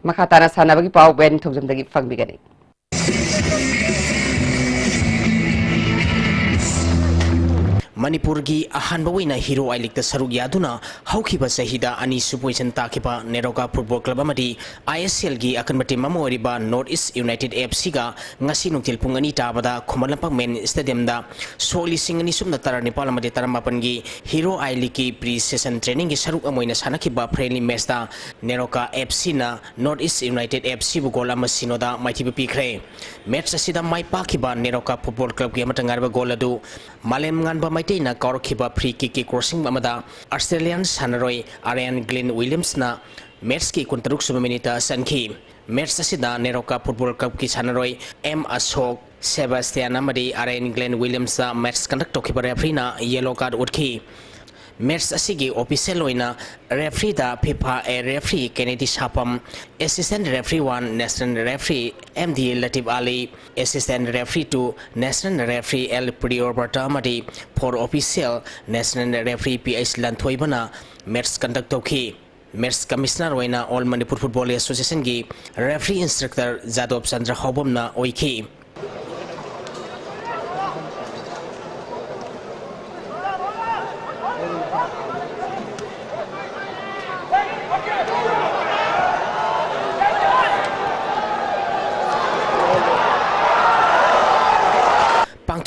ꯃꯈꯥ ꯇꯥꯅ ꯁꯥꯟꯅꯕꯒꯤ ꯄꯥꯎ ꯕꯦꯟ ꯊꯧꯖꯝꯗꯒꯤ ꯐꯪꯕꯤꯒꯅꯤ꯫ ꯃꯅꯤꯄꯨꯔꯒꯤ ꯑꯍꯥꯟꯕ ꯑꯣꯏꯅ ꯍꯤꯔꯣ ꯑꯥꯏ ꯂꯤꯒꯇ ꯁꯔꯨꯛ ꯌꯥꯗꯨꯅ ꯍꯧꯈꯤꯕ ꯆꯍꯤꯗ ꯑꯅꯤꯁꯨꯕ position ꯇꯥꯈꯤꯕ ꯅꯦꯔꯣꯀꯥ ꯐꯨꯠꯕꯣꯜ ꯀ꯭ꯂꯕ ꯑꯃꯗꯤ ꯑꯥꯏ ꯑꯦꯁ ꯑꯦꯜꯒꯤ ꯑꯀꯟꯕ team ꯑꯃ ꯑꯣꯏꯔꯤꯕ North East United F C ꯒ ꯉꯁꯤ ꯅꯨꯡꯊꯤꯜ ꯄꯨꯡ ꯑꯅꯤ ꯇꯥꯕꯗ ꯈꯨꯃꯟ ꯂꯝꯄꯥꯛ main stadiumꯗ ꯁꯣꯛ ꯂꯤꯁꯤꯡ ꯑꯅꯤ ꯁꯨꯞꯅ ꯇꯔꯥꯅꯤꯄꯥꯜ ꯑꯃꯗꯤ ꯇꯔꯥꯃꯥꯄꯜꯒꯤ ꯍꯤꯔꯣ ꯑꯥꯏ ꯂꯤꯒꯀꯤ pre-season trainingꯒꯤ ꯁꯔꯨꯛ ꯑꯃ ꯑꯣꯏꯅ ꯁꯥꯟꯅꯈꯤꯕ friendly matchꯇ NEROCA F Cꯅ North East United F Cꯕꯨ goal ꯑꯃ ꯁꯤꯅꯣꯗ ꯃꯥꯏꯊꯤꯕ ꯄꯤꯈ꯭ꯔꯦ꯫ Match ꯑꯁꯤꯗ ꯃꯥꯏ ꯄꯥꯛꯈꯤꯕ ꯅꯦꯔꯣꯀꯥ ꯐꯨꯠꯕꯣꯜ ꯀ꯭ꯂꯕꯀꯤ ꯑꯃꯠꯇ ꯉꯥꯏꯔꯕ goal ꯑꯗꯨ ꯃꯥꯂꯦꯝꯉꯥꯟꯕ ꯃꯩꯇꯩꯅ ꯀꯥꯎꯔꯛꯈꯤꯕ free kickꯀꯤ crossing ꯑꯃꯗ Australian ꯁꯥꯟꯅꯔꯣꯏ ꯑꯥꯔꯌꯟ ꯒ꯭ꯂꯦꯟ ꯋꯤꯂꯤꯌꯝꯁꯅ matchꯀꯤ ꯀꯨꯟꯇꯔꯨꯛ ꯁꯨꯕ minuteꯇ ꯆꯟꯈꯤ꯫ Match ꯑꯁꯤꯗ ꯅꯦꯔꯣꯀꯥ ꯐꯨꯠꯕꯣꯜ ꯀ꯭ꯂꯕꯀꯤ ꯁꯥꯟꯅꯔꯣꯏ ꯑꯦꯝ ꯑꯁꯣꯛ, ꯁꯦꯕꯥꯁꯇꯤꯌꯥꯟ ꯑꯃꯗꯤ ꯑꯥꯔꯌꯟ ꯒ꯭ꯂꯦꯟ ꯋꯤꯂꯤꯌꯝꯁꯇ match conduct ꯇꯧꯈꯤꯕ refereeꯅ yellow card ꯎꯠꯈꯤ꯫ Match ꯑꯁꯤꯒꯤ official ꯑꯣꯏꯅ refereeꯗ FIFA A referee Kennedy Sapam, assistant referee one national referee M D Latif Ali, assistant referee two national referee L Priyorbrata ꯑꯃꯗꯤ four official national referee P H ꯂꯟꯊꯣꯏꯕꯅ match conduct ꯇꯧꯈꯤ꯫ Match commissioner ꯑꯣꯏꯅ All Manipur Football Associationꯒꯤ referee instructor ꯖꯥꯗꯣꯕ Chandra ꯍꯥꯎꯕꯝꯅ ꯑꯣꯏꯈꯤ꯫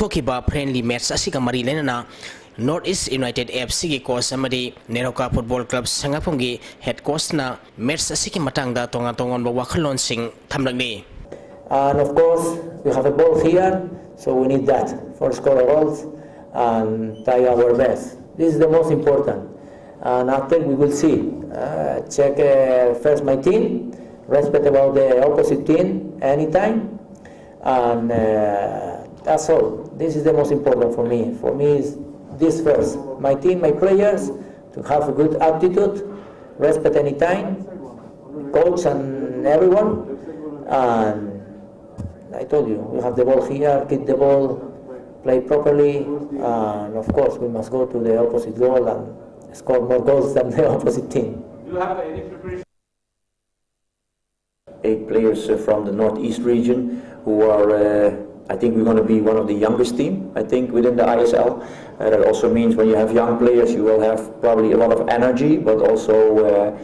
ꯊꯣꯛꯈꯤꯕ friendly match ꯑꯁꯤꯒ ꯃꯔꯤ ꯂꯩꯅꯅ North East United F Cꯒꯤ coach ꯑꯃꯗꯤ NEROCA Football Club ꯁꯉꯥꯏꯄꯨꯝꯒꯤ head coachꯅ match ꯑꯁꯤꯒꯤ ꯃꯇꯥꯡꯗ ꯇꯣꯉꯥꯟ ꯇꯣꯉꯥꯟꯕ ꯋꯥꯈꯜꯂꯣꯟꯁꯤꯡ ꯊꯝꯂꯛꯂꯤ꯫ And of course, we have a ball here, so we need that for score goals and try our best. This is the most important. And after we will see. Uh, check uh, first my team, respect about the opposite team anytime. And uh, that's all. This is the most important for me. For me is this first. My team, my players, to have a good attitude, respect anytime, coach and everyone. And I told you, we have the ball here, keep the ball, play properly, and of course we must go to the opposite goal and score more goals than the opposite team. Eight players uh, from the Northeast region who are, uh, I think we're going to be one of the youngest team, I think, within the I S L. Uh, that also means when you have young players, you will have probably a lot of energy, but also, uh,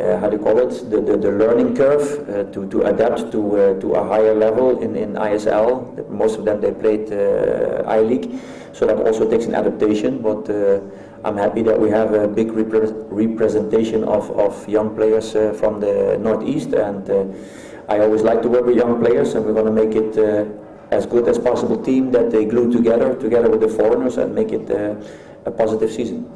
uh, how do you call it, the, the, the learning curve uh, to, to adapt to, uh, to a higher level in, in I S L. Most of them, they played uh, I-League, so that also takes an adaptation, but uh, I'm happy that we have a big repre- representation of, of young players uh, from the Northeast, and uh, I always like to work with young players, and we're going to make it uh, as good as possible team that they glue together, together with the foreigners, and make it uh, a positive season.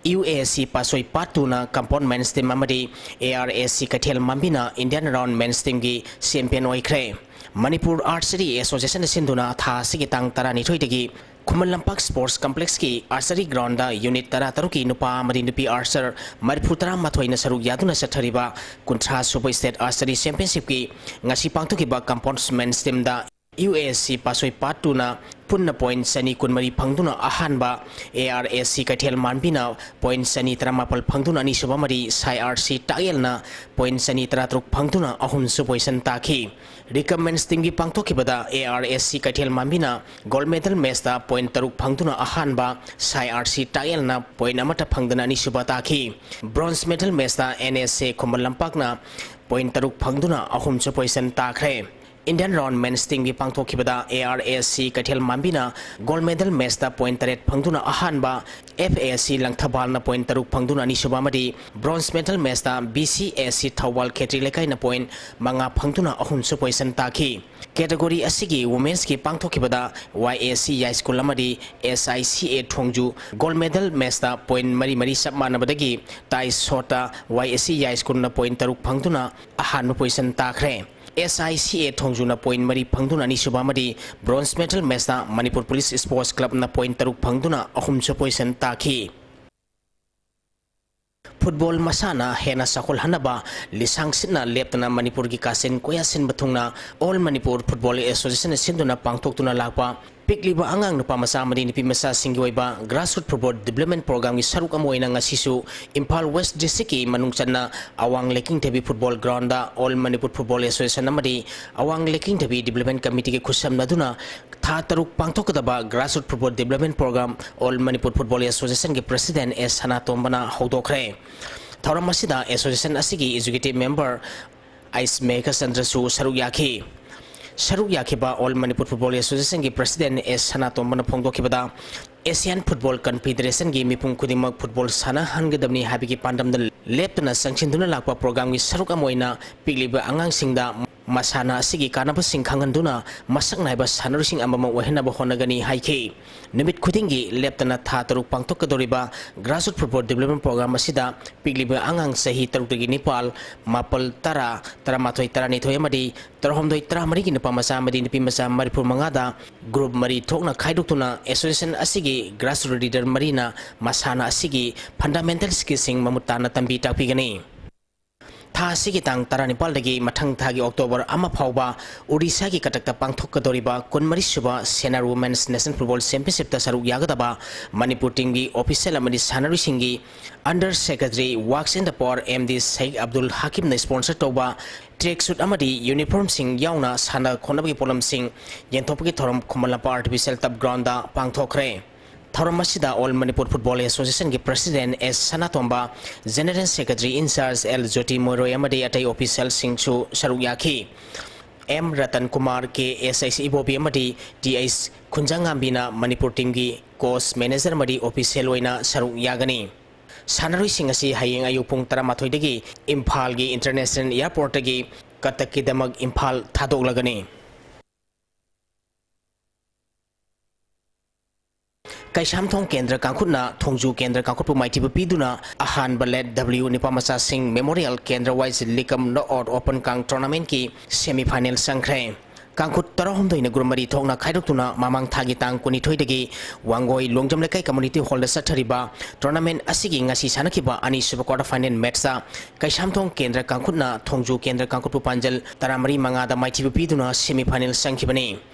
UASC Pasoi Part Two ꯅ Compound Men's Team ꯑꯃꯗꯤ ARAC ꯀꯩꯊꯦꯜ ꯃꯥꯟꯕꯤꯅ Indian Round Men's Teamꯒꯤ champion ꯑꯣꯏꯈ꯭ꯔꯦ꯫ Manipur Archery Association ꯅ ꯁꯤꯟꯗꯨꯅ ꯊꯥ ꯑꯁꯤꯒꯤ ꯇꯥꯡ ꯇꯔꯥꯅꯤꯊꯣꯏꯗꯒꯤ Khuman Lampak Sports Complexꯀꯤ archery groundꯗ unit ꯇꯔꯥꯇꯔꯨꯛꯀꯤ ꯅꯨꯄꯥ ꯑꯃꯗꯤ ꯅꯨꯄꯤ archer ꯃꯔꯤꯐꯨ ꯇꯔꯥꯃꯥꯊꯣꯏꯅ ꯁꯔꯨꯛ ꯌꯥꯗꯨꯅ ꯆꯠꯊꯔꯤꯕ ꯀꯨꯟꯊ꯭ꯔꯥ ꯁꯨꯕ State Archery Championshipꯀꯤ ꯉꯁꯤ ꯄꯥꯡꯊꯣꯛꯈꯤꯕ Compound Men's Teamꯗ UASC Pasoi Part Two ꯅ ꯄꯨꯟꯅ point ꯆꯅꯤ ꯀꯨꯟꯃꯔꯤ ꯐꯪꯗꯨꯅ ꯑꯍꯥꯟꯕ, ARAC ꯀꯩꯊꯦꯜ ꯃꯥꯟꯕꯤꯅ point ꯆꯅꯤ ꯇꯔꯥꯃꯥꯄꯜ ꯐꯪꯗꯨꯅ ꯑꯅꯤꯁꯨꯕ ꯑꯃꯗꯤ SAI RC ꯇꯥꯛꯌꯦꯜꯅ point ꯆꯅꯤ ꯇꯔꯥꯇꯔꯨꯛ ꯐꯪꯗꯨꯅ ꯑꯍꯨꯝꯁꯨ position ꯇꯥꯈꯤ꯫ Recommends teamꯒꯤ ꯄꯥꯡꯊꯣꯛꯈꯤꯕꯗ ARAC ꯀꯩꯊꯦꯜ ꯃꯥꯟꯕꯤꯅ gold medal matchꯇ point ꯇꯔꯨꯛ ꯐꯪꯗꯨꯅ ꯑꯍꯥꯟꯕ, SAI RC ꯇꯥꯛꯌꯦꯜꯅ point ꯑꯃꯠꯇ ꯐꯪꯗꯅ ꯑꯅꯤꯁꯨꯕ ꯇꯥꯈꯤ꯫ Bronze medal matchꯇ NSA ꯈꯨꯃꯟ ꯂꯝꯄꯥꯛꯅ point ꯇꯔꯨꯛ ꯐꯪꯗꯨꯅ ꯑꯍꯨꯝꯁꯨ position ꯇꯥꯈ꯭ꯔꯦ꯫ Indian round men's teamꯒꯤ ꯄꯥꯡꯊꯣꯛꯈꯤꯕꯗ ARAC ꯀꯩꯊꯦꯜ ꯃꯥꯟꯕꯤꯅ gold medal matchꯇ point ꯇꯔꯦꯠ ꯐꯪꯗꯨꯅ ꯑꯍꯥꯟꯕ, FAC ꯂꯪꯊꯕꯥꯜꯅ point ꯇꯔꯨꯛ ꯐꯪꯗꯨꯅ ꯑꯅꯤꯁꯨꯕ ꯑꯃꯗꯤ bronze medal matchꯇ BCAC ꯊꯧꯕꯥꯜ ꯈꯦꯇ꯭ꯔꯤ ꯂꯩꯀꯥꯏꯅ point ꯃꯉꯥ ꯐꯪꯗꯨꯅ ꯑꯍꯨꯝꯁꯨ position ꯇꯥꯈꯤ꯫ Category ꯑꯁꯤꯒꯤ women'sꯀꯤ ꯄꯥꯡꯊꯣꯛꯈꯤꯕꯗ YAC ꯌꯥꯏꯁ꯭ꯀꯨꯜ ꯑꯃꯗꯤ SICA ꯊꯣꯡꯖꯨ gold medal matchꯇ point ꯃꯔꯤ ꯃꯔꯤ ꯆꯞ ꯃꯥꯟꯅꯕꯗꯒꯤ tie shotꯇ YAC ꯌꯥꯏꯁ꯭ꯀꯨꯜꯅ point ꯇꯔꯨꯛ ꯐꯪꯗꯨꯅ ꯑꯍꯥꯟꯕ position ꯇꯥꯈ꯭ꯔꯦ꯫ SICA ꯊꯣꯡꯖꯨꯅ point ꯃꯔꯤ ꯐꯪꯗꯨꯅ ꯑꯅꯤꯁꯨꯕ ꯑꯃꯗꯤ bronze medal matchꯇ ꯃꯅꯤꯄꯨꯔ ꯄꯨꯂꯤꯁ ꯁ꯭ꯄꯣꯔꯠꯁ ꯀ꯭ꯂꯕꯅ point ꯇꯔꯨꯛ ꯐꯪꯗꯨꯅ ꯑꯍꯨꯝꯁꯨ position ꯇꯥꯈꯤ꯫ Football ꯃꯁꯥꯟꯅ ꯍꯦꯟꯅ ꯆꯥꯎꯈꯠꯍꯟꯅꯕ ꯂꯤꯁꯥꯡ ꯁꯤꯠꯅ ꯂꯦꯞꯇꯅ ꯃꯅꯤꯄꯨꯔꯒꯤ ꯀꯥꯆꯤꯟ ꯀꯣꯌꯥ ꯁꯤꯟꯕ ꯊꯨꯡꯅ All Manipur Football Associationꯅ ꯁꯤꯟꯗꯨꯅ ꯄꯥꯡꯊꯣꯛꯇꯨꯅ ꯂꯥꯛꯄ ꯄꯤꯛꯂꯤꯕ ꯑꯉꯥꯡ ꯅꯨꯄꯥ ꯃꯆꯥ ꯑꯃꯗꯤ ꯅꯨꯄꯤ ꯃꯆꯥꯁꯤꯡꯒꯤ ꯑꯣꯏꯕ grassroots football development programꯒꯤ ꯁꯔꯨꯛ ꯑꯃ ꯑꯣꯏꯅ ꯉꯁꯤꯁꯨ ꯏꯝꯐꯥꯜ West Districtꯀꯤ ꯃꯅꯨꯡ ꯆꯟꯅ ꯑꯋꯥꯡ ꯂꯩꯀꯤꯡꯊꯦꯕꯤ football groundꯗ All Manipur Football Association ꯑꯃꯗꯤ ꯑꯋꯥꯡ ꯂꯩꯀꯤꯡꯊꯦꯕꯤ Development Committeeꯒꯤ ꯈꯨꯠꯁꯝꯅꯗꯨꯅ ꯊꯥ ꯇꯔꯨꯛ ꯄꯥꯡꯊꯣꯛꯀꯗꯕ grassroots football development program All Manipur Football Associationꯒꯤ President S ꯁꯅꯥꯇꯣꯝꯕꯅ ꯍꯧꯗꯣꯛꯈ꯭ꯔꯦ꯫ ꯊꯧꯔꯝ ꯑꯁꯤꯗ association ꯑꯁꯤꯒꯤ executive member ꯑꯩꯁ ꯃꯦꯘꯆꯟꯗ꯭ꯔꯁꯨ ꯁꯔꯨꯛ ꯌꯥꯈꯤ꯫ ꯁꯔꯨꯛ ꯌꯥꯈꯤꯕ All Manipur Football Associationꯒꯤ President S ꯁꯅꯥꯇꯣꯝꯕꯅ ꯐꯣꯡꯗꯣꯛꯈꯤꯕꯗ, Asian Football Confederationꯒꯤ ꯃꯤꯄꯨꯝ ꯈꯨꯗꯤꯡꯃꯛ football ꯁꯥꯟꯅꯍꯟꯒꯗꯕꯅꯤ ꯍꯥꯏꯕꯒꯤ ꯄꯥꯟꯗꯝꯗ ꯂꯦꯞꯇꯅ ꯆꯪꯁꯤꯟꯗꯨꯅ ꯂꯥꯛꯄ programꯒꯤ ꯁꯔꯨꯛ ꯑꯃ ꯑꯣꯏꯅ ꯄꯤꯛꯂꯤꯕ ꯑꯉꯥꯡꯁꯤꯡꯗ ꯃꯁꯥꯟꯅ ꯑꯁꯤꯒꯤ ꯀꯥꯟꯅꯕꯁꯤꯡ ꯈꯪꯍꯟꯗꯨꯅ ꯃꯁꯛ ꯅꯥꯏꯕ ꯁꯥꯟꯅꯔꯣꯏꯁꯤꯡ ꯑꯃꯃꯝ ꯑꯣꯏꯍꯟꯅꯕ ꯍꯣꯠꯅꯒꯅꯤ ꯍꯥꯏꯈꯤ꯫ ꯅꯨꯃꯤꯠ ꯈꯨꯗꯤꯡꯒꯤ ꯂꯦꯞꯇꯅ ꯊꯥ ꯇꯔꯨꯛ ꯄꯥꯡꯊꯣꯛꯀꯗꯧꯔꯤꯕ grassroots football development program ꯑꯁꯤꯗ ꯄꯤꯛꯂꯤꯕ ꯑꯉꯥꯡ ꯆꯍꯤ ꯇꯔꯨꯛꯇꯒꯤ ꯅꯤꯄꯥꯜ, ꯃꯥꯄꯜ, ꯇꯔꯥ, ꯇꯔꯥꯃꯥꯊꯣꯏ, ꯇꯔꯥꯅꯤꯊꯣꯏ ꯑꯃꯗꯤ ꯇꯔꯥꯍꯨꯝꯗꯣꯏ, ꯇꯔꯥꯃꯔꯤꯒꯤ ꯅꯨꯄꯥ ꯃꯆꯥ ꯑꯃꯗꯤ ꯅꯨꯄꯤ ꯃꯆꯥ ꯃꯔꯤꯐꯨ ꯃꯉꯥꯗ group ꯃꯔꯤ ꯊꯣꯛꯅ ꯈꯥꯏꯗꯣꯛꯇꯨꯅ association ꯑꯁꯤꯒꯤ grassroots leader ꯃꯔꯤꯅ ꯃꯁꯥꯟꯅ ꯑꯁꯤꯒꯤ fundamental skillꯁꯤꯡ ꯃꯃꯨꯠ ꯇꯥꯅ ꯇꯝꯕꯤ ꯇꯥꯛꯄꯤꯒꯅꯤ꯫ ꯊꯥ ꯑꯁꯤꯒꯤ ꯇꯥꯡ ꯇꯔꯥꯅꯤꯄꯥꯜꯗꯒꯤ ꯃꯊꯪ ꯊꯥꯒꯤ October ꯑꯃ ꯐꯥꯎꯕ Odishaꯒꯤ ꯀꯇꯛꯇ ꯄꯥꯡꯊꯣꯛꯀꯗꯧꯔꯤꯕ ꯀꯨꯟꯃꯔꯤꯁꯨꯕ Senior Women's National Football Championshipꯇ ꯁꯔꯨꯛ ꯌꯥꯒꯗꯕ ꯃꯅꯤꯄꯨꯔ teamꯒꯤ official ꯑꯃꯗꯤ ꯁꯥꯟꯅꯔꯣꯏꯁꯤꯡꯒꯤ Under Secretary Works and Power M D Sheikh Abdul Hakimꯅ sponsor ꯇꯧꯕ track suit ꯑꯃꯗꯤ uniformꯁꯤꯡ ꯌꯥꯎꯅ ꯁꯥꯟꯅ ꯈꯣꯠꯅꯕꯒꯤ ꯄꯣꯠꯂꯝꯁꯤꯡ ꯌꯦꯟꯊꯣꯛꯄꯒꯤ ꯊꯧꯔꯝ ꯈꯨꯃꯟ ꯂꯝꯄꯥꯛ Artificial Turf groundꯗ ꯄꯥꯡꯊꯣꯛꯈ꯭ꯔꯦ꯫ ꯊꯧꯔꯝ ꯑꯁꯤꯗ All Manipur Football Associationꯒꯤ President S Sanatomba, General Secretary in charge L ꯖꯣꯇꯤ ꯃꯣꯏꯔꯣꯏ ꯑꯃꯗꯤ ꯑꯇꯩ officialꯁꯤꯡꯁꯨ ꯁꯔꯨꯛ ꯌꯥꯈꯤ꯫ ꯑꯦꯝ ꯔꯇꯟ ꯀꯨꯃꯥꯔ, ꯀꯦ ꯑꯦꯁ ꯑꯩꯆ ꯏꯕꯣꯕꯤ ꯑꯃꯗꯤ ꯇꯤ ꯑꯩꯆ ꯈꯨꯟꯖꯥꯉꯥꯝꯕꯤꯅ ꯃꯅꯤꯄꯨꯔ ꯇꯤꯝꯒꯤ ꯀꯣꯆ, ꯃꯦꯅꯦꯖꯔ ꯑꯃꯗꯤ ꯑꯣꯐꯤꯁꯤꯌꯦꯜ ꯑꯣꯏꯅ ꯁꯔꯨꯛ ꯌꯥꯒꯅꯤ꯫ ꯁꯥꯟꯅꯔꯣꯏꯁꯤꯡ ꯑꯁꯤ ꯍꯌꯦꯡ ꯑꯌꯨꯛ ꯄꯨꯡ ꯇꯔꯥꯃꯥꯊꯣꯏꯗꯒꯤ ꯏꯝꯐꯥꯜꯒꯤ ꯏꯟꯇꯔꯅꯦꯁꯅꯦꯜ ꯑꯦꯌꯔꯄꯣꯔꯠꯇꯒꯤ ꯀꯇꯛꯀꯤꯗꯃꯛ ꯏꯝꯐꯥꯜ ꯊꯥꯗꯣꯛꯂꯒꯅꯤ꯫ ꯀꯩꯁꯥꯝꯊꯣꯡ ꯀꯦꯟꯗ꯭ꯔ ꯀꯥꯡꯈꯨꯠꯅ ꯊꯣꯡꯖꯨ ꯀꯦꯟꯗ꯭ꯔ ꯀꯥꯡꯈꯨꯠꯄꯨ ꯃꯥꯏꯊꯤꯕ ꯄꯤꯗꯨꯅ ꯑꯍꯥꯟꯕ ꯂꯦꯠ ꯗꯕ꯭ꯂꯤꯎ ꯅꯨꯄꯥꯃꯆꯥꯁꯤꯡ ꯃꯦꯃꯣꯔꯤꯌꯦꯜ ꯀꯦꯟꯗ꯭ꯔ ꯋꯥꯏꯁ ꯂꯤꯛ ꯀꯝ ꯅꯣꯛ ꯑꯥꯎꯠ ꯑꯣꯄꯟ ꯀꯥꯡ ꯇꯣꯔꯅꯥꯃꯦꯟꯠꯀꯤ ꯁꯦꯃꯤ ꯐꯥꯏꯅꯦꯜ ꯆꯪꯈ꯭ꯔꯦ꯫ ꯀꯥꯡꯈꯨꯠ ꯇꯔꯥꯍꯨꯝꯗꯣꯏꯅ ꯒ꯭ꯔꯨꯞ ꯃꯔꯤ ꯊꯣꯛꯅ ꯈꯥꯏꯗꯣꯛꯇꯨꯅ ꯃꯃꯥꯡ ꯊꯥꯒꯤ ꯇꯥꯡ ꯀꯨꯟꯅꯤꯊꯣꯏꯗꯒꯤ ꯋꯥꯡꯒꯣꯏ ꯂꯣꯡꯖꯝ ꯂꯩꯀꯥꯏ ꯀꯝꯃ꯭ꯌꯨꯅꯤꯇꯤ ꯍꯣꯜꯗ ꯆꯠꯊꯔꯤꯕ ꯇꯣꯔꯅꯥꯃꯦꯟꯠ ꯑꯁꯤꯒꯤ ꯉꯁꯤ ꯁꯥꯟꯅꯈꯤꯕ ꯑꯅꯤꯁꯨꯕ ꯀ꯭ꯋꯥꯇꯔ ꯐꯥꯏꯅꯦꯜ ꯃꯦꯠꯆꯇ ꯀꯩꯁꯥꯝꯊꯣꯡ ꯀꯦꯟꯗ꯭ꯔ ꯀꯥꯡꯈꯨꯠꯅ ꯊꯣꯡꯖꯨ ꯀꯦꯟꯗ꯭ꯔ ꯀꯥꯡꯈꯨꯠꯄꯨ ꯄꯥꯟꯖꯜ ꯇꯔꯥꯃꯔꯤ ꯃꯉꯥꯗ ꯃꯥꯏꯊꯤꯕ ꯄꯤꯗꯨꯅ ꯁꯦꯃꯤ ꯐꯥꯏꯅꯦꯜ ꯆꯪꯈꯤꯕꯅꯤ꯫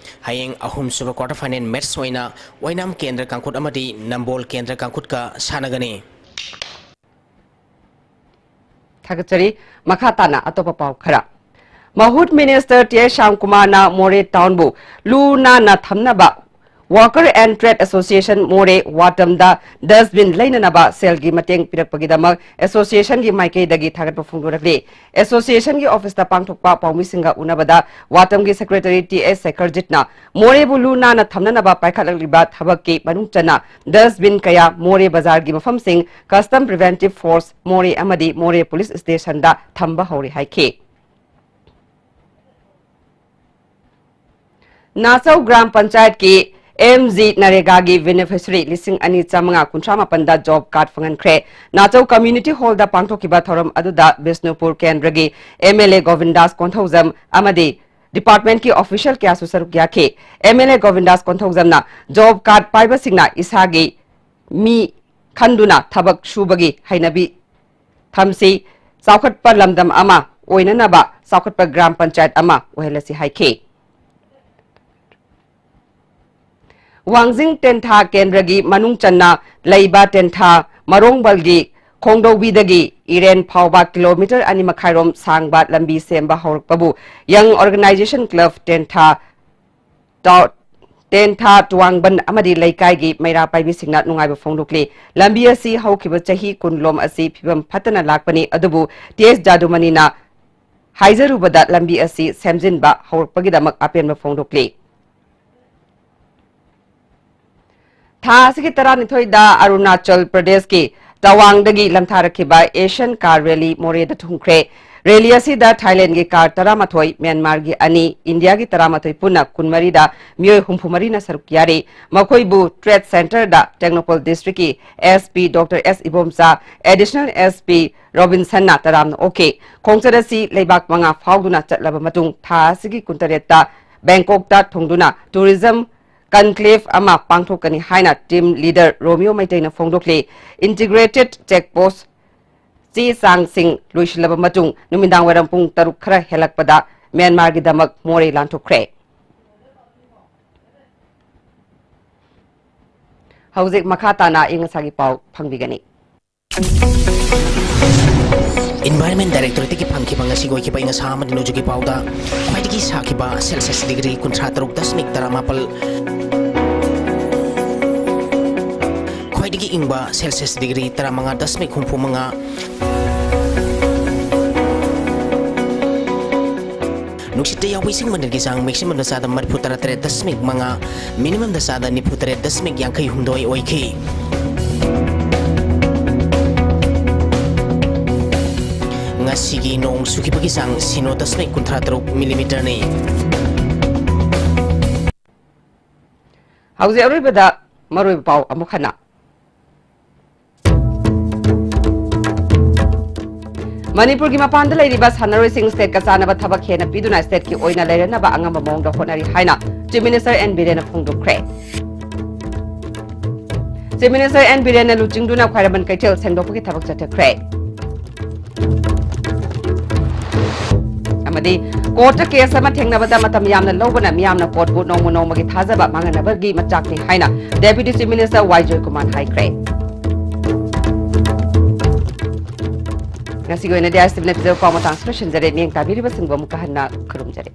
ꯍꯌꯦꯡ ꯑꯍꯨꯝꯁꯨꯕ ꯀ꯭ꯋꯥꯇꯔ ꯐꯥꯏꯅꯦꯜ ꯃꯦꯠꯆ ꯑꯣꯏꯅ ꯑꯣꯏꯅꯥꯝ ꯀꯦꯟꯗ꯭ꯔ ꯀꯥꯡꯈꯨꯠ ꯑꯃꯗꯤ ꯅꯝꯕꯣꯜ ꯀꯦꯟꯗ꯭ꯔ ꯀꯥꯡꯈꯨꯠꯀ ꯁꯥꯟꯅꯒꯅꯤ꯫ ꯊꯥꯒꯠꯆꯔꯤ꯫ ꯃꯈꯥ ꯇꯥꯅ ꯑꯇꯣꯞꯄ ꯄꯥꯎ ꯈꯔ꯫ ꯃꯍꯨꯠ ꯃꯤꯅꯤꯁꯇꯔ ꯇꯤ ꯑꯩꯆ ꯁ꯭ꯌꯥꯝꯀꯨꯃꯥꯔꯅ ꯃꯣꯔꯦ ꯇꯥꯎꯟꯕꯨ ꯂꯨ ꯅꯥꯟꯅ ꯊꯝꯅꯕ Worker and Trade Association ꯃꯣꯔꯦ ꯋꯥꯇꯝꯗ dustbin ꯂꯩꯅꯅꯕ ꯁꯦꯜꯒꯤ ꯃꯇꯦꯡ ꯄꯤꯔꯛꯄꯒꯤꯗꯃꯛ ꯑꯦꯁꯣꯁꯤꯌꯦꯁꯟꯒꯤ ꯃꯥꯏꯀꯩꯗꯒꯤ ꯊꯥꯒꯠꯄ ꯐꯣꯡꯗꯣꯔꯛꯂꯤ꯫ ꯑꯦꯁꯣꯁꯤꯌꯦꯁꯟꯒꯤ ꯑꯣꯐꯤꯁꯇ ꯄꯥꯡꯊꯣꯛꯄ ꯄꯥꯎꯃꯤꯁꯤꯡꯒ ꯎꯅꯕꯗ ꯋꯥꯇꯝꯒꯤ ꯁꯦꯀ꯭ꯔꯦꯇꯔꯤ ꯇꯤ ꯑꯦꯁ ꯁꯦꯈꯔꯖꯤꯠꯅ ꯃꯣꯔꯦꯕꯨ ꯂꯨ ꯅꯥꯟꯅ ꯊꯝꯅꯅꯕ ꯄꯥꯏꯈꯠꯂꯛꯂꯤꯕ ꯊꯕꯛꯀꯤ ꯃꯅꯨꯡ ꯆꯟꯅ dustbin ꯀꯌꯥ ꯃꯣꯔꯦ ꯕꯖꯥꯔꯒꯤ ꯃꯐꯝꯁꯤꯡ Custom Preventive Force ꯃꯣꯔꯦ ꯑꯃꯗꯤ ꯃꯣꯔꯦ ꯄꯨꯂꯤꯁ ꯁ꯭ꯇꯦꯁꯟꯗ ꯊꯝꯕ ꯍꯧꯔꯦ ꯍꯥꯏꯈꯤ꯫ ꯅꯥꯆꯧ ꯒ꯭ꯔꯥꯝ ꯄꯟꯆꯥꯌꯠꯀꯤ ꯑꯦꯝ ꯖꯤ ꯅꯔꯦꯒꯥꯒꯤ ꯕꯦꯅꯤꯐꯤꯁꯔꯤ ꯂꯤꯁꯤꯡ ꯑꯅꯤ ꯆꯥꯃꯉꯥ ꯀꯨꯟꯊ꯭ꯔꯥ ꯃꯥꯄꯟꯗ ꯖꯣꯕ ꯀꯥꯔꯗ ꯐꯪꯍꯟꯈ꯭ꯔꯦ꯫ ꯅꯥꯆꯧ ꯀꯝꯃ꯭ꯌꯨꯅꯤꯇꯤ ꯍꯣꯜꯗ ꯄꯥꯡꯊꯣꯛꯈꯤꯕ ꯊꯧꯔꯝ ꯑꯗꯨꯗ ꯕꯤꯁꯅꯨꯄꯨꯔ ꯀꯦꯟꯗ꯭ꯔꯒꯤ ꯑꯦꯝ ꯑꯦꯜ ꯑꯦ ꯒꯣꯕꯤꯟꯗꯥꯁ ꯀꯣꯟꯊꯧꯖꯝ ꯑꯃꯗꯤ ꯗꯤꯄꯥꯔꯠꯃꯦꯟꯠꯀꯤ ꯑꯣꯐꯤꯁꯤꯌꯦꯜ ꯀꯌꯥꯁꯨ ꯁꯔꯨꯛ ꯌꯥꯈꯤ꯫ ꯑꯦꯝ ꯑꯦꯜ ꯑꯦ ꯒꯣꯕꯤꯟꯗꯥꯁ ꯀꯣꯟꯊꯧꯖꯝꯅ ꯖꯣꯕ ꯀꯥꯔꯗ ꯄꯥꯏꯕꯁꯤꯡꯅ ꯏꯁꯥꯒꯤ ꯃꯤ ꯈꯟꯗꯨꯅ ꯊꯕꯛ ꯁꯨꯕꯒꯤ ꯍꯩꯅꯕꯤ ꯊꯝꯁꯤ, ꯆꯥꯎꯈꯠꯄ ꯂꯝꯗꯝ ꯑꯃ ꯑꯣꯏꯅꯅꯕ ꯆꯥꯎꯈꯠꯄ ꯒ꯭ꯔꯥꯝ ꯄꯟꯆꯥꯌꯠ ꯑꯃ ꯑꯣꯏꯍꯜꯂꯁꯤ ꯍꯥꯏꯈꯤ꯫ ꯋꯥꯡꯖꯤꯡ ꯇꯦꯟꯊꯥ ꯀꯦꯟꯗ꯭ꯔꯒꯤ ꯃꯅꯨꯡ ꯆꯟꯅ ꯂꯩꯕ ꯇꯦꯟꯊꯥ ꯃꯔꯣꯡꯕꯜꯒꯤ ꯈꯣꯡꯗꯧꯕꯤꯗꯒꯤ ꯏꯔꯦꯟ ꯐꯥꯎꯕ ꯀꯤꯂꯣꯃꯤꯇꯔ ꯑꯅꯤ ꯃꯈꯥꯏꯔꯣꯝ ꯁꯥꯡꯕ ꯂꯝꯕꯤ ꯁꯦꯝꯕ ꯍꯧꯔꯛꯄꯕꯨ ꯌꯪ ꯑꯣꯔꯒꯅꯥꯏꯖꯦꯁꯟ ꯀ꯭ꯂꯕ ꯇꯦꯟꯊꯥ ꯇꯥꯎ-, ꯇꯦꯟꯊꯥ ꯇꯨꯋꯥꯡꯕꯟ ꯑꯃꯗꯤ ꯂꯩꯀꯥꯏꯒꯤ ꯃꯩꯔꯥ ꯄꯥꯏꯕꯤꯁꯤꯡꯅ ꯅꯨꯡꯉꯥꯏꯕ ꯐꯣꯡꯗꯣꯛꯂꯤ꯫ ꯂꯝꯕꯤ ꯑꯁꯤ ꯍꯧꯈꯤꯕ ꯆꯍꯤ ꯀꯨꯟ ꯂꯣꯝ ꯑꯁꯤ ꯐꯤꯕꯝ ꯐꯠꯇꯅ ꯂꯥꯛꯄꯅꯤ, ꯑꯗꯨꯕꯨ ꯇꯤ ꯑꯦꯁ ꯖꯥꯗꯨꯃꯅꯤꯅ ꯍꯥꯏꯖꯔꯨꯕꯗ ꯂꯝꯕꯤ ꯑꯁꯤ ꯁꯦꯝꯖꯤꯟꯕ ꯍꯧꯔꯛꯄꯒꯤꯗꯃꯛ ꯑꯄꯦꯟꯕ ꯐꯣꯡꯗꯣꯛꯂꯤ꯫ ꯊꯥ ꯑꯁꯤꯒꯤ ꯇꯔꯥꯅꯤꯊꯣꯏꯗ ꯑꯔꯨꯅꯥꯆꯜ ꯄ꯭ꯔꯗꯦꯁꯀꯤ ꯇꯋꯥꯡꯗꯒꯤ ꯂꯝꯊꯥꯔꯛꯈꯤꯕ ꯑꯦꯁꯤꯌꯥꯟ ꯀꯥꯔ ꯔꯦꯂꯤ ꯃꯣꯔꯦꯗ ꯊꯨꯡꯈ꯭ꯔꯦ꯫ ꯔꯦꯂꯤ ꯑꯁꯤꯗ ꯊꯥꯏꯂꯦꯟꯗꯒꯤ ꯀꯥꯔ ꯇꯔꯥꯃꯥꯊꯣꯏ, ꯃ꯭ꯌꯥꯟꯃꯥꯔꯒꯤ ꯑꯅꯤ, ꯏꯟꯗꯤꯌꯥꯒꯤ ꯇꯔꯥꯃꯥꯊꯣꯏ ꯄꯨꯟꯅ ꯀꯨꯟꯃꯔꯤꯗ ꯃꯤꯑꯣꯏ ꯍꯨꯝꯐꯨꯃꯔꯤꯅ ꯁꯔꯨꯛ ꯌꯥꯔꯤ꯫ ꯃꯈꯣꯏꯕꯨ ꯇ꯭ꯔꯦꯗ ꯁꯦꯟꯇꯔꯗ ꯇꯦꯡꯅꯧꯄꯜ ꯗꯤꯁꯇ꯭ꯔꯤꯛꯀꯤ ꯑꯦꯁ ꯄꯤ ꯗꯣꯛꯇꯔ ꯑꯦꯁ ꯏꯕꯣꯝꯆꯥ, ꯑꯦꯗꯤꯁꯅꯦꯜ ꯑꯦꯁ ꯄꯤ ꯔꯣꯕꯤꯟꯁꯟꯅ ꯇꯔꯥꯝꯅ ꯑꯣꯛꯈꯤ꯫ ꯈꯣꯡꯆꯠ ꯑꯁꯤ ꯂꯩꯕꯥꯛ ꯃꯉꯥ ꯐꯥꯎꯗꯨꯅ ꯆꯠꯂꯕ ꯃꯇꯨꯡ ꯊꯥ ꯑꯁꯤꯒꯤ ꯀꯨꯟꯇꯔꯦꯠꯇ ꯕꯦꯡꯀꯣꯛꯇ ꯊꯨꯡꯗꯨꯅ ꯇꯨꯔꯤꯖꯝ ꯀꯟꯀ꯭ꯂꯦꯚ ꯑꯃ ꯄꯥꯡꯊꯣꯛꯀꯅꯤ ꯍꯥꯏꯅ ꯇꯤꯝ ꯂꯤꯗꯔ ꯔꯣꯃꯤꯌꯣ ꯃꯩꯇꯩꯅ ꯐꯣꯡꯗꯣꯛꯂꯤ꯫ ꯏꯟꯇꯤꯒ꯭ꯔꯦꯇꯦꯗ ꯆꯦꯛ ꯄꯣꯁ ꯆꯦ ꯆꯥꯡꯁꯤꯡ ꯂꯣꯏꯁꯤꯜꯂꯕ ꯃꯇꯨꯡ ꯅꯨꯃꯤꯗꯥꯡ ꯋꯥꯏꯔꯝ ꯄꯨꯡ ꯇꯔꯨꯛ ꯈꯔ ꯍꯦꯜꯂꯛꯄꯗ ꯃ꯭ꯌꯥꯟꯃꯥꯔꯒꯤꯗꯃꯛ ꯃꯣꯔꯦ ꯂꯥꯟꯊꯣꯛꯈ꯭ꯔꯦ꯫ ꯍꯧꯖꯤꯛ ꯃꯈꯥ ꯇꯥꯅ ꯑꯏꯪ ꯑꯁꯥꯒꯤ ꯄꯥꯎ ꯐꯪꯕꯤꯒꯅꯤ꯫ Environment Directorate-ꯇꯒꯤ ꯐꯪꯈꯤꯕ ꯉꯁꯤꯒꯤ ꯑꯣꯏꯈꯤꯕ ꯑꯏꯪ ꯑꯁꯥ ꯑꯃꯗꯤ ꯅꯣꯡꯖꯨꯒꯤ ꯄꯥꯎꯗ ꯈ꯭ꯋꯥꯏꯗꯒꯤ ꯁꯥꯈꯤꯕ celsius degree ꯀꯨꯟꯊ꯭ꯔꯥ ꯇꯔꯨꯛ ꯗꯁꯃꯤꯛ ꯇꯔꯥꯃꯥꯄꯜ, ꯈ꯭ꯋꯥꯏꯗꯒꯤ ꯏꯪꯕ celsius degree ꯇꯔꯥꯃꯉꯥ ꯗꯁꯃꯤꯛ ꯍꯨꯝꯐꯨ ꯃꯉꯥ, ꯅꯨꯡꯁꯤꯠꯇ ꯌꯥꯎꯕ ꯏꯁꯤꯡ ꯃꯅꯤꯜꯒꯤ ꯆꯥꯡ maximum ꯗꯁꯥꯗ ꯃꯔꯤꯐꯨ ꯇꯔꯥ ꯇꯔꯦꯠ ꯗꯁꯃꯤꯛ ꯃꯉꯥ, minimum ꯗꯁꯥꯗ ꯅꯤꯐꯨ ꯇꯔꯦꯠ ꯗꯁꯃꯤꯛ ꯌꯥꯡꯈꯩ ꯍꯨꯝꯗꯣꯏ ꯑꯣꯏꯈꯤ꯫ ꯉꯁꯤꯒꯤ ꯅꯣꯡ ꯆꯨꯈꯤꯕꯒꯤ ꯆꯥꯡ ꯁꯤꯅꯣ ꯗꯁꯃꯤꯛ ꯀꯨꯟꯊ꯭ꯔꯥ ꯇꯔꯨꯛ millimeter-ꯅꯤ꯫ ꯍꯧꯖꯤꯛ ꯑꯔꯣꯏꯕꯗ ꯃꯔꯨꯑꯣꯏꯕ ꯄꯥꯎ ꯑꯃꯨꯛ ꯍꯟꯅ꯫ ꯃꯅꯤꯄꯨꯔꯒꯤ ꯃꯄꯥꯟꯗ ꯂꯩꯔꯤꯕ ꯁꯥꯟꯅꯔꯣꯏꯁꯤꯡ state-ꯀ ꯆꯥꯟꯅꯕ ꯊꯕꯛ ꯍꯦꯟꯅ ꯄꯤꯗꯨꯅ state-ꯀꯤ ꯑꯣꯏꯅ ꯂꯩꯔꯅꯕ ꯑꯉꯝꯕ ꯃꯑꯣꯡꯗ ꯍꯣꯠꯅꯔꯤ ꯍꯥꯏꯅ Chief Minister N. ꯕꯤꯔꯦꯟꯅ ꯐꯣꯡꯗꯣꯛꯈ꯭ꯔꯦ꯫ Chief Minister N. ꯕꯤꯔꯦꯟꯅ ꯂꯨꯆꯤꯡꯗꯨꯅ ꯈ꯭ꯋꯥꯏꯔꯝꯕꯟ ꯀꯩꯊꯦꯜ ꯁꯦꯡꯗꯣꯛꯄꯒꯤ ꯊꯕꯛ ꯆꯠꯊꯈ꯭ꯔꯦ꯫ ꯑꯃꯗꯤ court-ꯇ case ꯑꯃ ꯊꯦꯡꯅꯕꯗ ꯃꯇꯝ ꯌꯥꯝꯅ ꯂꯧꯕꯅ ꯃꯤꯌꯥꯝꯅ court-ꯄꯨ ꯅꯣꯡꯃ ꯅꯣꯡꯃꯒꯤ ꯊꯥꯖꯕ ꯃꯥꯡꯍꯟꯅꯕꯒꯤ ꯃꯆꯥꯛꯅꯤ ꯍꯥꯏꯅ Deputy Chief Minister ꯋꯥꯏ ꯖꯣꯏꯀꯨꯃꯥꯔꯅ ꯍꯥꯏꯈ꯭ꯔꯦ꯫ ꯉꯁꯤꯒꯤ ꯑꯣꯏꯅꯗꯤ ꯑꯁꯤꯕꯅ ꯄꯤꯖꯕ ꯄꯥꯎ ꯃꯇꯥꯡꯁꯤ ꯂꯣꯏꯁꯤꯟꯖꯔꯦ꯫ ꯃꯤꯠꯌꯦꯡ ꯇꯥꯕꯤꯔꯤꯕꯁꯤꯡꯕꯨ ꯑꯃꯨꯛꯀ ꯍꯟꯅ ꯈꯨꯔꯨꯝꯖꯔꯤ꯫